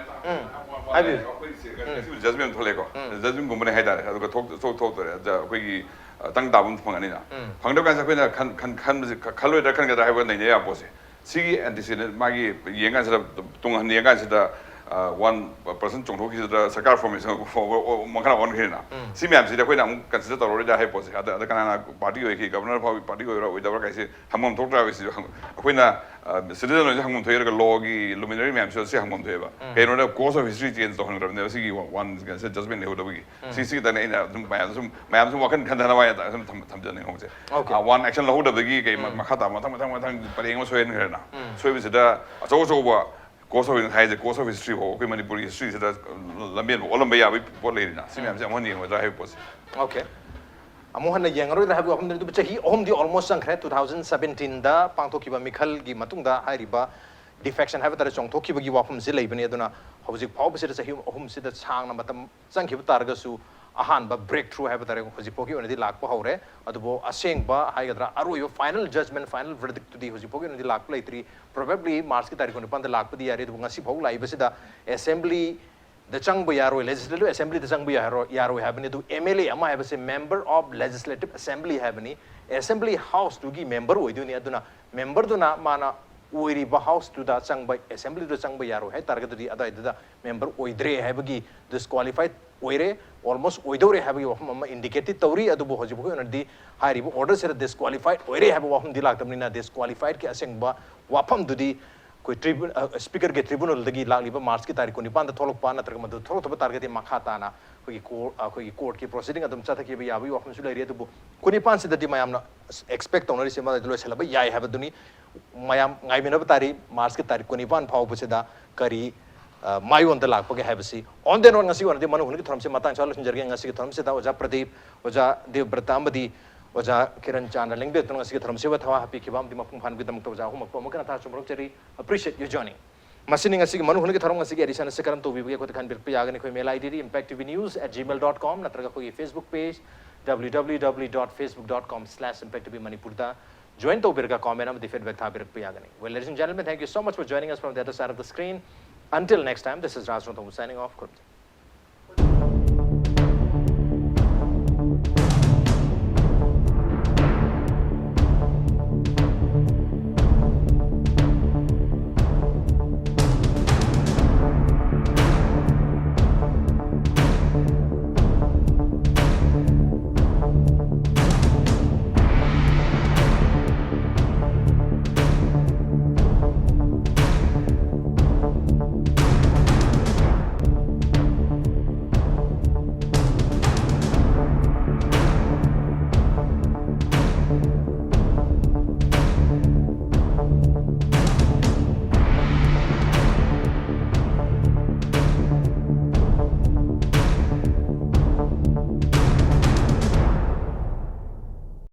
ꯎꯝ, ꯍꯥꯏꯕꯤꯌꯨ꯫ ꯉꯁꯤꯕꯨ ꯖꯖꯃꯦꯟ ꯊꯣꯛꯂꯛꯑꯦꯀꯣ꯫ ꯖꯖꯃꯦꯟꯒꯨꯝꯕꯅꯦ ꯍꯥꯏꯇꯥꯔꯦ꯫ ꯑꯗꯨꯒ ꯊꯣꯛ-, ꯊꯣꯛ-, ꯊꯣꯛꯇꯣꯔꯦ꯫ ꯑꯗ ꯑꯩꯈꯣꯏꯒꯤ, ꯑ, ꯇꯪ ꯇꯥꯕ ꯑꯃ ꯐꯪꯒꯅꯤꯅ꯫ ꯐꯪꯗꯕ ꯀꯥꯟꯁꯤꯗ ꯑꯩꯈꯣꯏꯅ ꯈꯟ-, ꯈꯟ-, ꯈꯟꯕꯁꯦ ꯈ-, ꯈꯜꯂꯣꯏꯗ꯭ꯔꯥ ꯈꯟꯒꯗ꯭ꯔꯥ ꯍꯥꯏꯕ ꯅꯩꯅ ꯌꯥꯕ ꯄꯣꯠꯁꯦ꯫ ꯁꯤꯒꯤ ꯑꯦꯟꯇꯤꯁꯤꯗꯦꯟ ꯃꯥꯒꯤ ꯌꯦꯡꯀꯥꯟꯁꯤꯗ, ꯇꯨꯡ ꯍꯟꯅ ꯌꯦꯡꯀꯥꯟꯁꯤꯗ, ꯑ, ꯋꯥꯟ ꯄꯔꯁꯟ ꯆꯣꯡꯊꯣꯛꯈꯤꯕꯗ ꯁꯔꯀꯥꯔ ꯐꯣꯔꯃꯦꯁꯟ ꯃꯈꯥ ꯑꯣꯟꯈ꯭ꯔꯦꯅ꯫ ꯁꯤ ꯃꯌꯥꯝꯁꯤꯗꯤ ꯑꯩꯈꯣꯏꯅ ꯑꯃꯨꯛ ꯀꯟꯁꯤꯗꯔ ꯇꯧꯔꯔꯣꯏꯗ꯭ꯔꯥ ꯍꯥꯏꯕ ꯄꯣꯠꯁꯦ꯫ ꯑꯗ, ꯑꯗ ꯀꯅꯥꯅ ꯄꯥꯔꯇꯤ ꯑꯣꯏꯈꯤ, ꯒꯕꯔꯅꯔ ꯐꯥꯎ ꯄꯥꯔꯇꯤ ꯑꯣꯏꯕ꯭ꯔꯥ ꯑꯣꯏꯗꯕ꯭ꯔꯥ ꯀꯥꯏꯁꯦ ꯍꯪꯐꯝ ꯊꯣꯛꯇ꯭ꯔꯥ ꯍꯥꯏꯕꯁꯤꯁꯨ ꯍꯪ-, ꯑꯩꯈꯣꯏꯅ, ꯑ, ꯁꯤꯇꯤꯖꯟ ꯑꯣꯏꯅ ꯍꯪꯐꯝ ꯊꯣꯛꯏ, ꯑꯗꯨꯒ ꯂꯣꯒꯤ ꯂꯨꯃꯤꯅꯔꯤ ꯃꯌꯥꯝꯁꯨ ꯁꯤ ꯍꯪꯐꯝ ꯊꯣꯛꯑꯦꯕ꯫ ꯀꯩꯅꯣꯗ ꯀꯣꯔꯁ ꯑꯣꯐ ꯍꯤꯁꯇ꯭ꯔꯤ ꯆꯦꯟꯖ ꯇꯧꯍꯟꯈ꯭ꯔꯕꯅꯦꯕ ꯁꯤꯒꯤ ꯋꯥꯟ ꯖꯖꯃꯦꯟ ꯂꯩꯍꯧꯗꯕꯒꯤ꯫ ꯁꯤ, ꯁꯤ ꯈꯛꯇꯅꯦ ꯑꯩꯅ ꯑꯗꯨꯝ ꯃꯌꯥꯝ ꯁꯨꯝ, ꯃꯌꯥꯝ ꯁꯨꯝ ꯋꯥꯈꯜ ꯈꯟꯊꯅꯕ ꯍꯥꯏꯅ ꯁꯨꯝ ꯊꯝ-, ꯊꯝꯖꯅꯤꯡꯍꯧꯕꯁꯦ꯫ Okay. ꯑ, ꯋꯥꯟ ꯑꯦꯛꯁꯟ ꯂꯧꯍꯧꯗꯕꯗꯒꯤ ꯀꯩ ꯃ-, ꯃꯈꯥ ꯇꯥꯕ ꯃꯊꯪ, ꯃꯊꯪ, ꯃꯊꯪ ꯄꯔꯦꯡ ꯑꯃ ꯁꯣꯏꯍꯟꯈ꯭ꯔꯦꯅ꯫ ꯁꯣꯏꯕꯁꯤꯗ ꯑꯆꯧ ꯑꯆꯧꯕ ꯀꯣꯔꯁ ꯑꯣꯐ ꯍꯥꯏꯁꯦ, ꯀꯣꯔꯁ ꯑꯣꯐ ꯍꯤꯁꯇ꯭ꯔꯤ ꯐꯥꯎ ꯑꯩꯈꯣꯏ ꯃꯅꯤꯄꯨꯔꯒꯤ ꯍꯤꯁꯇ꯭ꯔꯤꯁꯤꯗ ꯂꯝꯕꯦꯟꯕ ꯑꯣꯜꯂꯝꯕ ꯌꯥꯕꯒꯤ ꯄꯣꯠ ꯂꯩꯔꯤꯅ꯫ ꯁꯤ ꯃꯌꯥꯝꯁꯦ ꯑꯃꯨꯛ ꯍꯟꯅ ꯌꯦꯡꯉꯣꯏꯗ꯭ꯔꯥ ꯍꯥꯏꯕ ꯄꯣꯠꯁꯦ꯫ ꯑꯣꯀꯦ꯫ ꯑꯃꯨꯛ ꯍꯟꯅ ꯌꯦꯡꯉꯔꯣꯏꯗ꯭ꯔꯥ ꯍꯥꯏꯕꯒꯤ ꯋꯥꯐꯝꯗꯨꯅꯤ꯫ ꯑꯗꯨꯕꯨ ꯆꯍꯤ ꯑꯍꯨꯝꯗꯤ ꯑꯣꯜꯃꯣꯁ ꯆꯪꯈ꯭ꯔꯦ꯫ ꯇꯨ ꯊꯥꯎꯖꯟ ꯁꯕꯦꯟꯇꯤꯟꯗ ꯄꯥꯡꯊꯣꯛꯈꯤꯕ ꯃꯤꯈꯜꯒꯤ ꯃꯇꯨꯡꯗ ꯍꯥꯏꯔꯤꯕ ꯗꯤꯐꯦꯛꯁꯟ ꯍꯥꯏꯕ ꯇꯥꯔꯦ, ꯆꯣꯡꯊꯣꯛꯈꯤꯕꯒꯤ ꯋꯥꯐꯝꯁꯤ ꯂꯩꯕꯅꯤ꯫ ꯑꯗꯨꯅ ꯍꯧꯖꯤꯛ ꯐꯥꯎꯕꯁꯤꯗ ꯆꯍꯤ ꯑꯍꯨꯝꯁꯤꯗ ꯁꯥꯡꯅ ꯃꯇꯝ ꯆꯪꯈꯤꯕ ꯇꯥꯔꯒꯁꯨ ꯑꯍꯥꯟꯕ ꯕ꯭ꯔꯦꯛ ꯊ꯭ꯔꯨ ꯍꯥꯏꯕ ꯇꯥꯔꯦ ꯍꯧꯖꯤꯛ ꯐꯥꯎꯒꯤ ꯑꯣꯏꯅꯗꯤ ꯂꯥꯛꯄ ꯍꯧꯔꯦ꯫ ꯑꯗꯨꯕꯨ ꯑꯁꯦꯡꯕ ꯍꯥꯏꯒꯗ꯭ꯔꯥ, ꯑꯔꯣꯏꯕ ꯐꯥꯏꯅꯦꯜ ꯖꯖꯃꯦꯟ, ꯐꯥꯏꯅꯦꯜ ꯚꯔꯗꯤꯛꯇꯨꯗꯤ ꯍꯧꯖꯤꯛ ꯐꯥꯎꯒꯤ ꯑꯣꯏꯅꯗꯤ ꯂꯥꯛꯄ ꯂꯩꯇ꯭ꯔꯤ꯫ ꯄ꯭ꯔꯣꯕꯦꯕ꯭ꯂꯤ ꯃꯥꯔꯆꯀꯤ ꯇꯥꯔꯤꯛ ꯀꯨꯟꯅꯤꯄꯥꯟꯗ ꯂꯥꯛꯄꯗꯤ ꯌꯥꯔꯦ꯫ ꯑꯗꯨꯕꯨ ꯉꯁꯤ ꯐꯥꯎ ꯂꯥꯛꯏꯕꯁꯤꯗ ꯑꯦꯁꯦꯝꯕ꯭ꯂꯤ ꯗ ꯆꯪꯕ ꯌꯥꯔꯣꯏ, ꯂꯦꯖꯤꯁꯂꯦꯇꯤꯚ ꯑꯦꯁꯦꯝꯕ꯭ꯂꯤꯗ ꯆꯪꯕ ꯌꯥꯔꯣꯏ, ꯌꯥꯔꯣꯏ ꯍꯥꯏꯕꯅꯤ꯫ ꯑꯗꯨ ꯑꯦꯝ ꯑꯦꯜ ꯑꯦ ꯑꯃ ꯍꯥꯏꯕꯁꯦ ꯃꯦꯝꯕꯔ ꯑꯣꯐ ꯂꯦꯖꯤꯁꯂꯦꯇꯤꯚ ꯑꯦꯁꯦꯝꯕ꯭ꯂꯤ ꯍꯥꯏꯕꯅꯤ꯫ ꯑꯦꯁꯦꯝꯕ꯭ꯂꯤ ꯍꯥꯎꯁꯇꯨꯒꯤ ꯃꯦꯝꯕꯔ ꯑꯣꯏꯗꯣꯏꯅꯤ꯫ ꯑꯗꯨꯅ ꯃꯦꯝꯕꯔꯗꯨꯅ ꯃꯥꯅ ꯑꯣꯏꯔꯤꯕ ꯍꯥꯎꯁꯇꯨꯗ ꯆꯪꯕ, ꯑꯦꯁꯦꯝꯕ꯭ꯂꯤꯗꯨꯗ ꯆꯪꯕ ꯌꯥꯔꯣꯏ ꯍꯥꯏ ꯇꯥꯔꯒꯗꯤ ꯑꯗꯨꯋꯥꯏꯗꯨꯗ ꯃꯦꯝꯕꯔ ꯑꯣꯏꯗ꯭ꯔꯦ ꯍꯥꯏꯕꯒꯤ, ꯗꯤꯁꯀ꯭ꯋꯥꯂꯤꯐꯥꯏꯠ ꯑꯣꯏꯔꯦ, ꯑꯣꯜꯃꯣꯁ ꯑꯣꯏꯗꯧꯔꯦ ꯍꯥꯏꯕꯒꯤ ꯋꯥꯐꯝ ꯑꯃ ꯏꯟꯗꯤꯀꯦꯠꯇꯤ ꯇꯧꯔꯤ꯫ ꯑꯗꯨꯕꯨ ꯍꯧꯖꯤꯛ ꯐꯥꯎꯒꯤ ꯑꯣꯏꯅꯗꯤ ꯍꯥꯏꯔꯤꯕ ꯑꯣꯔꯗꯔꯁꯤꯗ ꯗꯤꯁꯀ꯭ꯋꯥꯂꯤꯐꯥꯏꯠ ꯑꯣꯏꯔꯦ ꯍꯥꯏꯕ ꯋꯥꯐꯝꯗꯤ ꯂꯥꯛꯇꯕꯅꯤꯅ ꯗꯤꯁꯀ꯭ꯋꯥꯂꯤꯐꯥꯏꯠꯀꯤ ꯑꯁꯦꯡꯕ ꯋꯥꯐꯝꯗꯨꯗꯤ ꯑꯩꯈꯣꯏ ꯇ꯭ꯔꯤꯕꯨ ꯁ꯭ꯄꯤꯀꯔꯒꯤ ꯇ꯭ꯔꯤꯕꯨꯅꯦꯜꯗꯒꯤ ꯂꯥꯛꯂꯤꯕ ꯃꯥꯔꯆꯀꯤ ꯇꯥꯔꯤꯛ ꯀꯨꯟꯅꯤꯄꯥꯟꯗ ꯊꯣꯛꯂꯛꯄ ꯅꯠꯇ꯭ꯔꯒ ꯃꯗꯨ ꯊꯣꯛꯂꯛꯇꯕ ꯇꯥꯔꯒꯗꯤ ꯃꯈꯥ ꯇꯥꯅ ꯑꯩꯈꯣꯏꯒꯤ ꯀꯣꯔ ꯑꯩꯈꯣꯏꯒꯤ ꯀꯣꯔꯠꯀꯤ ꯄ꯭ꯔꯣꯁꯤꯗꯤꯡ ꯑꯗꯨꯝ ꯆꯠꯊꯈꯤꯕ ꯌꯥꯕꯒꯤ ꯋꯥꯐꯝꯁꯨ ꯂꯩꯔꯤ꯫ ꯑꯗꯨꯕꯨ ꯀꯨꯟꯅꯤꯄꯥꯟꯁꯤꯗꯗꯤ ꯃꯌꯥꯝꯅ ꯑꯦꯛꯁꯄꯦꯛ ꯇꯧꯅꯔꯤꯁꯦ ꯃꯗꯨꯗ ꯂꯣꯏꯁꯤꯜꯂꯕ ꯌꯥꯏ ꯍꯥꯏꯕꯗꯨꯅꯤ꯫ ꯃꯌꯥꯝ ꯉꯥꯏꯃꯤꯟꯅꯕ ꯇꯥꯔꯤ ꯃꯥꯔꯆꯀꯤ ꯇꯥꯔꯤꯛ ꯀꯨꯟꯅꯤꯄꯥꯟ ꯐꯥꯎꯕꯁꯤꯗ ꯀꯔꯤ ꯃꯥꯏꯌꯣꯟꯗ ꯂꯥꯛꯄꯒꯦ ꯍꯥꯏꯕꯁꯤ꯫ On that note, ꯉꯁꯤꯒꯤ ꯑꯣꯏꯅꯗꯤ ꯃꯅꯨꯡ ꯍꯨꯠꯅꯒꯤ ꯊꯧꯔꯝꯁꯤ ꯃꯇꯥꯡ ꯑꯁꯤꯗ ꯂꯣꯏꯁꯤꯟꯖꯔꯒꯦ꯫ ꯉꯁꯤꯒꯤ ꯊꯧꯔꯝꯁꯤꯗ ꯑꯣꯖꯥ ꯄ꯭ꯔꯗꯤꯞ, ꯑꯣꯖꯥ ꯗꯦꯕꯕ꯭ꯔꯇ ꯑꯃꯗꯤ ꯑꯣꯖꯥ ꯀꯤꯔꯟ ꯆꯥꯟꯗ ꯂꯦꯡꯕꯤꯔꯛꯇꯨꯅ ꯉꯁꯤꯒꯤ ꯊꯧꯔꯝꯁꯤꯕꯨ ꯊꯋꯥ ꯍꯥꯞꯄꯤꯈꯤꯕ ꯑꯃꯗꯤ ꯃꯄꯨꯡ ꯐꯥꯍꯟꯕꯒꯤꯗꯃꯛꯇ ꯑꯣꯖꯥ ꯑꯍꯨꯝꯃꯛꯄꯨ ꯑꯃꯨꯛ ꯍꯟꯅ ꯊꯥꯖ ꯆꯨꯝꯕꯔꯣꯛꯆꯔꯤ꯫ Appreciate your joining. ꯃꯁꯤꯅꯤ ꯉꯁꯤꯒꯤ ꯃꯅꯨꯡ ꯍꯨꯠꯅꯒꯤ ꯊꯧꯔꯝ꯫ ꯉꯁꯤꯒꯤ ꯑꯦꯗꯤꯁꯟ ꯑꯁꯤ ꯀꯔꯝ ꯇꯧꯕꯤꯕꯒꯦ ꯑꯩꯈꯣꯏꯗ ꯈꯟꯕꯤꯔꯛꯄ ꯌꯥꯒꯅꯤ꯫ ꯑꯩꯈꯣꯏ ꯃꯦꯜ ꯑꯥꯏ ꯗꯤꯗꯤ impact T V news at gmail dot com ꯅꯠꯇ꯭ꯔꯒ ꯑꯩꯈꯣꯏꯒꯤ Facebook page W W W dot facebook dot com slash impact T V Manipurꯗ join ꯇꯧꯕꯤꯔꯒ comment ꯑꯃꯗꯤ feedback ꯊꯥꯕꯤꯔꯛꯄ ꯌꯥꯒꯅꯤ꯫ Well, ladies and gentlemen, thank you so much for joining us from the other side of the screen. Until next time, this is Raj Rongthong signing off. ꯈꯨꯔꯨꯝꯖꯔꯤ꯫